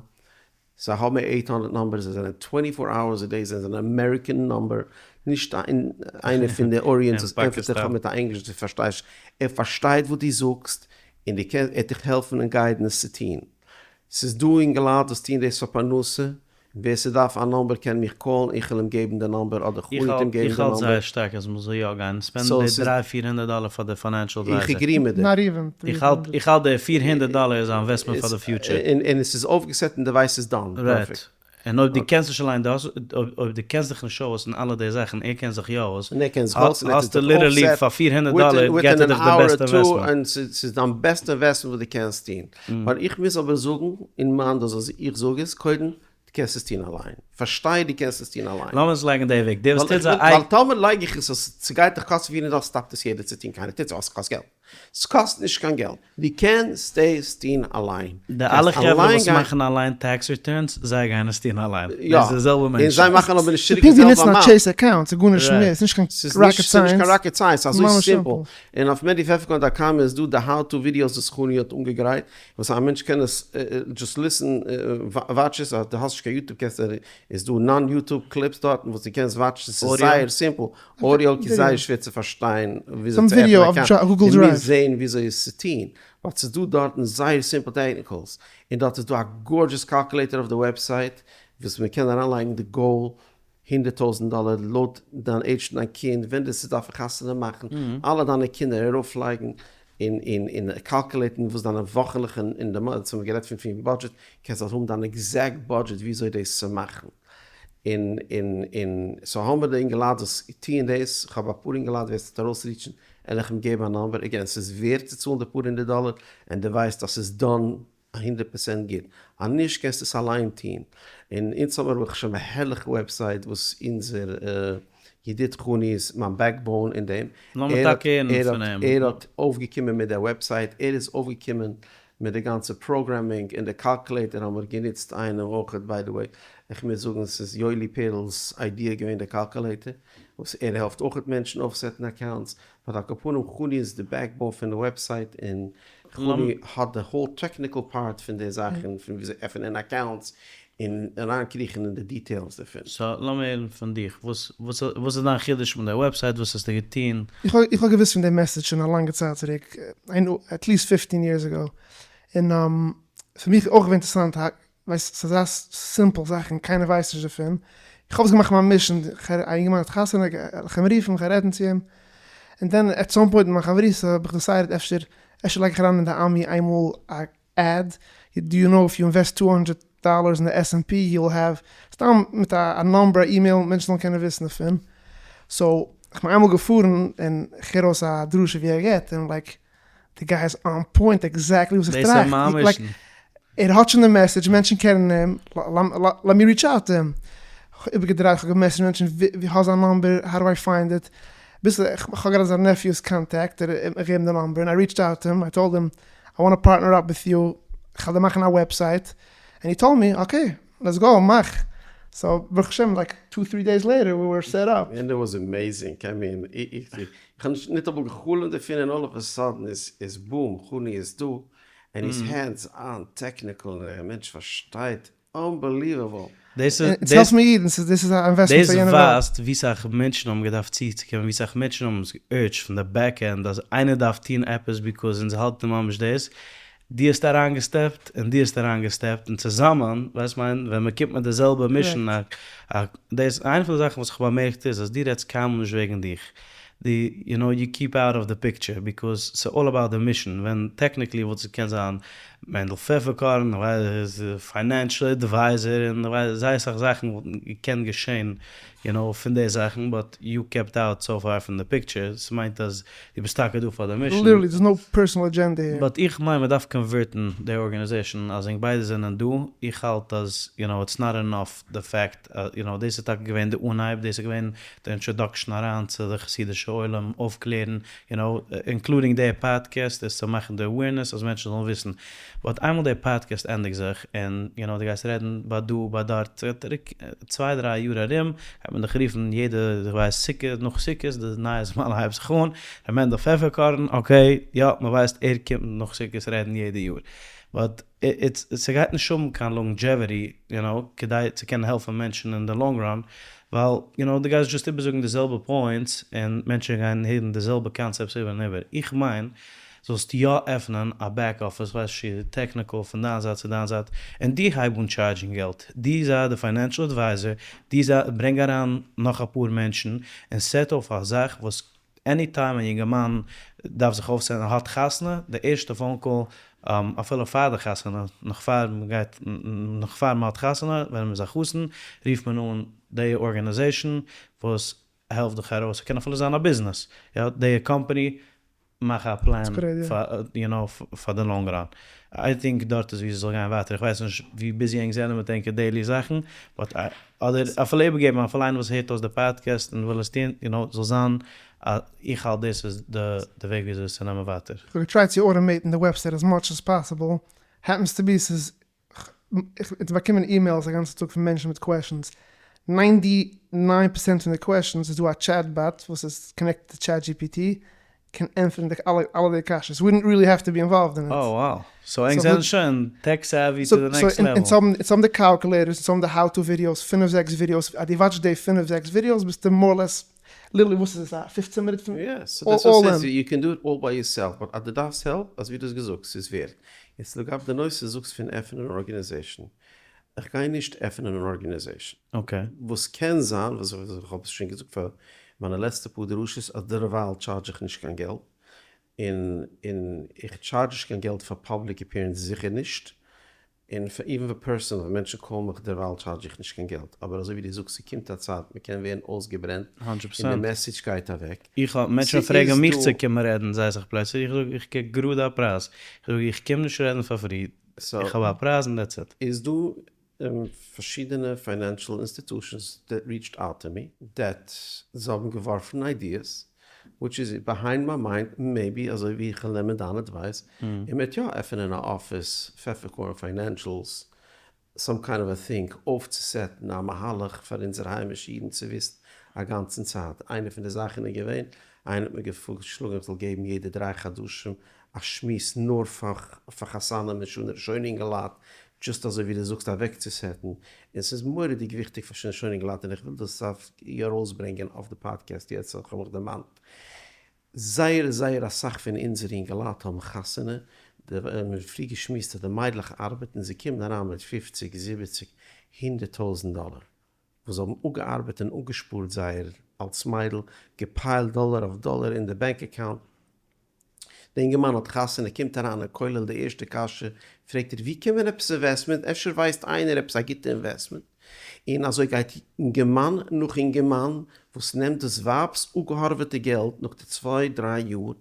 זיי האבן א 800 number, זיי זענען twenty four hours a day, זיי זענען American number, נישט איינער פון די Orients וואס ענטפערט דיך מיט א ענגליש דו פארשטייסט, ער פארשטייט וואס דו זאגסט, און דו קענסט, ער וועט דיך העלפן און guide ן עס צו טון. ס'איז דא אינגעלייט וואס טוען דאס פאר פרנסה, ווער ס'דארף א number קען מיך call ן, איך וועל אים געבן די number אדער חני וועט אים געבן די איך האלט number. זייער שטארק אז מ'זאל יא גיין spend ן די דריי פיר הונדערט דאלער פאר די financial advisor. איך agree מיט דיר. Not even three איך האלט hundred. איך האלט די 400 דאלער איז א investment פאר די future. און עס איז אויפגעסעט און די ווייסט ס'איז done. Right. און אויב דו קענסט נישט אליין דו האסט אויב דו קענסט דיך נישט אויס אין אלע די זאכן ער קען זיך יא אויס. און ער קען זיך אויס און ער טוט האסטו דיך literally אויפסעט פאר 400 דאלער געט ער within דיך an די hour בעסטע or two investment. און ס'איז דיין בעסטע investment וואס דו קענסט טון. But איך מוז אבער זאגן אין מיין דאס אז איך זאג עס קודם דו קענסט עס טון אליין. פארשטיי דו קענסט עס טון אליין. לאמיר עס לייגן די וועג. דער וואס טוט זיי ווייל טאמער לייג איך עס אז ס'גייט דיך קאסטן 400 דאלער stop ט עס יעדער צו טון קיינער טוט עס ווייל ס'קאסט געלט. ס'קאסט נישט קיין געלט. דו קענסט דאס טון אליין. די אלע חברה וואס מאכן אליין tax returns זיי גייען עס טון אליין. יא. דאס איז די זעלבע מענטשן. און זיי מאכן אבער נישט צוריק די די פונקט זעלבע ווי נוצן א amount. Chase account ס'איז גארנישט מער ס'איז נישט קיין rocket ס'איז נישט קיין science. rocket science ס'איז אזוי ממש simple. Simple. און אויף מענדיפעפערקארן dot com איז דא די how to videos וואס חני האט אנגעגרייט וואס א מענטש קען עס just listen watch עס אז דו האסט נישט קיין YouTube קענסטו איז דא non YouTube clips דארטן וואס דו קענסט watch ן ס'איז זייער simple audio איז זייער שווער צו פארשטיין וויאזוי צו עפענען account דו מוזט זעהן וויאזוי עס צו טוהן but ס'איז דא דארטן זייער simple technicals און דארט איז דא א gorgeous calculator אויף די website וואס מ'קען אריינלייגן די goal 100,000 דאלער לויט דיין עידזש פון דיין קינד, ווען דו דארפן חתונה מאכן, אלע דיינע קינדער ארויפלייגן און און און calculate ן וואס דיינע וואכענליכע און די מאנטס, האבן מיר גערעדט פון פון budget, קענסט אלס האבן דיין exact budget וויאזוי דאס צו מאכן. און און און so האבן מיר די אינגעלייט וואס טוען דאס, כ'האב אפאר אינגעלייט ווער ס'וועט ארויסריטשן וועל איך אים געבן א number, again ס'איז ווערט צו צאלן די פאר הונדערט דאלער, און דו ווייסט אז ס'איז done א הונדערט פראצענט גוט, אז נישט קענסטו עס אליין טון, און אונז האמיר ברוך השם א הערליכע website וואס אונזער ידיד חני איז מיין backbone אין דעם, לאמיר טאקע הערן פון אים. ער האט אויפגעקומען מיט די website, ער איז אויפגעקומען מיט די גאנצע programming און די calculator האמיר גענוצט איינעם אויכעט, by the way איך מוז זאגן ס'איז יואלי פערל'ס idea געווען די calculator, וואס ער העלפט אויכעט מענטשן אויפסעטן accounts, but על כל פנים חני איז די backbone פון די website און חני האט די whole technical part פון די זאכן פון וויאזוי עפענען accounts און אריינקריכן אין די details דערפון. So לאמיר הערן פון דיך, וואס וואס איז דיין חידוש מיט די website, וואס האסטו געטון? איך האב געוואוסט פון די message שוין א לאנגע צייט צוריק, at least fifteen years ago, און ס'איז מיך אויך געווען אינטערעסאנט ווייסט ס'איז אזא simple זאך און קיינער ווייסט נישט דערפון, איך האב עס געמאכט מיין mission, א אינגערמאן האט חתונה וועל איך אים רופן איך גיי רעדן צו אים, און then at some point אין מיין חברותא האב איך decided אפשר אפשר לייג איך אריין אין די עמי איינמאל א ad, do you know if you invest 200 dollars אין די S&P you will have, סתם מיט א number א אימעיל מענטשן זאלן קענען וויסן דערפון, so איך בין איינמאל געפארן און איך הער אויס א דרשה ווי ער געבט און like די guy איז on point exactly וואס איך טראכט, like ער האט שוין די message, מענטשן קענען אים, let me reach out to him, כ'האב איבערגעדרייט, כ'האב געמעסעדזשט מענטשן, ווי האסט זיין number, how do I find it, ביז כ'האב געהאט זיין nephew's contact, ער האט מיר געגעבן די number, און I reached out to him, I told him. I want partner up with you, כ'וועל דיר מאכן א website, and he told me, okay, let's go, מאך. So ברוך השם like two three days later we were set up. And it was amazing, I mean, איך האב נישט ניטאמאל גע'חלומ'ט דערפון און all of a sudden איז boom, חני איז דא, און איז hands on, technical, און דער מענטש פארשטייט, unbelievable. דאס איז אונז העלפן מיר אידן, ס'איז דאס איז א investment פאר דאס יענע וועלט. ווייזט ווי סאך מענטשן האבן געדארפט צוצוקומען, ווי סאך מענטשן האבן עס גע urge ט פון די back end אז איינער דארף טון עפעס because אונז האלטן ממש דאס, דו האסט אריינגעסטעפט און דו האסט אריינגעסטעפט און צוזאמען, ווייסט מיין, ווען מען קומט מיט די זעלבע mission א דאס איינע פון די זאכן וואס איך האב באמערקט איז אז דו רעדסט קיינמאל נישט וועגן דיך, דו you know you keep out of the picture because ס'איז all about די mission, ווען technically וואלט עס געקענט זיין מענדל פעפערקארן, financial advisor און זייער אסאך זאכן וואלטן געקענט געשען you know פון די זאכן but you kept out so far פון די picture, ס'מיינט אז דו ביסט טאקע דא פאר די mission. Literally there's no personal agenda here. But איך מיין מ'דארף convert ן די organization אז ענק ביידע זענען דא, איך האלט אז you know it's not enough די fact you know דאס איז טאקע געווען די אנהייב, דאס איז געווען די introduction אריין צו די חסידישע עולם, אויפקלערן, you know, including די פאדקעסט איז צו מאכן די awareness אז מענטשן זאלן וויסן, but איינמאל די פאדקעסט ענדיגט זיך און you know דו גייסט רעדן ביי דא ביי דארט, צוויי דריי יאר ארום גייט מען דיך רופן יעדע איך ווייס סוכה נאך סוכות די נייע זמן הייבט זיך אן, ר' מענדל פעפערקארן, okay יא מען ווייסט ער קומט נאך סוכות רעדן יעדע יאר, but it's ס'גייט נישט האבן קיין longevity you know כדי צו קענען העלפן מענטשן אין די long run, ווייל you know דו גייסט just איבערזאגן די זעלבע points און מענטשן גייען הערן די זעלבע concepts איבער און איבער, איך מיין זאלסט יא עפענען א back office כ'ווייס נישט צו technical פון דיין זייט צו דיין זייט און דו הייב אן charge ן געלט, דו זיי די financial advisor, דו זיי ברענג אריין נאך אפאר מענטשן און set אויף א זאך וואס any time א יונגערמאן דארף זיך אויפסעטן האט חתונה, די ערשטע phone call, אפילו פאר די חתונה, נאך פאר מען גייט, נאך פאר מען האט חתונה, ווען מען איז א חתן, רופט מען אן די organization וואס העלפט דיך ארויס, ס'קען אפילו זיין א ביזנעס, יא, די קאמפאני מאך א פלען פאר you know פאר די long run, I think דארט איז ווי ס'זאל גיין ווייטער, איך ווייס נישט ווי busy ענק זענען מיט ענקער daily זאכן, but אדער אפילו איבערגעבן אפילו איינער וואס הערט אויס די פאדקעסט און וויל עס טון, you know, זאל זיין א, איך האלט דאס איז די וועג וויאזוי עס צו נעמען ווייטער. כ'האב געטרייט צו automate ן די website as much as possible, happens to be ס'איז אונז באקומען emails א גאנצע טאג פון מענטשן מיט questions, ninety nine percent פון די questions איז דא א chat bot וואס איז connected צו ChatGPT קען ענטפערן די אלע אלע די קשיות, we don't really have to be involved in it. Oh wow, so ענק זענען שוין tech savvy to the next level. אונז האבן אונז האבן די calculators, אונז האבן די how to videos, פינף זעקס videos, אז דו watch סט די פינף זעקס videos ביסטו more or less literally וואס איז עס א 15 מינוט פון Yeah, so that's what I said, you can do it all by yourself, but אז דו דארפסט העלפ, אזווי דו האסט געזאגט, ס'איז ווערט. יעצט לגבי די נושא זאגסט פון עפענען אן organization, איך גיי נישט עפענען אן organization. Okay. וואס קען זיין, וואס איך האב עס שוין געזאגט פאר מיינע לעצטע פאר דרשות, אז דערווייל טשארדזש איך נישט קיין געלט, און און איך טשארדזש נישט קיין געלט פאר public appearance זיכער נישט, און פאר even פאר personal, ווען מענטשן call ן מיך דערווייל טשארדזש איך נישט קיין געלט, אבער אזוי ווי דו זאגסט ס'קומט א צייט מ'קען ווערן אויסגעברענט און די message גייט אוועק. איך האב מענטשן פרעגן מיך צו קומען רעדן זיי זיך פלעצער, איך זאג איך קוק גראדע א פרייז, איך זאג איך קום נישט רעדן פאר free, איך האב א פרייז און that's it. איז דא פארשידענע financial institutions that reached out to me that זיי האבן געווארפן ideas which is behind my mind maybe אזוי ווי איך וועל נעמען דיין advice און מ'וועט יא עפענען א אפיס פעפערקארן financials some kind of a thing אויפצוסעטן א מהלך פאר אונזער היימישע אידן צו וויסן א גאנצן צייט. איינע פון די זאכן איז געווען, איינער האט מיר געפארשלאגן איך זאל געבן יעדע דריי חדשים א שמועס נאר פאר חתנים און שנה ראשונה אינגעלייט, just אזוי ווי דו זאגסט אוועקצוסעטן, און ס'איז מורא'דיג וויכטיג פאר שנה ראשונה אינגעלייט און איך וויל דאס ארויסברענגען אויף די פאדקעסט יעצט אז כ'האב מיך דערמאנט. זייער זייער אסאך פון אונזערע אינגעלייט האבן חתונה, די מיר פרי געשמועסט אז די מיידלעך ארבעטן זיי קומען אריין מיט פופציג זיבעציג הונדערט טויזענט דאלער וואס זיי האבן אפגעארבעט און אפגעשפארט זייער אלס מיידל, געפיילט דאלער אויף דאלער אין די bank account, די אינגערמאן האט חתונה קומט אריין אין כולל די ערשטע קשיא פרעגט ער ווי קען מען עפעס investment אפשר ווייסט איינער עפעס א גוטע investment? און אזוי גייט אינגערמאן נאך אינגערמאן וואס נעמט דאס ווייב'ס אפגעהארוועטע געלט נאך די צוויי דריי יאר,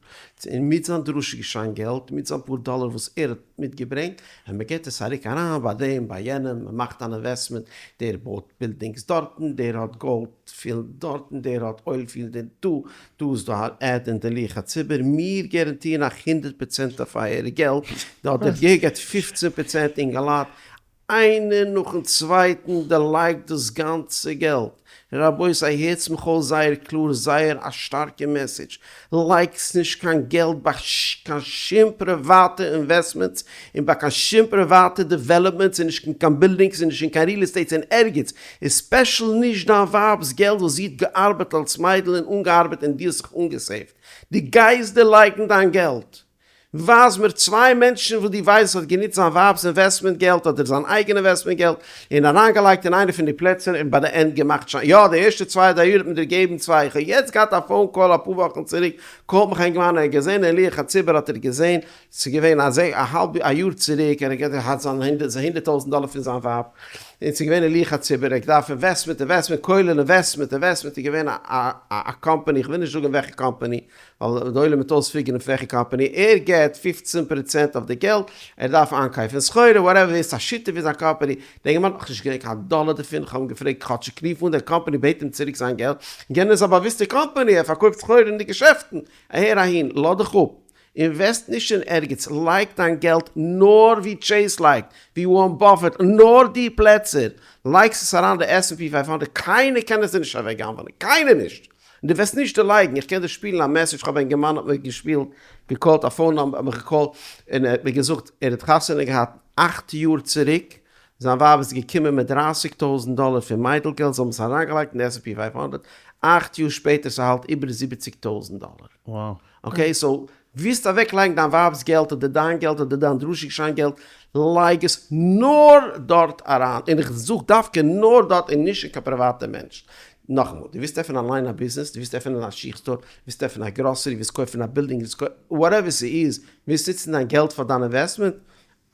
און מיט זיין דרשה געשיין געלט, מיט זיין פאר דאלער וואס ער האט מיטגעברענגט, און מען געט עס צוריק אריין ביי דעם ביי יענעם, מען מאכט אן investment, דער בויט buildings דארטן, דער האט gold field דארטן, דער האט oil field אין דא, דא איז דא א ad אין די לוח הציבור, מיר גאראנטירן אייך 100% אויף אייער געלט, דער געט 15% אינגעלייט, איינער נאכן צווייטן דערלייגט דאס גאנצע געלט. רבותי הערטס מיך אויס זייער קלאר זייער א שטארקע message, לייגטס נישט קיין געלט ביי קיין שום פריוואטע investments און ביי קיין שום פריוואטע developments און נישט אין קיין buildings און נישט אין קיין real estates אין ערגעץ, און special נישט דיין ווייב'ס געלט וואס זי האט געארבעט אלס מיידל און אנגעארבעט און דו האסט זיך אנגעסעיווט, דו גייסט דערלייגן דיין געלט. ווייז מיר צוויי מענטשן וואס דו ווייסט האט גענוצט זיין ווייב'ס investment געלט אדער זיין אייגענע investment געלט און אריינגעלייגט אין איינע פון די פלעצער און ביי די end געמאכט שיין. יא די ערשטע צוויי דריי יאר האט מען דיר געגעבן צוויי. איך האב יעצט געהאט א phone call אפאר וואכן צוריק call ט מיך א אינגערמאן ער האט געזען אין לוח הציבור האט ער געזען ס'איז געווען א האלב א יאר צוריק ער האט געהאט זיין 100,000 דאלער פון זיין ווייב און ס'איז געווען אין לוח הציבור ער האט געדארפט investment investment כולל investment investment איז געווען א א קאמפאני איך וויל נישט זאגן וועלכע קאמפאני ווייל די עולם וועט אויספיגערן פון וועלכע קאמפאני ער געט 15% אויף די געלט, ער דארף איינקויפן סחורה whatever, איז א שותף אין זיין קאמפאני, דער אינגערמאן האט נאכנישט געקריגט קיין דאלער דערפון, איך האב אים געפרעגט כאטשיג רוף אן דער קאמפאני בעט אים צוריק זיין געלט, יענער איז א באוויסטע קאמפאני ער פארקויפט סחורה אין די געשעפטן, אהער אהין, לאז דיך אפ, invest נישט אין ערגעץ, לייג דיין געלט נאר ווי טשעיס לייגט, ווי ווארען באפעט, נאר די פלעצער, לייגסט עס אריין די S and P 500, קיינער קען עס דיר נישט אוועקגנב'ענען, קיינער נישט! און דו וועסט נישט דערלייגן, איך קען דיר שפילן א message, כ'האב א אינגערמאן האט מיר געשפילט, געקאלט א phone number, האט מיך געקאלט, און ער האט מיר געזאגט ער האט חתונה געהאט 8 יאר צוריק, זיין ווייב איז געקומען מיט 30,000 דאלער פון מיידל געלט, זיי האבן עס אריינגעלייגט אין די S and P 500, 8 יאר שפעטער ס'האלט איבער 70,000 דאלער. Wow. Okay, so ווילסט אוועקלייגן דיין ווייב'ס געלט אדער דיין געלט אדער דיין דרשה געשיין געלט, לייג עס נאר דארט אריין, און איך זאג דווקא נאר דארט און נישט אין קיין פריוואטע מענטש. נאכאמאל, דו ווילסט עפענען אליין א ביזנעס, דו ווילסט עפענען א שיך store, ווילסט עפענען א גראסערי, ווילסט קויפן א בילדינג, ווילסט קויפן, whatever ס'איז, ווילסט נוצן דיין געלט פאר דיין investment,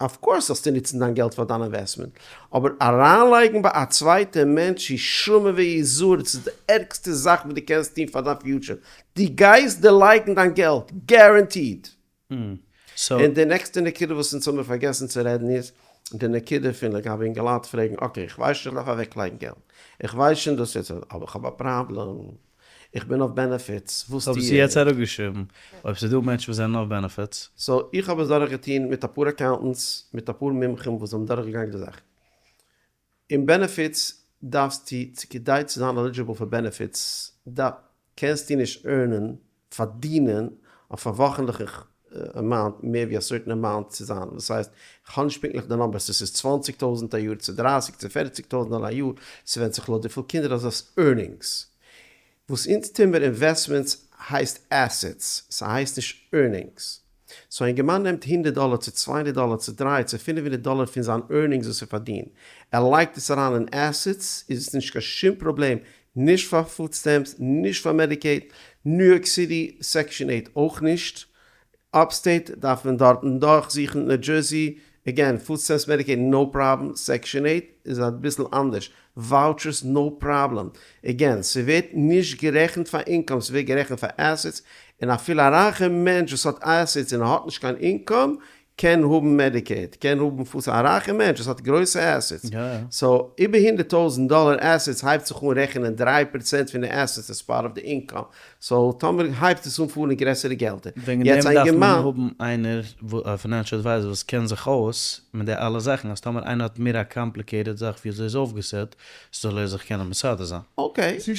of course זאלסטו נוצן דיין געלט פאר דיין investment, אבער אריינלייגן ביי א צווייטע מענטש איז שומע ויזהר, דאס איז די ערגסטע זאך וואס דו קענסט טון פאר דיין future, דו גייסט דערלייגן דיין געלט, guaranteed. און די נעקסטע נקודה וואס אונז האמיר פארגעסן צו רעדן איז, די נקודה פון לגבי אינגעלייט פרעגן, okay איך ווייס שוין איך דארף אוועקלייגן געלט, איך ווייס שוין דאס יעצט, אבער איך האב א פראבלעם, איך בין אויף benefits, וואס טו איך? האב עס יעצט אראפגעשריבן, אויב ס'איז דא מענטשן וואס זענען אויף benefits. So איך האב עס דורכגעטון מיט אפאר accountants, מיט אפאר מומחים וואס האבן דורכגעגאנגען די זאך. אין benefits דארפסטו, כדי צו זיין eligible פאר benefits, קענסטו נישט earn ען, פארדינען, אויף א וואכענליכע amount מער ווי א certain amount צו זיין, דאס הייסט, איך האב נישט פונקטליך די numbers צו ס'איז 20,000 א יאר צו 30 צו 40,000 דאלער א יאר, ס'ווענדט זיך לויט וויפיל קינדער דו האסט earnings. וואס אונז טוהן מיר investments הייסט assets, ס'הייסט נישט earnings. So א אינגערמאן נעמט 100 דאלער צו 200 דאלער צו 3 צו 500 דאלער פון זיין earnings וואס ער פארדינט, ער לייגט עס אריין אין assets, איז עס נישט קיין שום פראבלעם, נישט פאר food stamps, נישט פאר Medicaid, ניו יארק סיטי Section 8 אויך נישט, upstate דארף מען דארטן דורכזוכן, ניו דזשערסי, again, food stamps Medicaid no problem, Section 8 איז אביסל אנדערש, vouchers no problem, again, ס'ווערט נישט גערעכנט פאר income, ס'ווערט גערעכנט פאר assets, און אפילו א רייכע מענטש וואס האט assets און האט נישט קיין income, קען האבן Medicaid, קען האבן food, א רייכע מענטש וואס האט גרויסע assets, so איבער 100,000 דאלער assets הייבט זיך אן רעכענען 3% פון די assets as part of די income, so טאמער הייבט עס אן פארן גרעסערע געלטער. וועגן דעם דארף מען האבן איינער, א financial advisor וואס קען זיך אויס מיט די אלע זאכן, אז טאמער איינער האט מער א complicated זאך ווי אזוי איז אויפגעסעט, זאל ער זיך קענען מסדר זיין. Okay, עס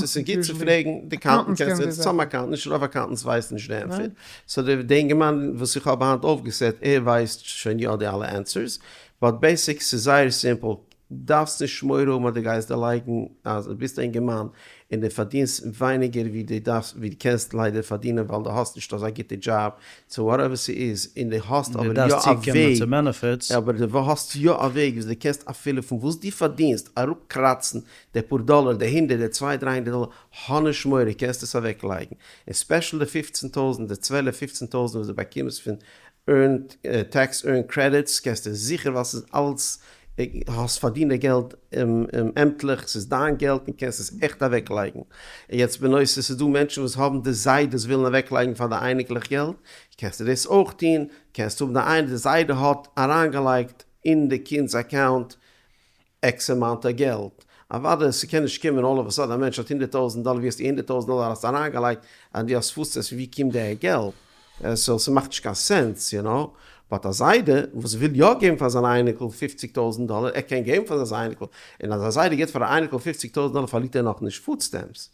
איז גוט צו פרעגן די accountant, קענסט some accountant, נישט רוב accountants ווייסן נישט די ענטפער, so די אינגערמאן וואס איך האב היינט אויפגעסעט ער ווייסט שוין יא די אלע ענסערס, but basic ס'איז זייער simple, דארפסט נישט מורא האבן אז דו גייסט דערלייגן, אז דו ביסט א אינגערמאן און דו פארדינסט ווייניגער ווי דו דארפסט, ווי דו קענסט ליידער פארדינען ווייל דו האסט נישט אזא גוטע דזשאב, צו whatever ס'איז, און דו האסט אבער יא א וועג, אבער דו האסט יא א וועג וואס דו קענסט אפילו פון וואס דו פארדינסט אראפקראצן די פאר דאלער, די הונדערט, די צוויי דריי הונדערט דאלער, האב נישט מורא, קענסט עס אוועקלייגן, און special די 15,000, די 12 15,000 וואס דו באקומסט פון earned, tax earned credits, קענסטו זיכער ווייל ס'איז אלץ. האסט פארדינט די געלט עמטליך, ס'איז דיין געלט און קענסט עס עכט אוועק לייגן. און יעצט בנוסף ס'איז דא מענטשן וואס האבן די זיידעס ווילן אוועק לייגן פאר די אייניקלעך געלט, קענסטו דאס אויך טון, קענסט האבן די איינ די זיידע האט אריינגעלייגט אין די קינד'ס account X amount געלט, אוודאי ס'קען נישט קומען all of a sudden א מענטש האט 100,000 דאלער ווי האסטו 100,000 דאלער האסט אריינגעלייגט אז דו האסט food stamps פון ווי קומט די געלט? so ס'מאכט נישט קיין sense you know, but א זיידע וואס וויל יא געבן פאר זיין אייניקל 50,000 דאלער ער קען געבן פאר זיין אייניקל, און אז א זיידע געבט פאר א אייניקל 50,000 דאלער פארלירט ער נאכנישט food stamps,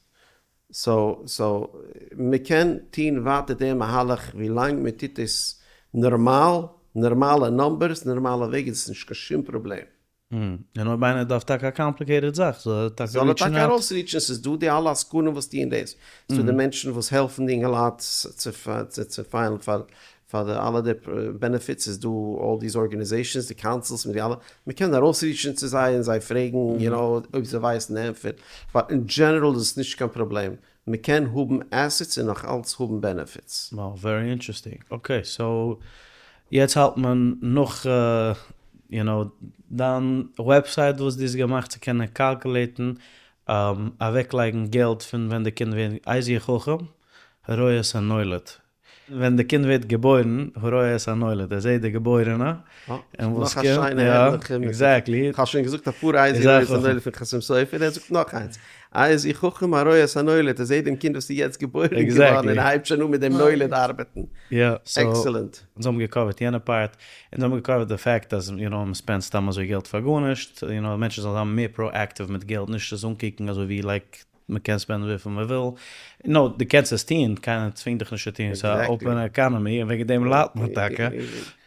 so so מ'קען טוהן ווייטער די מהלך ווילאנג מ'טוט עס נארמאל, נארמאלע numbers, נארמאלע וועג איז עס נישט קיין שום פראבלעם. און אויב איינער דארף טאקע א complicated זאך זאל ער טאקע זאל ער ריטשן טאקע out. ארויסריטשן, ס'איז דא די אלע עסקנים וואס טוען דאס, ס'איז דא די מענטשן וואס העלפן די אינגעלייט צו פיילן פאר די אלע די benefits, ס'איז דא all these organizations, די councils מיט די אלע, מ'קען ארויסריטשן צו זיי און זיי פרעגן you know אויב זיי ווייסן די ענטפער, but in general איז עס נישט קיין פראבלעם, מ'קען האבן assets און נאך אלץ האבן benefits. Wow, very interesting. Okay, so יעצט האלט מען נאך you know דיין website וואס דו האסט געמאכט צו קענען קאלקולעיטן אוועקלייגן געלט פון ווען די קינד ווערט איזהו חכם הרואה את הנולד ווען די קינד ווערט געבוירן הרואה את הנולד ער זעט די געבוירענע און וואס נאך א קומט שיינע יא הערליכע מיט exactly כ'האב שוין געזאגט אפאר איזהו הרואה את הנולד פון חתם סופר ער זאגט נאך איינס איזהו חכם הרואה את הנולד ער זעט דעם קינד וואס איז יעצט געבוירן געווארן און ער הייבט שוין אן מיט דעם נולד ארבעטן. יא, so excellent. אונז האבן געקאווערט יענע part, אונז האבן געקאווערט די fact אז you know מ'ספענדט סתם אזוי געלט פאר גארנישט, you know מענטשן זאלן זיין מער proactive מיט געלט, נישט עס אנקוקן אזוי ווי like מ'קען ספענדן וויפיל מ'וויל, no דו קענסט עס טון, קיינער צווינגט דיך נישט צו טון, ס'איז א open economy און וועגן דעם ליידט מען טאקע.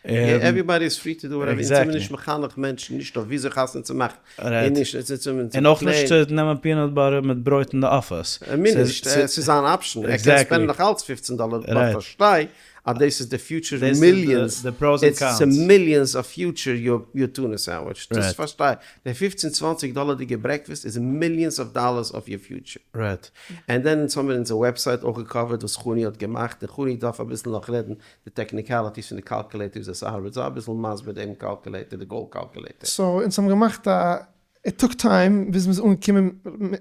Everybody is free to do whatever, אונז זעמיר נישט מחנך מענטשן נישט אויף וויאזוי חתונה צו מאכן, און נישט צו צו און אויך נישט צו נעמען peanut butter מיט ברויט אין די אפיס. מוז נישט, ס'איז אן option, ער קען ספענדן נאך אלץ 15 דאלער, but פארשטיי אז דאס איז די future millions, it's millions of future your tuna sandwich, דאס פארשטיי, די 15 20 דאלערדיגע breakfast איז millions of dollars of your future. And then אונז האמיר אונזער website אויך געקאווערט וואס חוני האט געמאכט, און חוני דארף אביסל נאך רעדן די technicalities פון די calculator וויאזוי ס'ארבעט, זיי אביסל מסביר דעם calculator, די goal calculator. So אונז האבן געמאכט א, it took time ביז מ'איז אנגעקומען,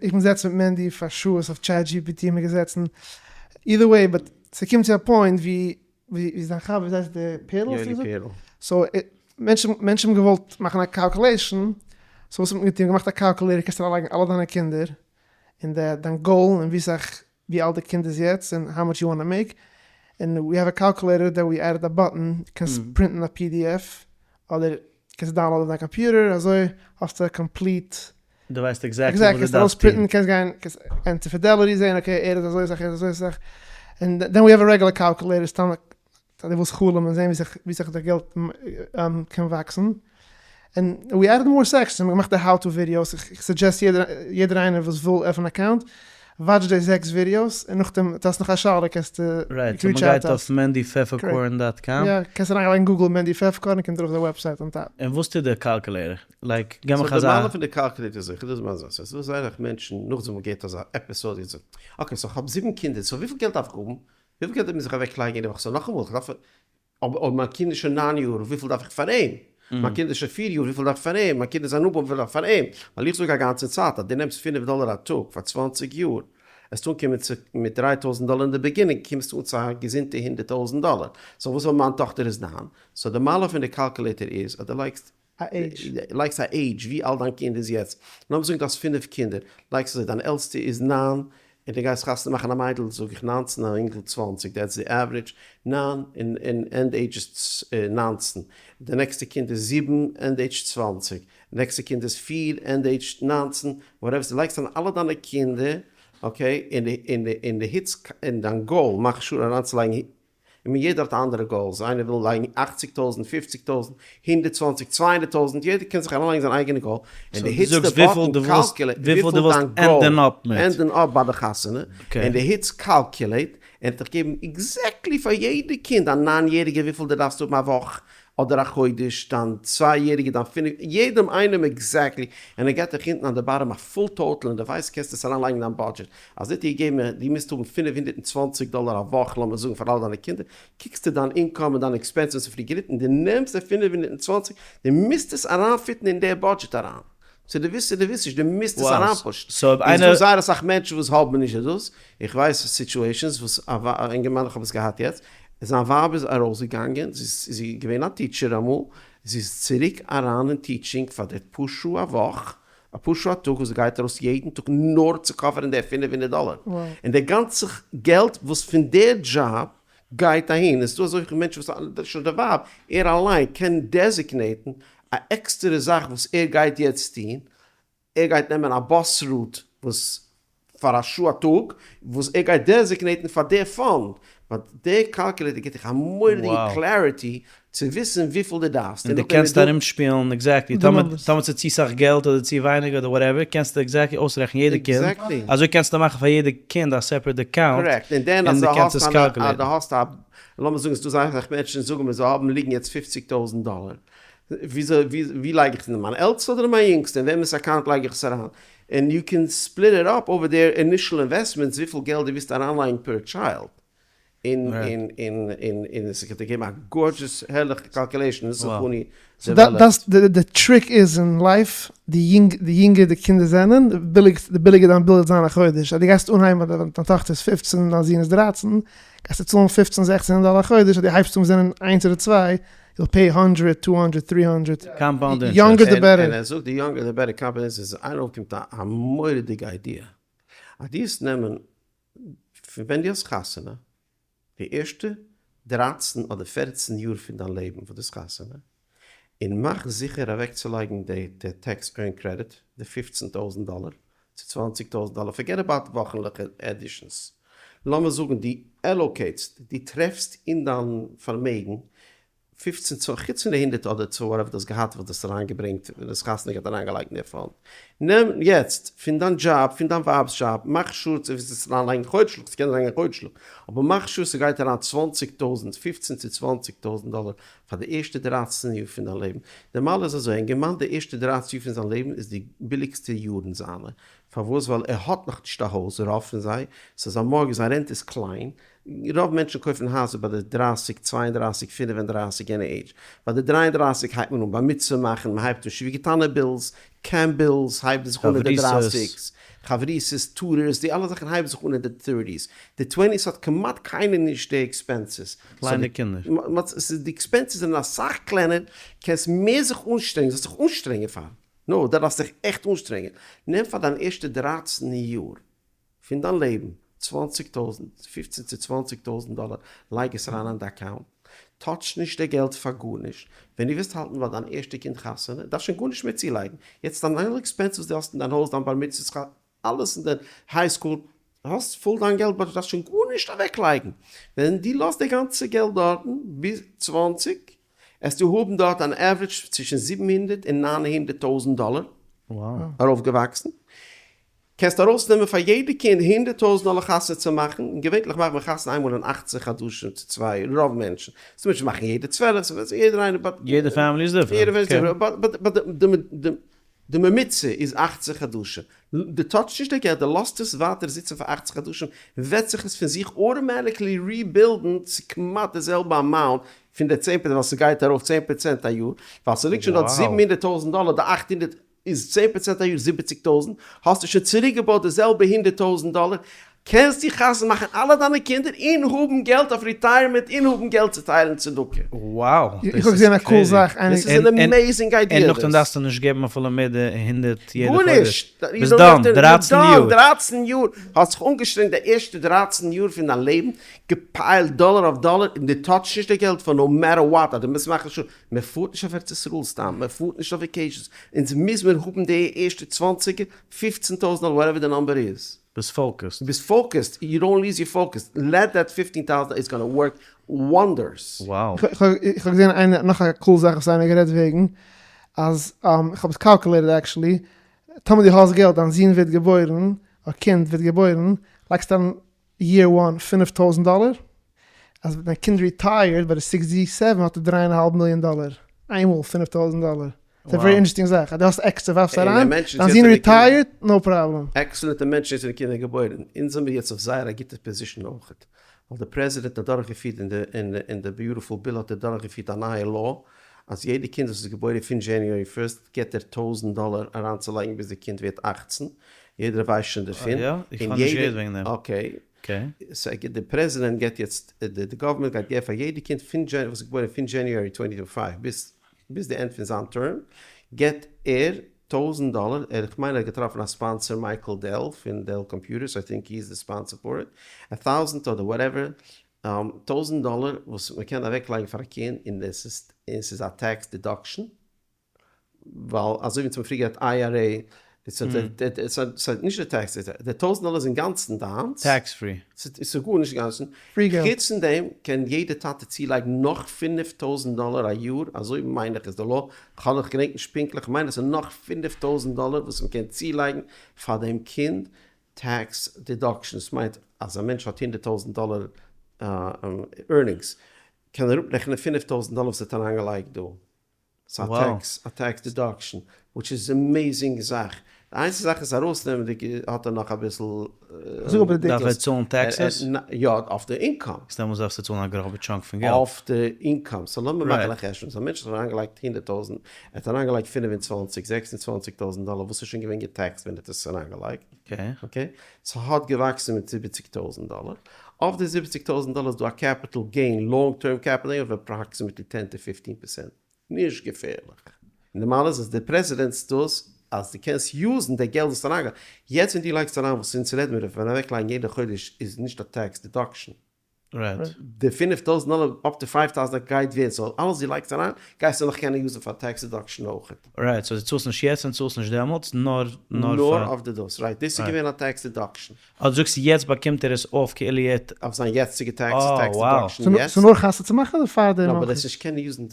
איך בין געזעצן מיט מענדי פאר שעות אויף ChatGPT האמיר געזעצן, either way but ס'קומט צו א point ווי ווי זיין חבר ווי הייסט די פערל האסטו יואלי געזאגט? פערל. So מענטשן מענטשן האבן געוואלט מאכן א calculation, so וואס האט מען געטון? געמאכט א calculator קענסט אריינלייגן אלע דיינע קינדער און די דיין goal און ווי סאך ווי אלט די קינד איז יעצט און how much you wanna make, און we have a calculator that we added a button, קענסט פרינטן א PDF אדער קענסט דאונלאודן אויף דיין קאמפיוטער, אזוי האסטו א complete. דו ווייסט exactly וואס דו קענסט דארפסט טון. ארויספרינטן, קענסט גיין קענסט גיין צו Fidelity זעהן okay ער איז אזוי סאך ער איז אזוי סאך, און then we have a regular calculator סתם אז דו ווילסט חלומ'ן זעהן ווי סאך די געלט קען וואקסן, און we added more sections, מ'האט געמאכט די how to videos, איך suggest יעדער איינער וואס וויל עפענען account, watch די זעקס videos, און נאכדעם דו האסט נאך א שאלה קענסטו right, so מ'גייט אויף mendypfefferkorn dot com. יא, קענסט אריינלייגן Google מענדי פעפערקארן קומט ארויף די website on top. און וואס טוט די calculator? Like, געב מיך so די אזא. מעלה פון די calculator איז, איך דאס מיין זאך, ס'איז דא זייער אסאך מענטשן נאכדעם וואס מ'געט אזא episode און זאגט, okay so כ'האב זיבן קינדער, so וויפיל געלט דארף איך האבן? וויפיל געלט מוז איך אוועק לייגן יעדע וואך? So נאכאמאל, איך דארף, אויב מיין קינד איז שוין ניין יאר, וויפיל דארף איך פאר אים? מיין קינד איז שוין פיר יאר, וויפיל דארף איך פאר אים? מיין קינד איז א newborn, וויפיל דארף איך פאר אים? ווייל איך זאג א גאנצע צייט אז דו נעמסט פינף דאלער א טאג פאר 20 יאר, עסטו אנקומען צו מיט 3000 דאלער אין די beginning, קומסטו אן צו א געזונטע 100,000 דאלער. So וואס אויב מיין טאכטער איז ניין? So די מעלה פון די calculator איז אז דו לייגסט א עידזש. לייגסט א עידזש ווי אלט דיין קינד איז יעצט, לאמיר זאגן דו האסט פינף קינדער, לייגסט אזוי דיין עלטסטע איז ניין, און דו גייסט חתונה מאכן א מיידל זאג איך 19 א אינגל 20, that's the average, ניין און און end age איז 19, די נעקסטע קינד איז זיבן end age 20, נעקסטע קינד איז פיר end age 19, whatever, דו לייגסט אן אלע דיינע קינדער, okay, און די און די און די היטס און דיין goal מאך sure אריינצולייגן און יעדער האט אנדערע goals, איינער וויל לייגן 80,000, 50,000, 120, 200,000, יעדער קען זיך אריינלייגן זיין אייגענע goal, און דו היטסט די button calculate, וויפיל דו ווילסט ענדען up מיט. ענדען up ביי די חתונה, און דו היטסט calculate, און ער וועט דיך געבן exactly פאר יעדע קינד, א ניין יעריגע וויפיל דו דארפסט האבן א וואך. אדער א חודש, דיין צוויי יעריגע, דיין פינף, יעדעם איינעם exactly, און ער געט דיך אונטן אן די bottom א full total און די ווייסט קענסט עס אריין לייגן אין דיין budget, אז ער האט דיר געגעבן דו מוזט האבן 520 דאלער א וואך לאמיר זאגן פאר אלע דיינע קינדער, קוקסטו דיין income און דיין expenses און פריגעריט און דו נעמסט די 520, דו מוזט עס אריינפיטן אין די budget אריין. צו דו ווילסט צו דו ווילסט נישט, דו מוזט עס אריינפושן. איז דא זייער אסאך מענטשן וואס האבן נישט דאס, איך ווייס situations וואס א אינגערמאן, איך האב עס געהאט יעצט, זיין ווייב איז ארויסגעגאנגען, זי איז געווען א teacher אמאל, זי איז צוריק אריין אין teaching פאר די פאר שעה א וואך, אפאר שעה א טאג וואס זי גייט ארויס יעדן טאג נאר צו קאווערן די 500 דאלער, און די גאנצע געלט וואס פון די דזשאב גייט אהין, עס איז דא אזויפיל מענטשן וואס שוין די ווייב, ער אליין קען דעזיגנעיטן א עקסטערע זאך וואס ער גייט יעצט טון, ער גייט נעמען א bus route וואס פאר א שעה א טאג, וואס ער גייט דעזיגנעיטן פאר די fund, but די calculator גיבט דיך א מורא'דיגע clarity צו וויסן וויפיל דו דארפסט. און דו קענסט ארומשפילן exactly, טאמער ס'איז צו סאך געלט אדער צו ווייניג אדער whatever, קענסטו exactly אויסרעכענען יעדע קינד, אזוי קענסטו מאכן פאר יעדע קינד א separate account, און דו קענסט עס קאלקולעיטן. דו האסט א, לאמיר זאגן ס'דא זייער אסאך מענטשן זאגן מיר זיי האבן ליגן יעצט פופציג טויזנט דאלער, וויאזוי ווי לייג איך עס, אין מיין עלטסטע אדער אין מיין יונגסטע, אין וועמענס account לייג איך עס אריין, און you can split it up over their initial investments וויפיל געלט דו ווילסט אריינלייגן per child. און און און און און עס האט געגעבן א gorgeous הערליכע calculation דאס איז funny דאס די trick איז אין life די יונג די יונגער די קינדער זענען די ביליג די ביליגער דיין bill וועט זיין א חודש אז די גייסט אנהייבן ווען דיין טאכטער איז פופצן און דיין זון איז דרייצן גייסטו צאלן פופצן זעכצן הונדערט דאלער א חודש אז די הייבסט אן זענען איינס אדער צוויי you'll pay hundred two hundred three hundred younger the better. און ער זאגט די younger the better compound interest איז איינער אויפקומט א מורא'דיגע idea אז דו וועסט נעמען פון ווען דו האסט חתונה, די ערשטע דרייצן אדער פערצן יאר פון דיין לעבן וואס דו האסט חתונה, און מאך זיכער אוועקצולייגן די tax earned credit, די פופצן טויזנט דאלער צו צוואנציג טויזנט דאלער, forget about וואכנליכע additions, לאמיר זאגן דו עלאוקעיטסט, דו טרעפסט אין דיין פארמעגן פופצן צו חוץ פון די הונדערט אדער צו whatever דו האסט געהאט וואס דו האסט אריינגעברענגט ווען דו האסט חתונה געהאט אריינגעלייגט אין די fund, נעם יעצט פון דיין דזשאב פון דיין ווייב'ס דזשאב מאך sure צו ווילסט עס אריינלייגן חודש'ליך ס'קען אריינגיין חודש'ליך אבער מאך sure ס'גייט אריין צוואנציג טויזנט פופצן צו צוואנציג טויזנט דאלער פאר די ערשטע דרייצן יאר פון דיין לעבן, די מעלה איז אזוי א אינגערמאן די ערשטע דרייצן יאר פון זיין לעבן איז די ביליגסטע יארן זיינע, פארוואס ווייל ער האט נאכנישט א הויז רוב פון זיי, סאו זיין mortgage זיין rent איז קליין, רוב מענטשן קויפן הייזער ביי די דרייסיג, צוויי און דרייסיג, פינף און דרייסיג יענע עידזש. ביי די דריי און דרייסיג הייבט מען אן בר מצוה מאכן, מען הייבט אן ישיבה קטנה bills, camp bills הייבן זיך אן אין די דרייסיגס, חברותות, tutors, די אלע זאכן הייבן זיך אן אין די thirties. די twenties האט כמעט קיינער נישט די expenses. קליינע קינדער. די expenses זענען אסאך קלענער, קענסט מער זיך אנשטרענגען, זאלסט זיך אנשטרענגען פאר. נו, דו דארפסט זיך עכט אנשטרענגען. נעם פאר דיין ערשטע דרייצן יאר פון דיין לעבן, צוואנציג טויזנט, פופצן צו צוואנציג טויזנט דאלער, לייג עס אריין אין די account, touch נישט די געלט פאר גארנישט, ווען דו וועסט האלטן ביי דיין ערשטע קינד חתונה, דארפסט שוין גארנישט מער צולייגן, יעצט דיין אלע expenses וואס דו האסט אין דיין הויז, דיין בר מצוה, אלעס אין די high school, האסט פול דיין געלט budget, דארפסט שוין גארנישט אוועקלייגן, ווען דו לאזט די גאנצע געלט דארטן ביז צוואנציג, עסטו האבן דארט אן average צווישן זיבן הונדערט און ניין הונדערט טויזנט דאלער ארויפגעוואקסן. קענסט ארויסנעמען פאר יעדע קינד הונדערט טויזנט דאלער חתונה צו מאכן, און געווענטליך מאכט מען חתונה איינמאל אין אכצען חדשים צו צוויי, רוב מענטשן, ס'דא מענטשן וואס מאכן יעדע צוועלף, ס'איז יעדער איינער but יעדע family איז different, יעדע family איז different, but but די ממוצע איז אכצען חדשים, דו טאטשסט נישט די געלט, דו לאזט עס ווייטער זיצן פאר אכצען חדשים, וועט זיך עס פון זיך automatically ריבילדן צו כמעט די זעלבע amount פון די צען פראצענט, ווייל ס'גייט ארויף צען פראצענט א יאר, ווייל ס'ליגט שוין דארט זיבן הונדערט טויזנט דאלער, די אכט הונדערט איז צען פראצענט א יאר זיבעציג טויזנט, האסטו שוין צוריקגעבויט די זעלבע הונדערט טויזנט דאלער, קענסטו חתונה מאכן אלע דיינע קינדער און האבן געלט אויף retirement און האבן געלט צו טיילן צדקה. Wow, איך דאס האב איז געזען א cool crazy. זאך, איינער. דאס איז אן amazing idea און נאכדעם דאס. דארפסטו נישט געבן אפילו מער די הונדערט יעדע חודש. גארנישט! ביסט done, דרייצן יאר. דרייצן יאר! האסט זיך אנגעשטרענגט די ערשטע דרייצן יאר פון דיין לעבן, געפיילט דאלער אויף דאלער, און דו טאטשסט נישט די געלט פאר no matter what, אז דו מוזט מאכן sure, מען פארט נישט אויף ארץ ישראל סתם, מען פארט נישט אויף vacations, אונז מוז מען האבן די ערשטע צוואנציג, פופצן טויזנט דאלער whatever די number איז. ביסט focused. ביסט focused, you don't lose your focus, let that fifteen thousand is gonna work wonders. Wow. איך האב געזען איינער נאך א cool זאך וואס איינער גערעדט וועגן, אז איך האב עס calculated actually, טאמער דו האסט געלט דיין זון ווערט געבוירן, א קינד ווערט געבוירן, לייגסט אריין year one פינף טויזנט דאלער. אז ווען דיין קינד retired ביי די sixty seven האט ער דריי און א האלב מיליאן דאלער איינמאל 5000 דאלער. ס'איז א very interesting זאך אז דו האסט עקסטער ווארפסט אריין, דיין זון retired no problem. עקסעלענטע מענטשן זענען קינדער געבוירן, אונז זעמיר יעצט אויף זייער א גוטע position אויכעט, ווייל די פרעזידענט האט דורכגעפירט אין די beautiful bill האט ער דורכגעפירט א נייע law אז יעדע קינד וואס איז געבוירן פון January first געט ער טויזענט דאלער אריינצולייגן ביז די קינד ווערט אכצן, יעדער ווייסט שוין דערפון, און יעדער, okay, די פרעזידענט געט יעצט, די גאווערמענט גייט געבן פאר יעדע קינד פון וואס איז געבוירן פון January twenty five ביז ביז די end פון זיין term געט ער טויזענט דאלער, ער איך מיין ער האט געטראפן א sponsor מייקל דעל פון Dell Computers, I think he איז די sponsor for it, א thousand אדער whatever, טויזענט דאלער וואס מען קען אוועק לייגן פאר א קינד און עס איז און עס איז א tax deduction, ווייל אזוי ווי אונז האבן פריער גערעדט IRA ס'איז נישט די tax, די טויזענט דאלער איז אינגאנצן דיינס. tax free. ס'איז גארנישט אינגאנצן. חוץ פון דעם קען יעדע טאטע צולייגן נאך 5000 דאלער א יאר, אזוי מיין איך איז די law, כ'האב איך געדענק נישט פונקטליך, כ'מיין עס איז נאך 5000 דאלער וואס מ'קען צולייגן פאר דעם קינד tax deduction, דאס מיינט אז א מענטש האט הונדערט טויזענט דאלער earnings, קען ער אראפרעכענען 5000 דאלער וואס ער האט אריינגעלייגט דא. ס'איז א tax, א tax deduction, which איז amazing זאך. די איינציגסטע זאך איז ארויסנעמענדיג האט ער נאך אביסל. דארף ער צאלן taxes? יא, אויף די income. איז דעמאלטס דארפסטו צאלן א גראבע chunk פון געלט. אויף די income. so לאמיר מאכן א חשבון. so א מענטש האט אריינגעלייגט הונדערט טויזנט, ער האט אריינגעלייגט פינף און צוואנציג, זעקס און צוואנציג טויזנט דאלער וואס איז שוין געווען געטעקסט ווען ער האט עס אריינגעלייגט. okay. ס'האט געוואקסן מיט זיבעציג טויזנט דאלער. אויף די זיבעציג טויזנט דאלער איז דא א capital gain, long term capital gain אוו approximately ten to fifteen percent. נישט געפערליך. און די מעלה איז אז די פרעזידענטס דאס אז דו קענסט יוזן די געלט וואס אריינגייט. יעצט ווען דו לייגסט אריין וואס אונז רעדן מיר פון אוועקלייגן יעדע חודש איז נישט א tax deduction. די פינף טויזנט דאלער up to five thousand גייט ווערן so אלעס דו לייגסט אריין גייסטו נאך קענען יוזן פאר tax deduction אויכעט. right, so דו צאלסט נישט יעצט און צאלסט נישט דעמאלטס, נאר נאר פאר. נאר אויף די דאס, right, דאס איז געווען א tax deduction. אה, דו זאגסט יעצט באקומט ער עס אויף כאילו ער האט. אויף זיין יעצטיגע tax tax deduction יעצט. ס'איז נאר חתונה צו מאכן אדער פאר דעם אויך? אבער דאס נישט קענען יוזן,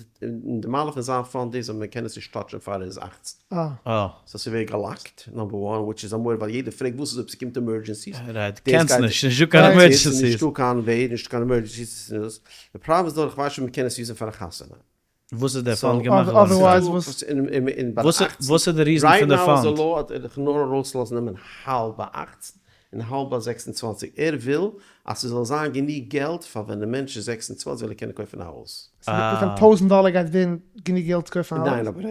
די מעלה פון זיין fund איז אז מען קען עס נישט טאטשען פאר ער איז אכצן. אה. so ס'ווערט געלאקט, number one, which איז א מורא ווייל יעדער פרעגט וואס איז אויב ס'קומט emergencies. right, קענסט נישט, נישטא קיין emergencies. נישטא קיין וועג, נישטא קיין emergencies. די פראבלעם איז נאר איך ווייס נישט אויב מ'קען עס יוזן פאר א חתונה. וואס איז דער fund געמאכט געווארן? וואס איז די reason פון די fund? right now איז די law אז ער דיך נאר ארויסלאזן נעמען האלב ביי אכצן און האלב ביי זעקס און צוואנציג, ער וויל אז ס'זאל זיין גענוג געלט פאר ווען די מענטש איז זעקס און צוואנציג זאל ער קענען קויפן א הויז. סאו טויזנט דאלער גייט ווערן גענוג געלט צו קויפן א הויז? ניין אבער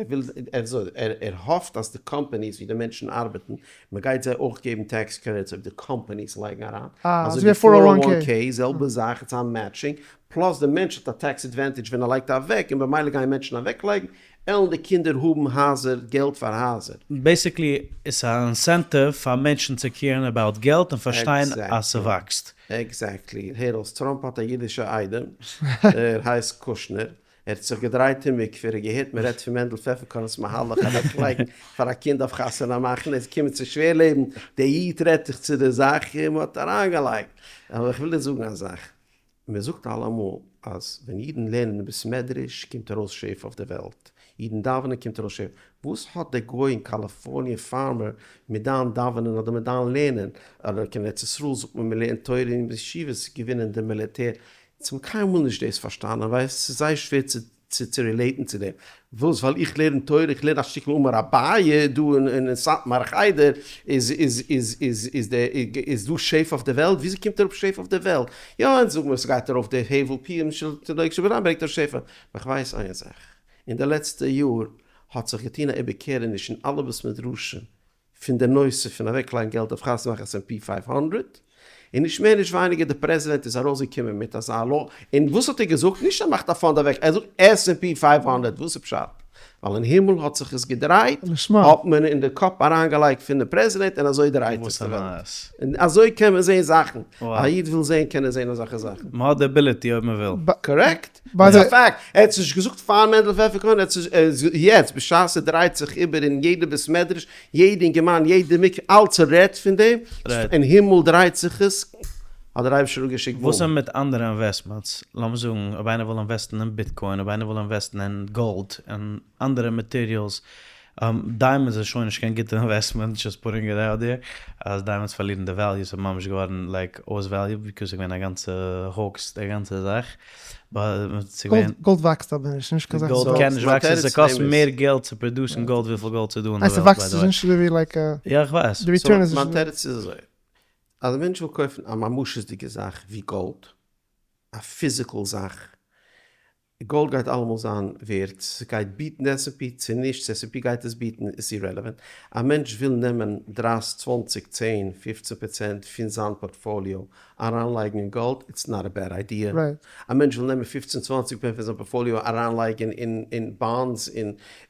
ער וויל ער האפט אז די companies ווי די מענטשן ארבעטן מ'גייט זיי אויך געבן tax credits אויב די companies לייגן אריין, אזוי ווי four o one k זעלבע זאך it's א matching, plus די מענטש האט א tax advantage ווען ער לייגט אוועק און במילא גייען מענטשן אוועקלייגן, עלן די קינדער האבן הייזער, געלט פאר הייזער. basically איז א incentive פאר מענטשן צו קעירן about געלט און פארשטיין אז ס'וואקסט. exactly. הער אויס, טראמפ האט א אידישע איידעם, ער הייסט קושנער, ער האט זיך געדרייט אין מקווה, ער האט געהערט מען רעדט פון מענדל פעפערקארן'ס מהלך אוועקלייגן פאר א קינד אויף חתונה מאכן, ער איז געקומען צו שווער לעבן, דער איד רעדט זיך צו די זאך און מען האט אריינגעלייגט. אבער איך וויל דיר זאגן א זאך, מען זאגט אלעמאל אז ווען אידן לערנען אין בית מדרש קומט ארויס שפע אויף די וועלט, אידן דאווענען קומט ארויס שפע, וואס האט דער גוי אין קאליפארניע farmer מיט דיין דאווענען אדער מיט דיין לערנען, אדער קיין ארץ ישראל זאגט מען מען לערנט תורה אין ישיבות געווינען די מיליטער, אונז האבן קיינמאל נישט דאס פארשטאנען, ווייסט ס'איז זייער שווער צו צו צו רילעיטן צו דעם. וואס ווייל איך לערן תורה, איך לערן א שטיקל אמר אביי דא אין סאטמאר חדר, איז איז איז איז איז די איז דא שפע אויף די וועלט? וויאזוי קומט אראפ שפע אויף די וועלט? יא אונז זאגן מיר ס'גייט ארויף די הבל פיהם של תינוק שבנאי ברענגט אראפ שפע. אבער איך ווייס איין זאך, אין די לעצטע יאר האט זיך געטון א איבערקערעניש אין אלע בית מדרשים פון די נושא פון אוועקלייגן געלט אויף חתונה מאכן S&P 500, און נישט מער נישט ווייניגער די פרעזידענט איז ארויסגעקומען מיט אזא law, און וואס האט ער געזאגט? נישט ער מאכט א fund אוועק, ער זאגט S&P 500, וואס איז פשט? ווייל אין הימל האט זיך עס געדרייט, האט מען אין די קאפ אריינגעלייגט פון די פרעזידענט און אזוי דרייט זיך די וועלט. און אזוי קען מען זען זאכן, א איד וויל זען קען ער זען אזעלכע זאכן. מען האט די ability אויב מען וויל. correct. ס'איז א פאקט, ער האט עס נישט געזאגט פאר מענדל פעפערקארן, ער האט עס יעצט בשעת ס'דרייט זיך איבער אין יעדע בית מדרש, יעדע אינגערמאן, יעדע מקווה, אלץ רעדט פון דעם, אין הימל דרייט זיך עס, האט דער אייבערשטער אפגעשיקט וואס איז מיט אנדערע investments? לאמיר זאגן אויב איינער וויל אינוועסטן אין Bitcoin, אויב איינער וויל אינוועסטן אין גאלד און אנדערע materials. Diamonds איז שוין נישט קיין גוטע investment, just putting it out there, אז diamonds פארלירן די value, ס'איז ממש געווארן like אויס value, because ס'איז געווען א גאנצע hoax די גאנצע זאך, but ס'איז געווען. גאלד וואקסט אבער נישט, נישט קיין זאך גאלד קען נישט וואקסן, ס'קאסט מער געלט צו produce ן גאלד וויפיל גאלד ס'איז דא אין די וועלט by the way. נישט אזויווי like א. יא איך ווייס. די return איז נישט. מיין תירוץ איז אזוי, אז א מענטש וויל קויפן א ממשות'דיגע זאך ווי גאלד, א physical זאך, גאלד גייט אלעמאל זיין ווערט, ס'גייט beat ן די S and P צו נישט, צו S and P גייט עס beat ן איז irrelevant, א מענטש וויל נעמען דרייסיג צוואנציג צען פופצן פראצענט פון זיין פארטפאליאו אריינלייגן אין גאלד, it's not a bad idea, א מענטש וויל נעמען פופצן צוואנציג פראצענט פון זיין פארטפאליאו אריינלייגן אין bonds,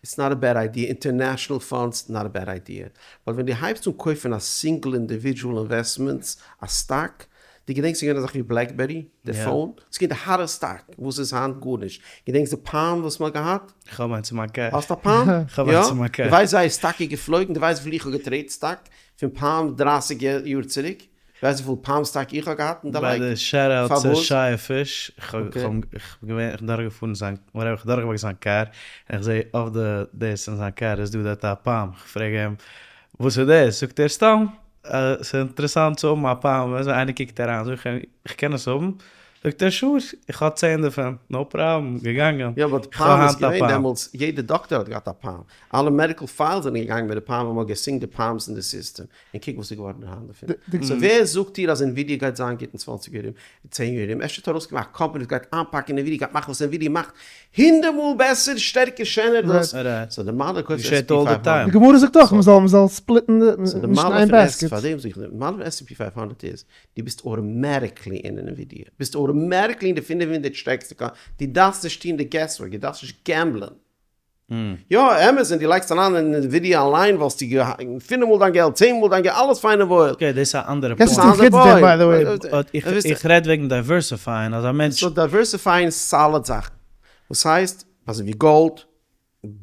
it's not a bad idea, international funds, not a bad idea, but ווען דו הייבסט אן קויפן א single individual investments, א סטאק, דו געדענקסט ס'איז געווען אזאך ווי בלעקבערי, די phone? ס'איז געווען די hottest stock, וואס איז היינט גארנישט. געדענקסט די פאם וואס מ'האט געהאט? איך האב איינס אין מיין קאר. האסט א פאם? איך האב איינס אין מיין קאר. דו ווייסט זייער סטאק איז געפלויגן? דו ווייסט וויפיל איך האב גע trade ט סטאק פון פאם דרייסיג יאר צוריק? דו ווייסט וויפיל פאם סטאק איך האב געהאט אין די לייק? by the shout out צו שייע פיש, איך האב געווען, איך בין דורכגעפארן זיין, whatever, איך האב דורכגעוואקט זיין קאר, און איך זעה אויף די דאס אין זיין קאר איז דא דארט א פאם, איך פרעג אים וואס איז דאס? זאגט ער סתם ס'איז אינטערעסאנט צו האבן א פאם, ווען איינער קוקט אריין זאג איך אים איך קען עס האבן? זאגט ער sure, איך האב צען דערפון, no problem, געגאנגען, יא but איך האב פאם איז היינט א געווען פאם. דעמאלטס, יעדע דאקטער האט געהאט א פאם, אלע medical files זענען געגאנגען מיט די פאם און מ'האט גע sync ט די פאמס אין די סיסטעם, און קוק וואס איז געווארן היינט דערפון. So ווער זאגט דיר אז ענווידיע גייט זיין גוט אין צוואנציג יאר ארום, צען יאר ארום, אפשר האט ארויסגעקומען א קאמפאני וואס גייט איינפאקן ענווידיע גייט מאכן וואס ענווידיע מאכט הונדערט מאל בעסער, שטערקער, שענער, דאס. So די מעלה קויפסט S and P 500. די גמרא זאגט אויך מ'זאל מ'זאל split ן די, נישט אין איין basket. פאר דעם זאג איך, די מעלה פון S and P 500 איז, דו ביסט automatically אין ענווידיע, ביסט automatically אין די 500 שטערקסטע קאמפאני, דו דארפסט נישט טון די guesswork, דו דארפסט נישט gamble ען. יא, אמת, ווען דו לייגסט אריין אין ענווידיע אליין וואלסטו פינף מאל דיין געלט, צען מאל דיין געלט, אלעס פיין און וואויל. Okay, דאס איז א אנדערע קענסט פוינט. טון חוץ דעם by the way. איך רעד וועגן diversify ען, אז א מענטש. סאו diversify ען solid זאכן, וואס הייסט, אזוי ווי גאלד,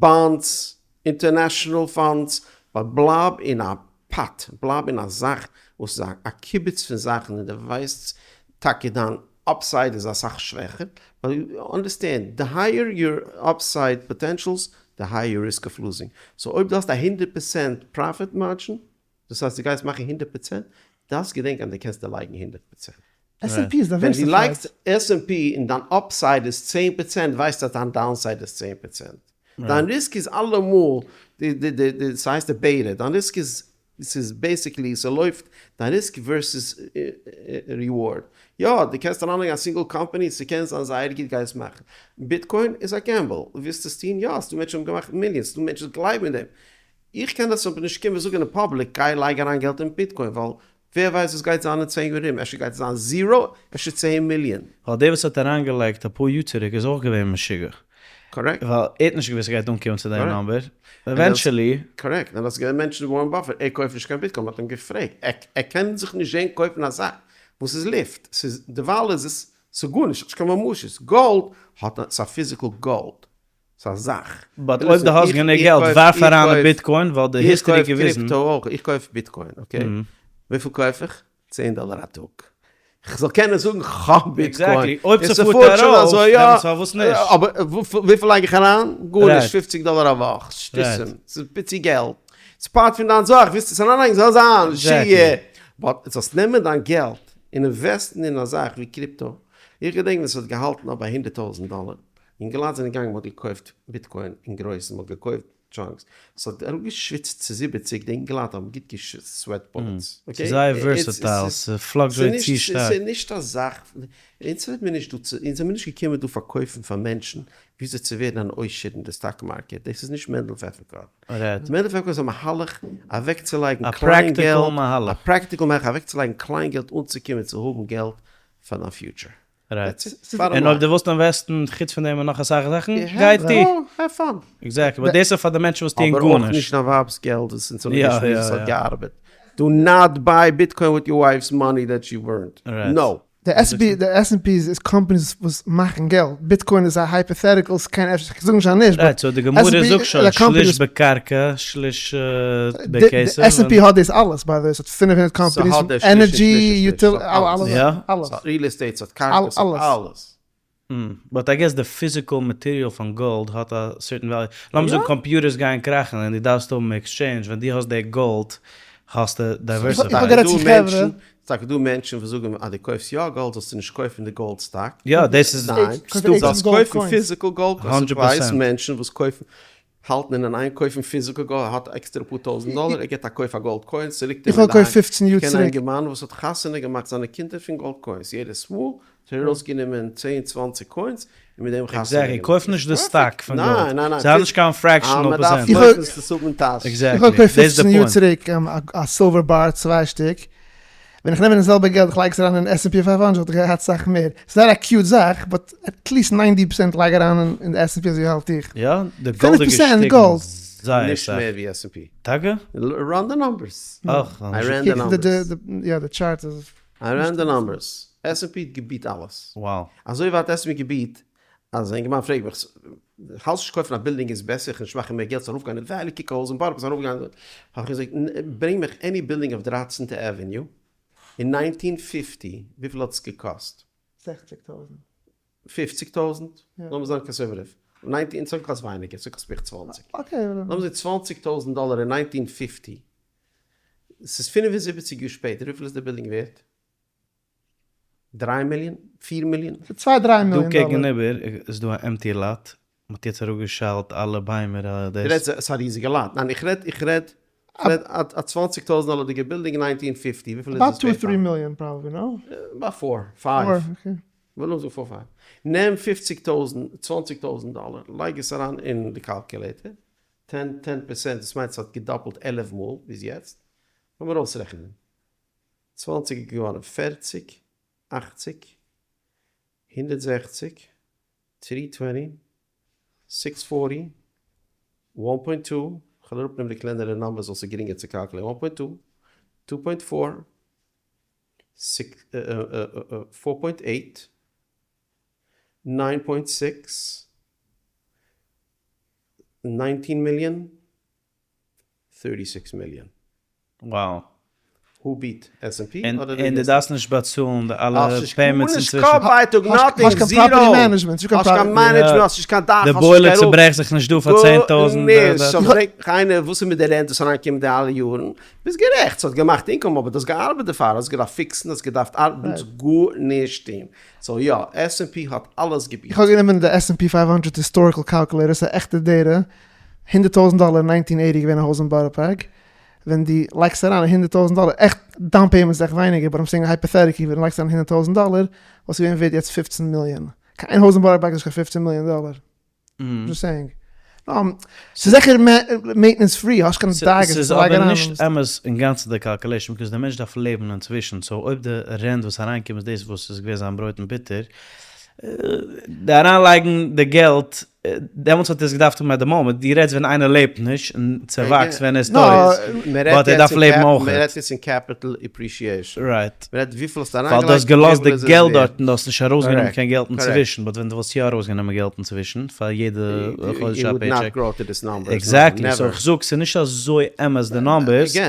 bonds, international funds, but בלייב אין א pot, בלייב אין א זאך וואס איז א קיבוץ פון זאכן און דו ווייסט טאקע דיין upside איז אסאך שוועכער, but understand, the higher your upside potentials, the higher your risk of losing. So אויב דו האסט א הונדערט פראצענט profit margin, דאס הייסט דו גייסט מאכן הונדערט פראצענט, דארפסט געדענקען אז דו קענסט דערלייגן הונדערט פראצענט. S and P איז ווען דו diversified. לייגסט S and P און דיין upside איז צען פראצענט ווייסטו אז דיין downside איז צען פראצענט. דיין risk איז אלעמאל די די די די ס'הייסט די beta, דיין risk איז ס'איז basically ס'לויפט דיין risk versus reward. יא דו קענסט אריינלייגן א single קאמפאני ס'קען זיין זייער גוט גייסט מאכן. ביטקוין איז א gamble, ווילסט עס טון? יא ס'דא מענטשן האבן געמאכט millions, ס'דא מענטשן וואס גלייבן אין דעם. איך קען דאס אבער נישט קומען זאגן אין public גיי לייג אריין געלט אין ביטקוין ווייל ווער ווייסט וואס גייט זיין אין צען יאר ארום, אפשר גייט עס זיין zero, אפשר צען מיליאן. ווייל דער וואס האט אריינגעלייגט אפאר יאר צוריק איז אויך געווען משוגע. Correct. ווייל ער האט נישט געוואוסט ס'גייט אנקומען צו דעם number. Eventually. Correct. און דאס איז געווען מענטשן ווארען באפעט, ער קויפט נישט קיין ביטקוין, מ'האט אים געפרעגט, ער קען זיך נישט זען קויפן א זאך וואס איז לופט, ס'איז, דערווייל איז עס, ס'איז גארנישט, ס'איז נישט קיין ממשות, גאלד האט א, ס'איז א physical גאלד. ס'איז א זאך. But אויב דו האסט גענוג געלט ווארף אריין אין ביטקוין ווייל די history געוויזן. איך קויף crypto אויך, איך קויף ביטקוין okay? וויפיל קויף איך? צען דאלער א טאג. כ'זאל קענען זאגן כ'האב ביטקוין. Exactly, אויב ס'פארט ארויף דעמאלטס פארוואס נישט? אבער וויפיל לייג איך אריין? גארנישט, פופציג דאלער א וואך, שטותים, ס'איז פיצי געלט. ס'איז part פון דיין זאך, ווילסט עס אריינלייגן זאל זיין, שיהיה. But זאלסט נעמען דיין געלט און invest ן אין א זאך ווי crypto. איך געדענק ווען ס'האט געהאלטן נאר ביי הונדערט טויזנט דאלער, אינגעלייט זענען געגאנגען מ'האט געקויפט ביטקוין אין גרויסן מ'האט געקויפט chunks ס'האט אראפגעשוויצט צו זיבעציג די אינגעלייט האבן גוט געשוויצט sweat bullets okay ס'איז זייער versatile ס' fluctuate צו שטארק. ס'איז נישט א זאך אונז רעד מיר נישט דא צו אונז זעמיר נישט געקומען דא פארקויפן פאר מענטשן וויאזוי צו ווערן אן עושר אין די stock market דאס איז נישט מענדל פעפערקארן מענדל פעפערקארן איז א מהלך אוועקצולייגן קליין געלט א practical מהלך אוועקצולייגן קליין געלט אנצוקומען צו האבן געלט פאר דיין future. Right. און אויב דו ווילסט invest ן חוץ פון דעם אין נאך אסאך זאכן, גיי טו. Have fun. Exactly, but דאס איז פאר די מענטשן וואס טוען גארנישט. אבער אויך נישט דיין ווייב'ס געלט, דאס איז אונז האבן געשמועסט וואס האט געארבעט. Do not buy bitcoin with your wife's money that she earned. No. די S and P איז companies וואס מאכן געלט, ביטקוין איז א hypothetical, ס'קען אפשר, כ'זאג נישט אז נישט, but so די גמרא זאגט שוין שליש בקרקע שליש בכסף. S and P האט דאס אלעס by the way, ס'האט 500 companies, energy, utility, אלעס. ס'האט real estate, ס'האט קרקע, ס'האט אלעס. But I guess די physical material פון גאלד האט א certain value. לאמיר זאגן computers גייען קראכן און דו דארפסט האבן exchange, ווען דו האסט די גאלד האסטו diversified. איך האב גערעדט צו חברה. ס'טאקע דא מענטשן וואס זאגן אז דו קויפסט יא גאלד זאלסטו נישט קויפן די gold stock. יא דאס איז stupid. זאלסט קויפן physical gold, איך ווייס מענטשן וואס קויפן האלטן אין איין קויפן physical gold, ער האט עקסטערע פאר טויזנט דאלער, ער געט א קויף א gold coin, ס'ליגט אים אינדערהיים. איך קען א אינגערמאן וואס האט חתונה געמאכט זיינע קינדער פון gold coins, יעדעס מאל האט ער ארויסגענומען צען צוואנציג coins און מיט דעם חתונה געמאכט. Exactly, קויף נישט די סטאק פון גאלד, זיי האבן נישט קיין fractional percent. מ'דארף קויפן עס צו האבן אין טאש. Exactly, איך האב געקויפט פופצן יאר צוריק א silver bar צוויי שטיק, ווען איך נעם ווען די זעלבע געלט איך לייג עס אריין אין S and P 500 וואלט איך געהאט סאך מער, ס'איז זייער א cute זאך but at least ninety percent לייג אריין אין די S and P אזוי האלט איך. יא, די גאלד איז געשטיגן זייער נישט מער ווי S and P. טאקע? Run the numbers. I ran the numbers. יא די chart איז. I ran the numbers. S and P האט גע beat אלעס. אזוי ווייט S and P גע beat אז א אינגערמאן פרעגט מיך, האלסט נישט קויפן א בילדינג איז בעסער איך נישט מאכן מער געלט ס'זאל ארויפגיין אין value קוק אויס אין בארא פארק ארויפגיין האב איך געזאגט ברענג מיך any בילדינג אויף דרייצענטע avenue אין nineteen fifty וויפיל האט עס געקאסט? זעכציג טויזענט. פופציג טויזענט? לאמיר זיין conservative. Nineteen ס'האט געקאסט ווייניגער ס'האט געקאסט בערך צוואנציג. לאמיר זאגן צוואנציג טויזענט דאלער אין nineteen fifty ס'איז פינף און זיבעציג יאר שפעטער וויפיל איז די בילדינג ווערט? דריי מיליאן? פיר מיליאן? ס'איז צוויי דריי מיליאן דא דאלער. קעגן איבער איז דא א empty lot, מ'האט יעצט אראפגעשיילט אלע ביימער דו רעדסט ס'איז א ריזיגע lot, ניין איך רעד איך רעד איך רעד א צוואנציג טויזנט דאלערדיגע בילדינג nineteen fifty וויפיל איז עס About ווערט two three million probably no? About four five. לאמיר זאגן four five. נעם פופציג טויזנט צוואנציג טויזנט דאלער לייג עס אריין אין די calculator, ten ten percent דאס מיינט ס'האט געדאפלט עלף מאל ביז יעצט, לאמיר אויסרעכענען. צוואנציג איז געווארן פערציג, אכציג, הונדערט זעכציג, three twenty, six forty, one point two, כ'וועל אראפנעמען די קלענערע numbers זאל ס'איז גרינגער צו calculate ן, one point two, two point four, four point eight, nine point six, nineteen million, thirty six million. Wow. Who beat S and P אדער די און דו דארפסט נישט באצאלן די אלע payments אינצווישן. האסט נישט קאפ ווייטאג, nothing, zero. האסט קיין management, האסט נישט קיין דאך, די boiler צוברעכט זיך נישט דא פאר צען טויזענט. גארנישט. סאו פרעגט מיך איינער וואס איז מיט די rent וואס אריינקומט די אלע יארן? ביסט גערעכט, ס'האט געמאכט income אבער דו האסט געארבעט דערפאר, האסט געדארפט פיקסן, האסט געדארפט ארבעטן, גארנישט טון. So יא, S and P האט אלעס גע beat. איך האב גענומען די S and P 500 historical calculator, ס'איז עכטע data, הונדערט טויזענט דאלער אין nineteen eighty געווען א הויז אין בארא פארק, ווען דו לייגסט אריין הונדערט טויזענט דאלער, עכט down payment איז עכט ווייניגער, but I'm saying hypothetically ווען דו לייגסט אריין הונדערט טויזענט דאלער, וואלסטו געווען ווערט יעצט פופצן מיליאן. קיין איין הויז אין בארא פארק איז נישט קיין פופצן מיליאן דאלער. Just saying. ס'איז זיכער maintenance free, האסט קיין דאגות. ס'איז אבער נישט אמת אינגאנצן די calculation, because דער מענטש דארף לעבן אינצווישן, so אויב די rent וואס אריינקומט איז דאס וואס איז געווען זיין ברויט און ביטער, די אריינלייגן די געלט, דעמאלטס האט ער עס געדארפט האבן at the moment, דו רעדסט ווען איינער לעבט נישט און צעוואקסט ווען ער איז טויט, but ער דארף לעבן אויך. מען רעדט יעצט אין capital appreciation, right, מען רעדט וויפיל האסטו אריינגעלייגט, ווייל דו האסט געלאזט די געלט דארט און דו האסט נישט ארויסגענומען קיין געלט אינצווישן, but ווען דו וואלסט יא ארויסגענומען געלט אינצווישן פאר יעדע חודש א paycheck, exactly, so איך זאג ס'איז נישט אזוי אמת די numbers,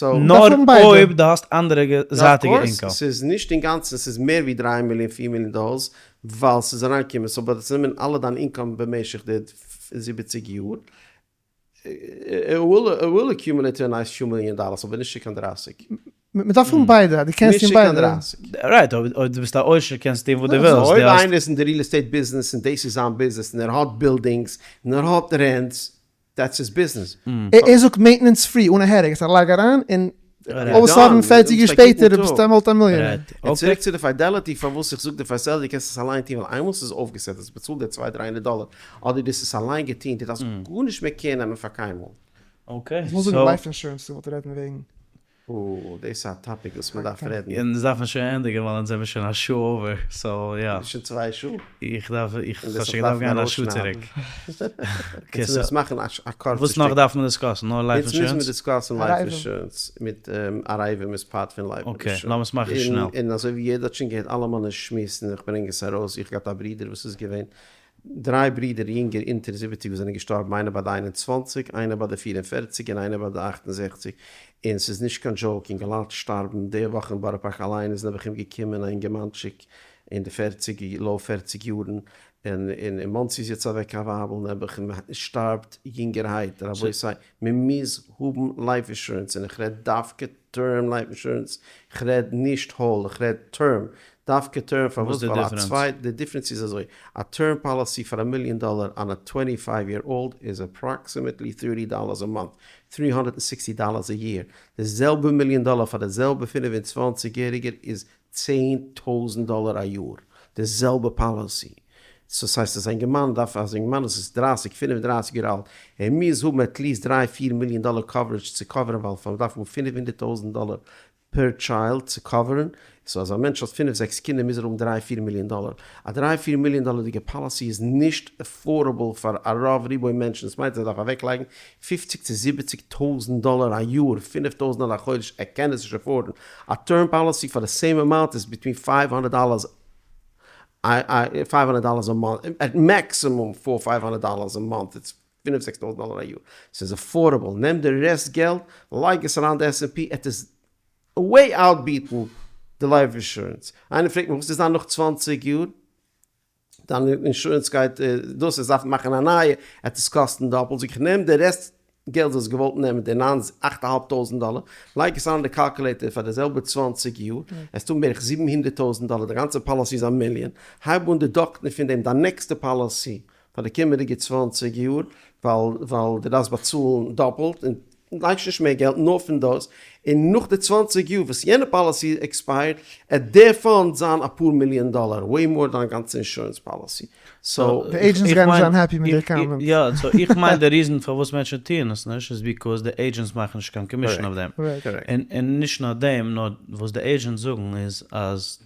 נאר אויב דו האסט אנדערע זייטיגע income. ס'איז נישט אינגאנצן, ס'איז מער ווי דריי מיליאן פיר מיליאן dollars, ווייל ס'איז אריינגעקומען, so but נעמען אלע דיין income במשך די זיבעציג יאר, it will accumulate to a nice few million dollars, אבער נישט צו קיין דרייסיג. מ'דארף האבן ביידע, דו קענסט טון ביידע. נישט צו קיין דרייסיג. Right, אויב דו ביסט א עושר קענסטו טון וואס דו ווילסט. אויב איינער איז אין די real estate ביזנעס און דאס איז זיין ביזנעס און ער האט בילדינגס און ער האט rents, that's his business. ער זאגט maintenance free אן א headache, עס א לייג אריין און all of a sudden פערציג יאר שפעטער ביסטו א multi מיליאנער. און צוריק צו די Fidelity, פארוואס איך זאג די Fidelity קענסט עס אליין טון ווייל איינמאל ס'איז אויפגעסעט האסט באצאלט די צוויי דריי הונדערט דאלער אדער דו האסט עס אליין געטון דו דארפסט גארנישט מער care נעמען פאר קיינמאל. Okay. איך וויל זאגן life insurance איך וואלט רעדן וועגן. אוי, דאס איז א topic וואס מען דארף רעדן. אונז דארפן שוין ענדיגן ווייל אונז זעמיר שוין א שעה over, so יא. איז שוין צוויי שעה? איך דארף, איך האב שוין געדארפט גיין א שעה צוריק. אונז מוזן עס מאכן א קורצע וואס נאך דארף מען discuss ן? נאר life insurance? אונז מוזן discuss ן life insurance מיט ערבים איז part פון life insurance. Okay, לאמיר עס מאכן שנעל. און אזוי ווי יעדער האט שוין געהערט אלע מיינע שמועסן, איך ברענג עס ארויס, איך געהאט א ברודער וואס איז געווען דריי ברידער יונגער אונטער זיבעציג וואס זענען געשטארבן איינער ביי די איין און צוואנציג, איינער ביי די פיר און פערציג און איינער ביי די אכט און זעכציג, און ס'איז נישט קיין joke, אינגעלייט שטארבן, די וואך אין בארא פארק אליין איז נעבעך אומגעקומען א אינגערמאנטשיק. אין די פערציג low פערציג יארן, און אין מאנסי איז יעצט אוועק א ווייבל נעבעך און מען שטארבט יונגערהייט, רבותי מען מוז האבן life insurance, און איך רעד דווקא term life insurance, איך רעד נישט whole, איך רעד term, דווקא term, פארוואס? ווייל א צווייט, די difference איז אזוי, א term policy פאר א מיליאן דאלער אן א twenty five year old איז approximately thirty dollars a month, 360 dollars a year, די זעלבע מיליאן דאלער פאר די זעלבע 25 יעריגער איז 10,000 דאלער א יאר, די זעלבע policy. so ס'הייסט אז א אינגערמאן דארף, אז א אינגערמאן וואס איז 30, 35 יאר אלט, ער מוז האבן at least 3, 4 מיליאן דאלער coverage צו cover ן, ווייל מ'דארף האבן 500,000 דאלער per child צו cover ן, so אז א מענטש האט 5, 6 קינדער מוז ער האבן 3, 4 מיליאן דאלער. א 3, 4 מיליאן דאלערדיגע policy איז נישט affordable פאר א רוב רובו מענטשן, דאס מיינט אז ער דארף אוועקלייגן 50 צו 70 טויזנט דאלער א יאר, 5,000 דאלער א חודש, ער קען עס נישט afford ן. א term policy פאר די same amount איז between 500 dollars 500 dollars a month, at maximum 4 500 dollars a month, it's 5 6,000 דאלער א יאר. ס'איז affordable. נעם די רעסט געלט, לייג עס אריין די S&P, עט עס way outbeat ן די life insurance. איינער פרעגט מיך וואס איז דאן נאך 20 יאר? דיין insurance גייט דאס איז דארף מאכן א נייע, עט עס קאסטן דאפלט. זאג איך נעם די רעסט געלט וואס געוואלט נעמען די ניין אכט אהאלב טויזנט דאלער, לייג עס אריין אין די calculator פאר די זעלבע 20 יאר, עס טוט בערך 700,000 דאלער, די גאנצע policy איז א מיליאן, הייב אן deduct ן פון דעם דיין נעקסטע policy פאר די קומענדיגע 20 יאר, ווייל ווייל דו דארפסט באצאלן דאפלט, און לייגסט נישט מער געלט נאר פון דאס, און נאך די 20 יאר וואס יענע policy expired, עט דער fund זיין אפאר מיליאן דאלער, way more דיין גאנצע insurance policy. so, די agents גייען נישט זיין happy מיט די comment. יא, so איך מיין די reason פארוואס מענטשן טוען עס נישט איז because די agents מאכן נישט קיין commission אויף דעם. און נישט נאר דעם, נאר וואס די agents זאגן איז אז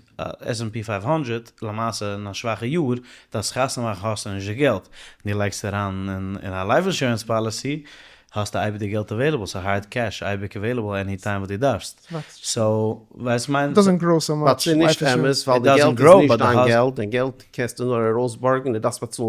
S&P 500 למעשה אין א שוואכע יאר דארפסט חתונה מאכן האסטו נישט די געלט, דו לייגסט אריין אין א life insurance policy האסטו אייביג די געלט available, ס'איז hard cash אייביג available any time וואס דו דארפסט, so ווייסט מיין. Doesn't grow so but much. ס'איז נישט אמת, ווייל די געלט איז נישט דיין געלט, דיין געלט קענסטו נאר ארויסבארגן, דו דארפסט באצאלן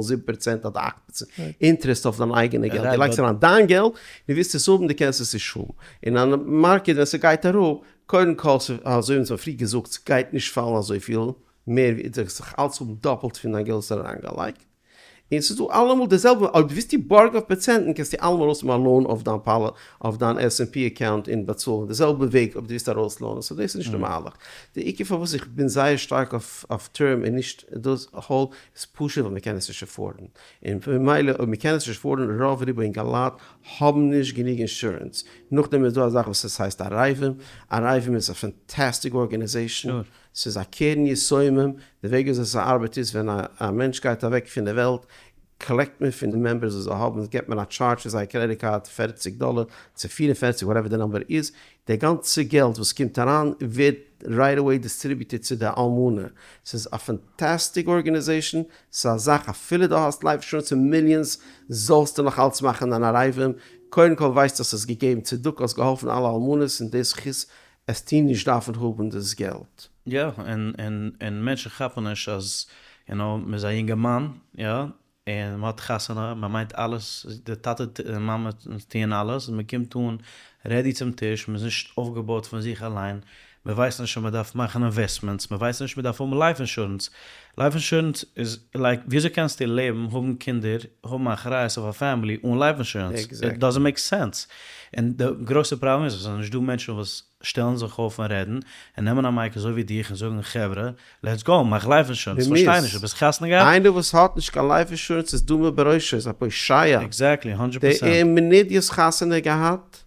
7% אדער 8% interest אויף דיין אייגענע געלט, דו לייגסט אריין דיין געלט, דו ווילסט עס האבן, דו קענסט עס נישט האבן. אין א market ווען ס'גייט אראפ, קודם כל, אזוי ווי אונז האבן פריער געזאגט, ס'גייט נישט פאלן אזויפיל מער ווי דו זיך אלץ האבן דאפלט פון דיין געלט וואס אריינגעלייגט. און ס'איז דא אלעמאל די זעלבע, אויב ווילסטו בארגן אויף פראצענטן קענסטו אלעמאל ארויסנעמען א loan אויף דיין פאלע, אויף דיין S&P account און באצאלן די זעלבע וועג אויב דו ווילסט ארויס loan ען, so דאס איז נישט די מהלך. די עיקר פארוואס איך בין זייער שטארק אויף term און נישט דאס whole איז פשוט ווייל מ'קען עס נישט afford ן, און ממילא אויב מ'קען עס נישט afford ן רוב רובו אינגעלייט האבן נישט גענוג insurance. נאכדעם איז דא א זאך וואס עס הייסט ערבים, ערבים איז א fantastic organization, ס'איז א קרן יתומים, די וועג וויאזוי ס'ארבעט איז ווען א מענטש גייט אוועק פון די וועלט, collect מען פון די members וואס זיי האבן, געבט מען א charge פון זייער credit card 40 דאלער צו 44 whatever די number איז, די גאנצע געלט וואס קומט אריין ווערט right away distributed צו די אלמנה, ס'איז א fantastic organization, ס'איז א זאך אפילו דו האסט life insurance פון millions זאלסטו נאך אלץ מאכן אן ערבים, קודם כל ווייסטו אז האסט געגעבן צדקה, האסט געהאלפן אלע אלמנות און די זכות עסטו נישט דארפן האבן דאס געלט. יא, און און און מענטשן כאפן נישט אז you know מ'איז א יונגערמאן, יא, און מ'האט חתונה, מ'מיינט אלעס, די טאטע און מאמע טוען אלעס, און מ'קומט אן ready צום טיש, מ'איז נישט אויפגעבויט פון זיך אליין, מ'ווייסט נישט אז מ'דארף מאכן investments, מ'ווייסט נישט מ'דארף האבן life insurance, life insurance איז like וויאזוי קענסטו לעבן, האבן קינדער, האבן אחריות אויף א family אן life insurance? It doesn't make sense. און די גרויסע פראבלעם איז אז עס זענען נישט דא מענטשן וואס שטעלן זיך אויף און רעדן, און נעמען א mic אזוי ווי דיך און זאגן חברה, let's go, מאך life insurance, כ'פארשטיי נישט, דו ביסט חתונה געהאט? איינער וואס האט נישט קיין life insurance איז דומה בראשו, איז א פושע. Exactly, hundred percent. די מינוט דו האסט חתונה געהאט,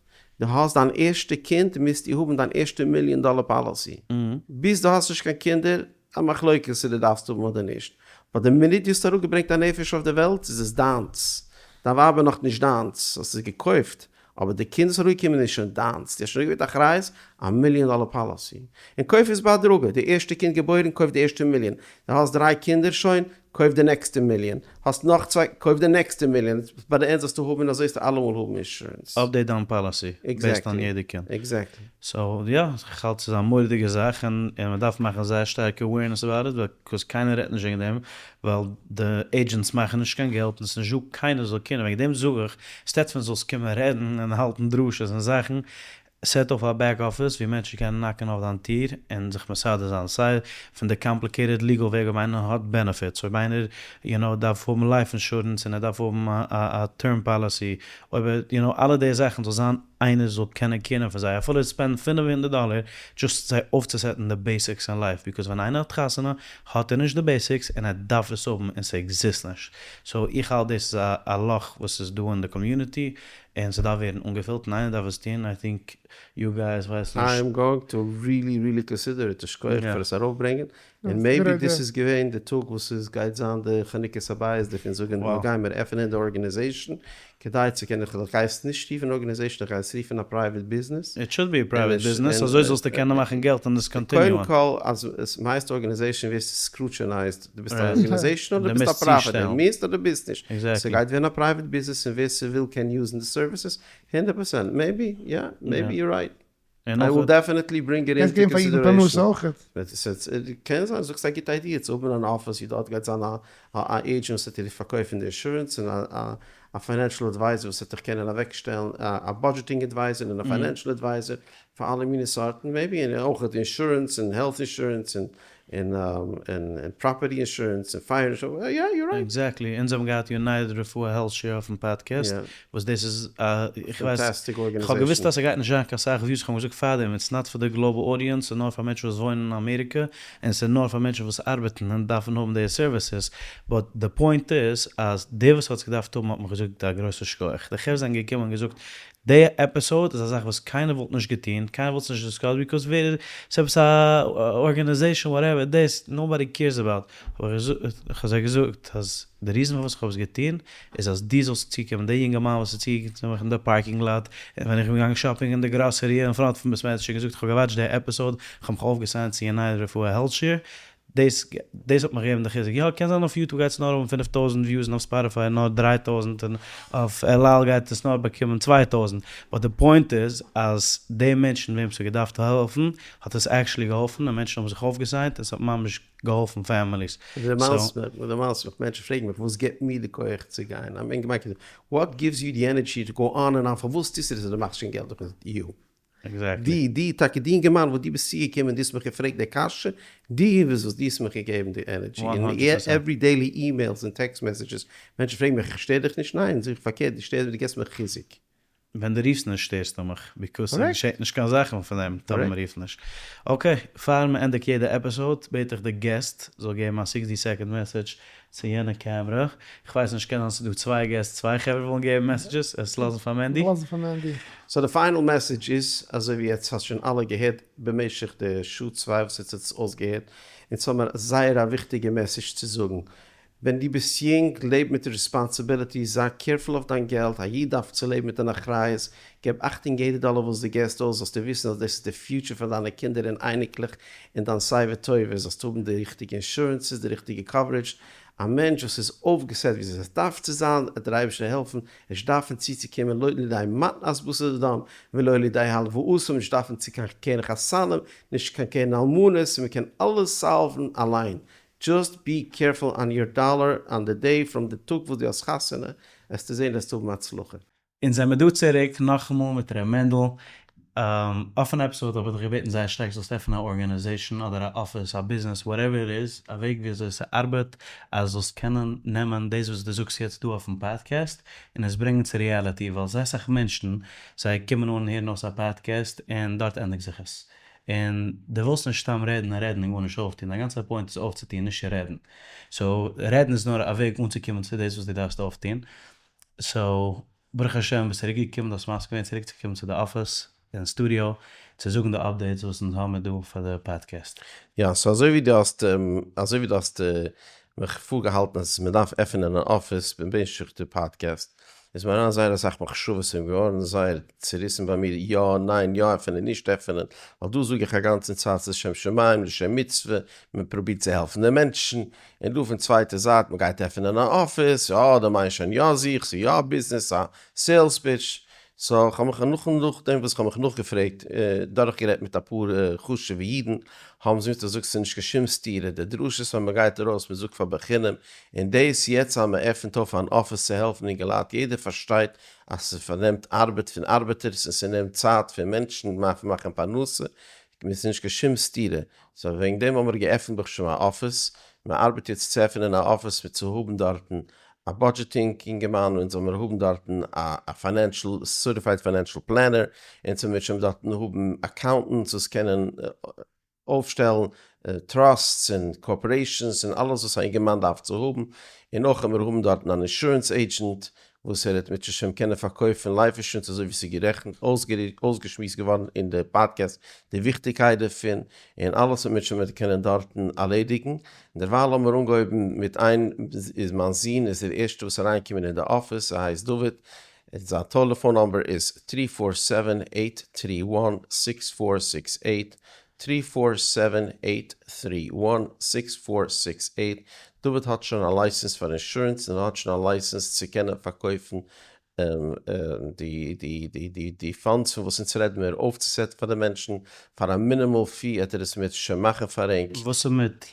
דו האסט דיין ערשטע קינד, מוזטו האבן דיין ערשטע מיליאן דאלער policy. ביז דו האסט נישט קיין קינדער, א מחלוקת צו דו דארפסט האבן אדער נישט, but די מינוט דו האסט אראפגעברענגט א נפש אויף די וועלט איז עס דיינס, דיין ווייב איז נאך נישט דיינס, האסט עס געקויפט, אבער די קינד וואס איז אראפגעקומען איז שוין דיינס, דו האסט שוין אראפגעברענגט אחריות, א מיליאן דאלער policy. און קויף עס בהדרגה, די ערשטע קינד געבוירן קויף די ערשטע מיליאן, דו האסט דריי קינדער שוין, קויף די נעקסטע מיליאן, האסט נאך צוויי, קויף די נעקסטע מיליאן, ביי די end זאלסטו האבן אזוי זאלסטו אלעמאל האבן insurance. Update דיין policy based on יעדע קינד. Exactly. So יא, איך האלט ס'איז א מורא'דיגע זאך און מען דארף מאכן זייער שטארקע awareness about it because קיינער רעדט נישט וועגן דעם ווייל די agents מאכן נישט קיין געלט און ס'איז נישט דא קיינער זאל קומען וועגן דעם זאג איך instead פון זאלסט קומען רעדן און האלטן דרשות און זאכן. סעט אויף א back office ווי מענטשן קענען knock ן אויף דיין טיר און זיך מסדר זיין סיי פון די complicated legal וועג אויב איינער האט benefits אויב איינער you know דארף האבן life insurance און ער דארף האבן א term policy אויב ער you know אלע די זאכן זאל זיין איינער זאל קענען care ן פון זיי אפילו spend 500 דאלער just זיי אויפצוסעטן די basics אין life because ווען איינער האט חתונה האט ער נישט די basics און ער דארף עס האבן און ס'עקזיסט נישט so איך האלט דאס איז א לאך וואס איז דא אין די community און ס'דארף ווערן אנגעפילט און איינער דארף עס טון, I think you guys ווייס נישט. I am going to really really consider it, שכוח פאר עס ארויפברענגען, און maybe דאס איז געווען די טאג וואס עס גייט זיין די חנוכת הבית דערפון, זאגען מיר גיימער עפענען די organization כדי צו קענען, איך גיי עס נישט רופן organization איך גיי עס רופן א private business. It should be a private business, אזוי זאלסטו קענען מאכן געלט און עס continue ען. קודם כל אז עס הייסט organization ווערסטו scrutinized, דו ביסט א organization אדער דו ביסט א פראפיט, דו מוזט אדער ביסט נישט, ס'גייט ווערן א private business און ווער ס'וויל קען use ן די services, 100%, maybe יא, maybe you're right, I will definitely bring it into consideration. קען זיין זאגסט א גוטע idea צו האבן אן אפיס ווי דארט גייט זיין א agent וואס וועט דיר פארקויפן די אינשורענס און א financial advisor וואס וועט דיך קענען אוועקשטעלן א budgeting advisor און א financial advisor פאר אלע מיני סארטן maybe און אויך אינשורענס און health insurance און און און property insurance און fire insurance, יא you're right. Exactly, אונז האבן געהאט United רפואה Health Share אויפן פאדקעסט, וואס דאס איז א, איך ווייס, איך האב געוויסט אז ס'גייט נישט זיין קיין סאך views, איך האב געזאגט פארדעם, it's not פאר די global audience, ס'איז נאר פאר מענטשן וואס וואוינען אין אמעריקע, און ס'איז נאר פאר מענטשן וואס ארבעטן און דארפן האבן די services, but די point איז אז דער וואס האט עס געדארפט האבן האט מיך געזאגט א גרויסע שכוח, די חברה זענען געקומען און געזאגט די episode איז א זאך וואס קיינער וואלט נישט געטון, קיינער וואלט עס נישט discussed because ווער ס'איז עפעס א organization whatever דאס nobody cares about, אבער איך האב זיי געזאגט אז די reason פארוואס איך האב עס געטון איז אז דו זאלסט צוקומען, די יונגערמאן וואס איז צוגעקומען צו מיך אין די parking lot און ווען איך בין געגאנגען shopping אין די גראסערי אין front פון בית מדרש און געזאגט איך האב געוואטשט די episode, איך האב מיך אויפגעסיינט צו United רפואה Health Share, דאס דאס האט מיך געגעבן די חיזוק, יא קען זיין אויף YouTube גייט עס נאר האבן 5000 views און אויף Spotify נאר 3000 און אויף אל על גייט עס נאר באקומען 2000, but די point איז אז די מענטשן וועם ס'האט געדארפט העלפן האט עס actually געהאלפן און מענטשן האבן זיך אויפגעסיינט און ס'האט ממש געהאלפן families. דו דערמאנסט מיך, דו דערמאנסט מיך, מענטשן פרעגן מיך וואס גיבט מיר די כח צו גיין, I'm in געמיינט what gives you the energy to go on and on, פארוואס טוסטו דאס אז דו מאכסט שוין געלט, איך בין יו. Exactly. די, די, טאקע די אינגערמאן וואס דו ביסט צוגעקומען און דו האסט מיך געפרעגט די קשיא, די ביסט וואס דו האסט מיך געגעבן די energy, און every daily emails און text messages, מענטשן פרעגן מיך איך שטער דיך נישט? ניין, זאג איך פארקערט, דו שטערסט מיר, דו געבסט מיר חיזוק. ווען דו רופסט נישט שטערסטו מיך, because ס'געשעט נישט קיין זאכן פון דעם טאמער מ'רופט נישט. Okay, פאר מ'ענדיגט יעדע episode בעט איך די guest זאל געבן א 60 second message צו יענע קעמרע, כ'ווייס נישט קען זיין ס'איז דא צוויי guests צוויי חברה ווילן געבן messages, עס לאזן פאר מענדי. לאזן פאר מענדי. So די final message איז, אזוי ווי עטס האט שוין אלע געהערט במשך די שעה צוויי וואס עטס האט עס אויסגעהערט, אונז האמער זייער א וויכטיגע message צו זאגן, ווען דו ביסט יונג, לעב מיט responsibility, זיי careful אויף דיין געלט, א איד דארף צו לעבן מיט אן אחריות, געב אכטונג יעדע דאלער וואס דו געסט אויס, זאלסטו וויסן אז דאס איז די future פאר דיינע קינדער און אייניקלעך און דיין שיבה טובה, זאלסט האבן די ריכטיגע insurances, די ריכטיגע coverage, א מענטש וואס איז אויפגעסעט ווי עס דארף צו זיין, וועט דער אייבערשטער העלפן, נישט דארפן צוצוקומען לא לידי מתנת בשר ודם ולא לידי הלוואות, נישט דארפן צו קיין קרן חתנים, נישט קיין קרן אלמנות, און מען קען אלעס solve ן אליין, just be careful on your dollar on the day from די טאג וואס דו האסט חתונה, וועסטו זען וועסטו האבן הצלחה. אונז זעמיר דא צוריק נאכאמאל מיט ר' מענדל. אויפן episode האב איך דיך געבעטן זייער שטארק זאלסט עפענען א organization אדער א אפיס א ביזנעס whatever it is א וועג ווי אזוי ס'ארבעט אז זאלסט קענען נעמען דאס וואס דו זאגסט יעצט דא אויפן פאדקעסט און עס ברענגען צו reality ווייל זייער סאך מענטשן זיי קומען אן און הערן אויס א פאדקעסט און דארט ענדיגט זיך עס און דו ווילסט נישט סתם רעדן און רעדן און גארנישט אויפטון, דיין גאנצע point איז אויפצוטון נישט צו רעדן, so רעדן איז נאר א וועג אנצוקומען צו דאס וואס דו דארפסט אויפטון, so ברוך השם ביסט צוריק געקומען, דו האסט מסכים געווען צוריק צו קומען צו די אפיס און סטודיאו צו זאגן די updates וואס אונז האמיר דא פאר די פאדקעסט. יא, so אזוי ווי דו האסט אזוי ווי דו האסט מיך פארגעהאלטן אז מען דארף עפענען אן אפיס במשך די פאדקעסט, איז מיר אריין זייער אסאך מחשבות און געווארן זייער צוריסן ביי מיר, יא, ניין, יא עפענען, נישט עפענען, ווייל דא זאג איך א גאנצן צייט ס'איז שם שמים לשם מצוה, מען פרובירט צו העלפן די מענטשן, און דא פון צווייטע זייט מען גייט עפענען א אפיס, יא דו מיינסט שוין יא זיך, ס'איז יא א ביזנעס, א sales pitch. so כ'האב מיך נאכן נאכדעם וואס כ'האב מיך נאכגעפרעגט, דורכגערעדט מיט אפאר חשוב'ע אידן, האבן זיי מיר געזאגט ס'איז נישט קיין שום סתירה, די דרשות ווען מ'גייט ארויס מ'זאגט פאר בחינם, און דאס יעצט אז מ'עפנט אויף אן אפיס צו העלפן אינגעלייט, יעדער פארשטייט אז ס'פארנעמט ארבעט פון ארבעטערס און ס'נעמט צייט פון מענטשן מאכן פרנסה, ס'איז נישט קיין שום סתירה, so וועגן דעם האבן מיר געעפנט ברוך השם א אפיס, מען ארבעט יעצט צו עפענען א אפיס מיט צו האבן דארטן א budgeting אינגערמאן, אונז זאל מיר האבן דארטן א financial certified financial planner, אונז זאל מיר שוין דארטן האבן accountants וואס קענען אויפשטעלן trusts און corporations און אלעס וואס א אינגערמאן דארף צו האבן, און אויך וועלן מיר האבן דארטן אן insurance agent וואס ער וועט מיט השם קענען פארקויפן life insurance אזוי ווי ס'איז גערעכנט אויסגעשמועסט געווארן אין די פאדקעסט די וויכטיגקייט דערפון און אלעס וועט מיט השם קענען דארטן ארלעדיגן, און דערווייל האבן מיר אנגעהויבן מיט איין איז מיין זון איז דער ערשטער וואס אריינגעקומען אין די אפיס ער הייסט דוד זיין טעלעפאן number איז three four seven eight three one six four six eight, three four seven eight three one six four six eight, דוד האט שוין א license פאר insurance און ער האט שוין א license צו קענען פארקויפן די funds פון וואס אונז רעדן מיר אויפצוסעטן פאר די מענטשן, פאר א minimal fee העט ער עס מיט שוין מאכן פאר ענק. וואס איז מיט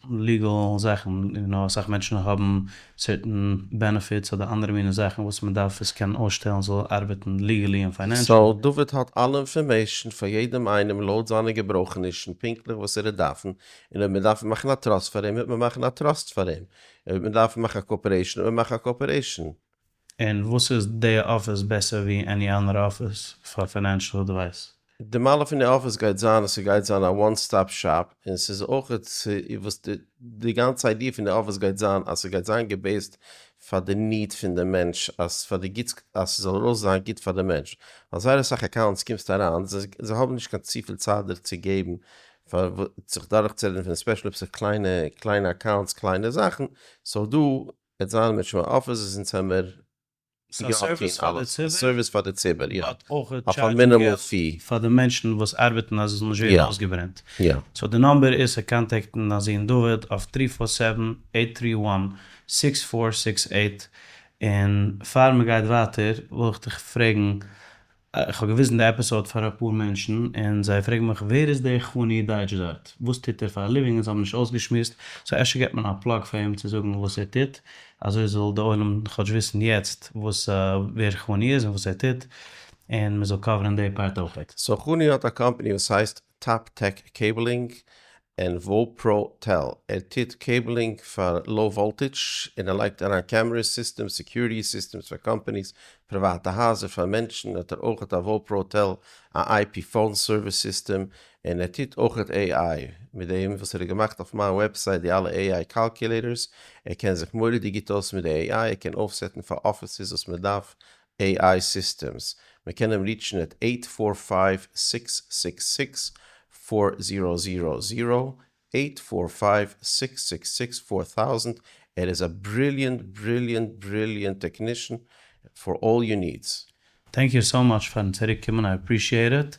legal זאכן, יו נאו אסאך מענטשן האבן certain benefits אדער אנדערע מיני זאכן וואס מען דארף עס קענען אויסשטעלן זאל ארבעטן legally און financially. so דוד האט אלע information פאר יעדעם איינעם לויט זיינע געברויכענישן פונקטליך וואס ער וועט דארפן, און אויב מען דארף מאכן א trust פאר אים וועט מען מאכן א trust פאר אים, אויב מען דארף מאכן א corporation וועט מען מאכן א corporation. און וואס איז די אפיס בעסער ווי any אנדערע אפיס פאר financial advice? די מעלה פון די אפיס גייט זיין אז ס'גייט זיין א one stop shop, און ס'איז אויך וואס די גאנצע idea פון די אפיס גייט זיין אז ס'גייט זיין געבעיסט פאר די need פון די מענטש, אז פאר די גוטס אז ס'זאל ארויס זיין גוט פאר די מענטש, ווייל זייער אסאך accounts קומסט אריין זיי האבן נישט קיין צופיל צייט דיר צו געבן פאר זיך דורכצורעדן פון special אויב ס'איז קליינע קליינע accounts קליינע זאכן, so דא וועט זיין מיט שמע אפיס איז אונז האמיר ס'איז א סערוויס פאר די ציבור. סערוויס פאר די ציבור, יא. באט אויך אויף א טשארדזשן minimal געלט fee. פאר די מענטשן וואס ארבעטן אז עס זאל נישט ווערן אויסגעברענט. יא. so די number איז צו קאנטעקטן דיין זון דוד אויף three four seven eight three one six four six eight און פאר מ'גייט ווייטער וויל איך דיך פרעגן איך האב געוויזן די episode פאר אפאר מענטשן און זיי פרעגן מיך ווער איז דער חני דייטש דארט? וואס טוט ער פאר א living? אונז האבן נישט אויסגעשמועסט, so אפשר געבט מען א plug פאר אים צו זאגן וואס ער טוט, אזוי זאל די עולם כאטש וויסן יעצט וואס ווער חני איז און וואס ער טוט, און מען זאל קאווערן די part אויכעט. so חני האט א קאמפאני וואס הייסט Top Tech Cabling און VoPro Tel, ער טוט cabling פאר low voltage און ער לייגט אריין camera systems, security systems פאר companies, פריוואטע הייזער פאר מענטשן, האט ער אויכעט א VoPro Tel א IP phone service system, און ער טוט אויכעט AI, מיט דעם וואס ער האט געמאכט אויף מיין website די אלע AI calculators, ער קען זיך מורא'דיג גוט אויס מיט די AI, ער קען אויפסעטן פאר אפיסעס וואס מען דארף AI systems, מען קען אים ריטשן at eight four five six six six four zero zero zero, eight four five six six six four thousand, ער איז א brilliant brilliant brilliant technician for all your needs. Thank you so much פארן צוריק קומען I appreciate it,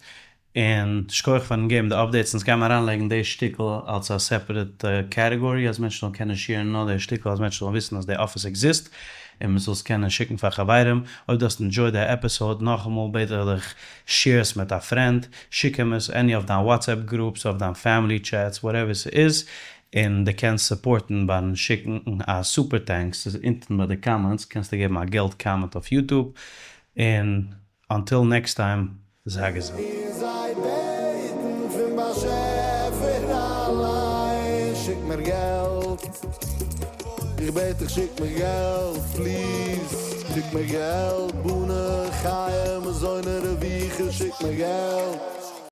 און שכוח פארן געבן די updates, אונז גיימער אריינלייגן די שטיקל אלס א separate category אז מענטשן זאלן קענען שעירן נאר די שטיקל אז מענטשן זאלן וויסן אז די אפיס exist און מען זאל עס קענען שיקן פאר חברים, אויב דו האסט enjoyed די episode נאכאמאל בעט איך דיך share עס מיט א friend, שיק אים עס any אויף דיין WhatsApp groups אויף דיין family chats whatever ס'איז, און דו קענסט סופארטן ביים שיקן א super thanks ס'איז אונטן ביי די comments קענסטו געבן א געלט comment אויף YouTube, און until next time זיי געזונט. און זיי בעטן פון באשעפער אליין, שיק מיר געלט, איך בעט דיך שיק מיר געלט, please, שיק מיר געלט, בני חיי מזוני רוויחי, שיק מיר געלט.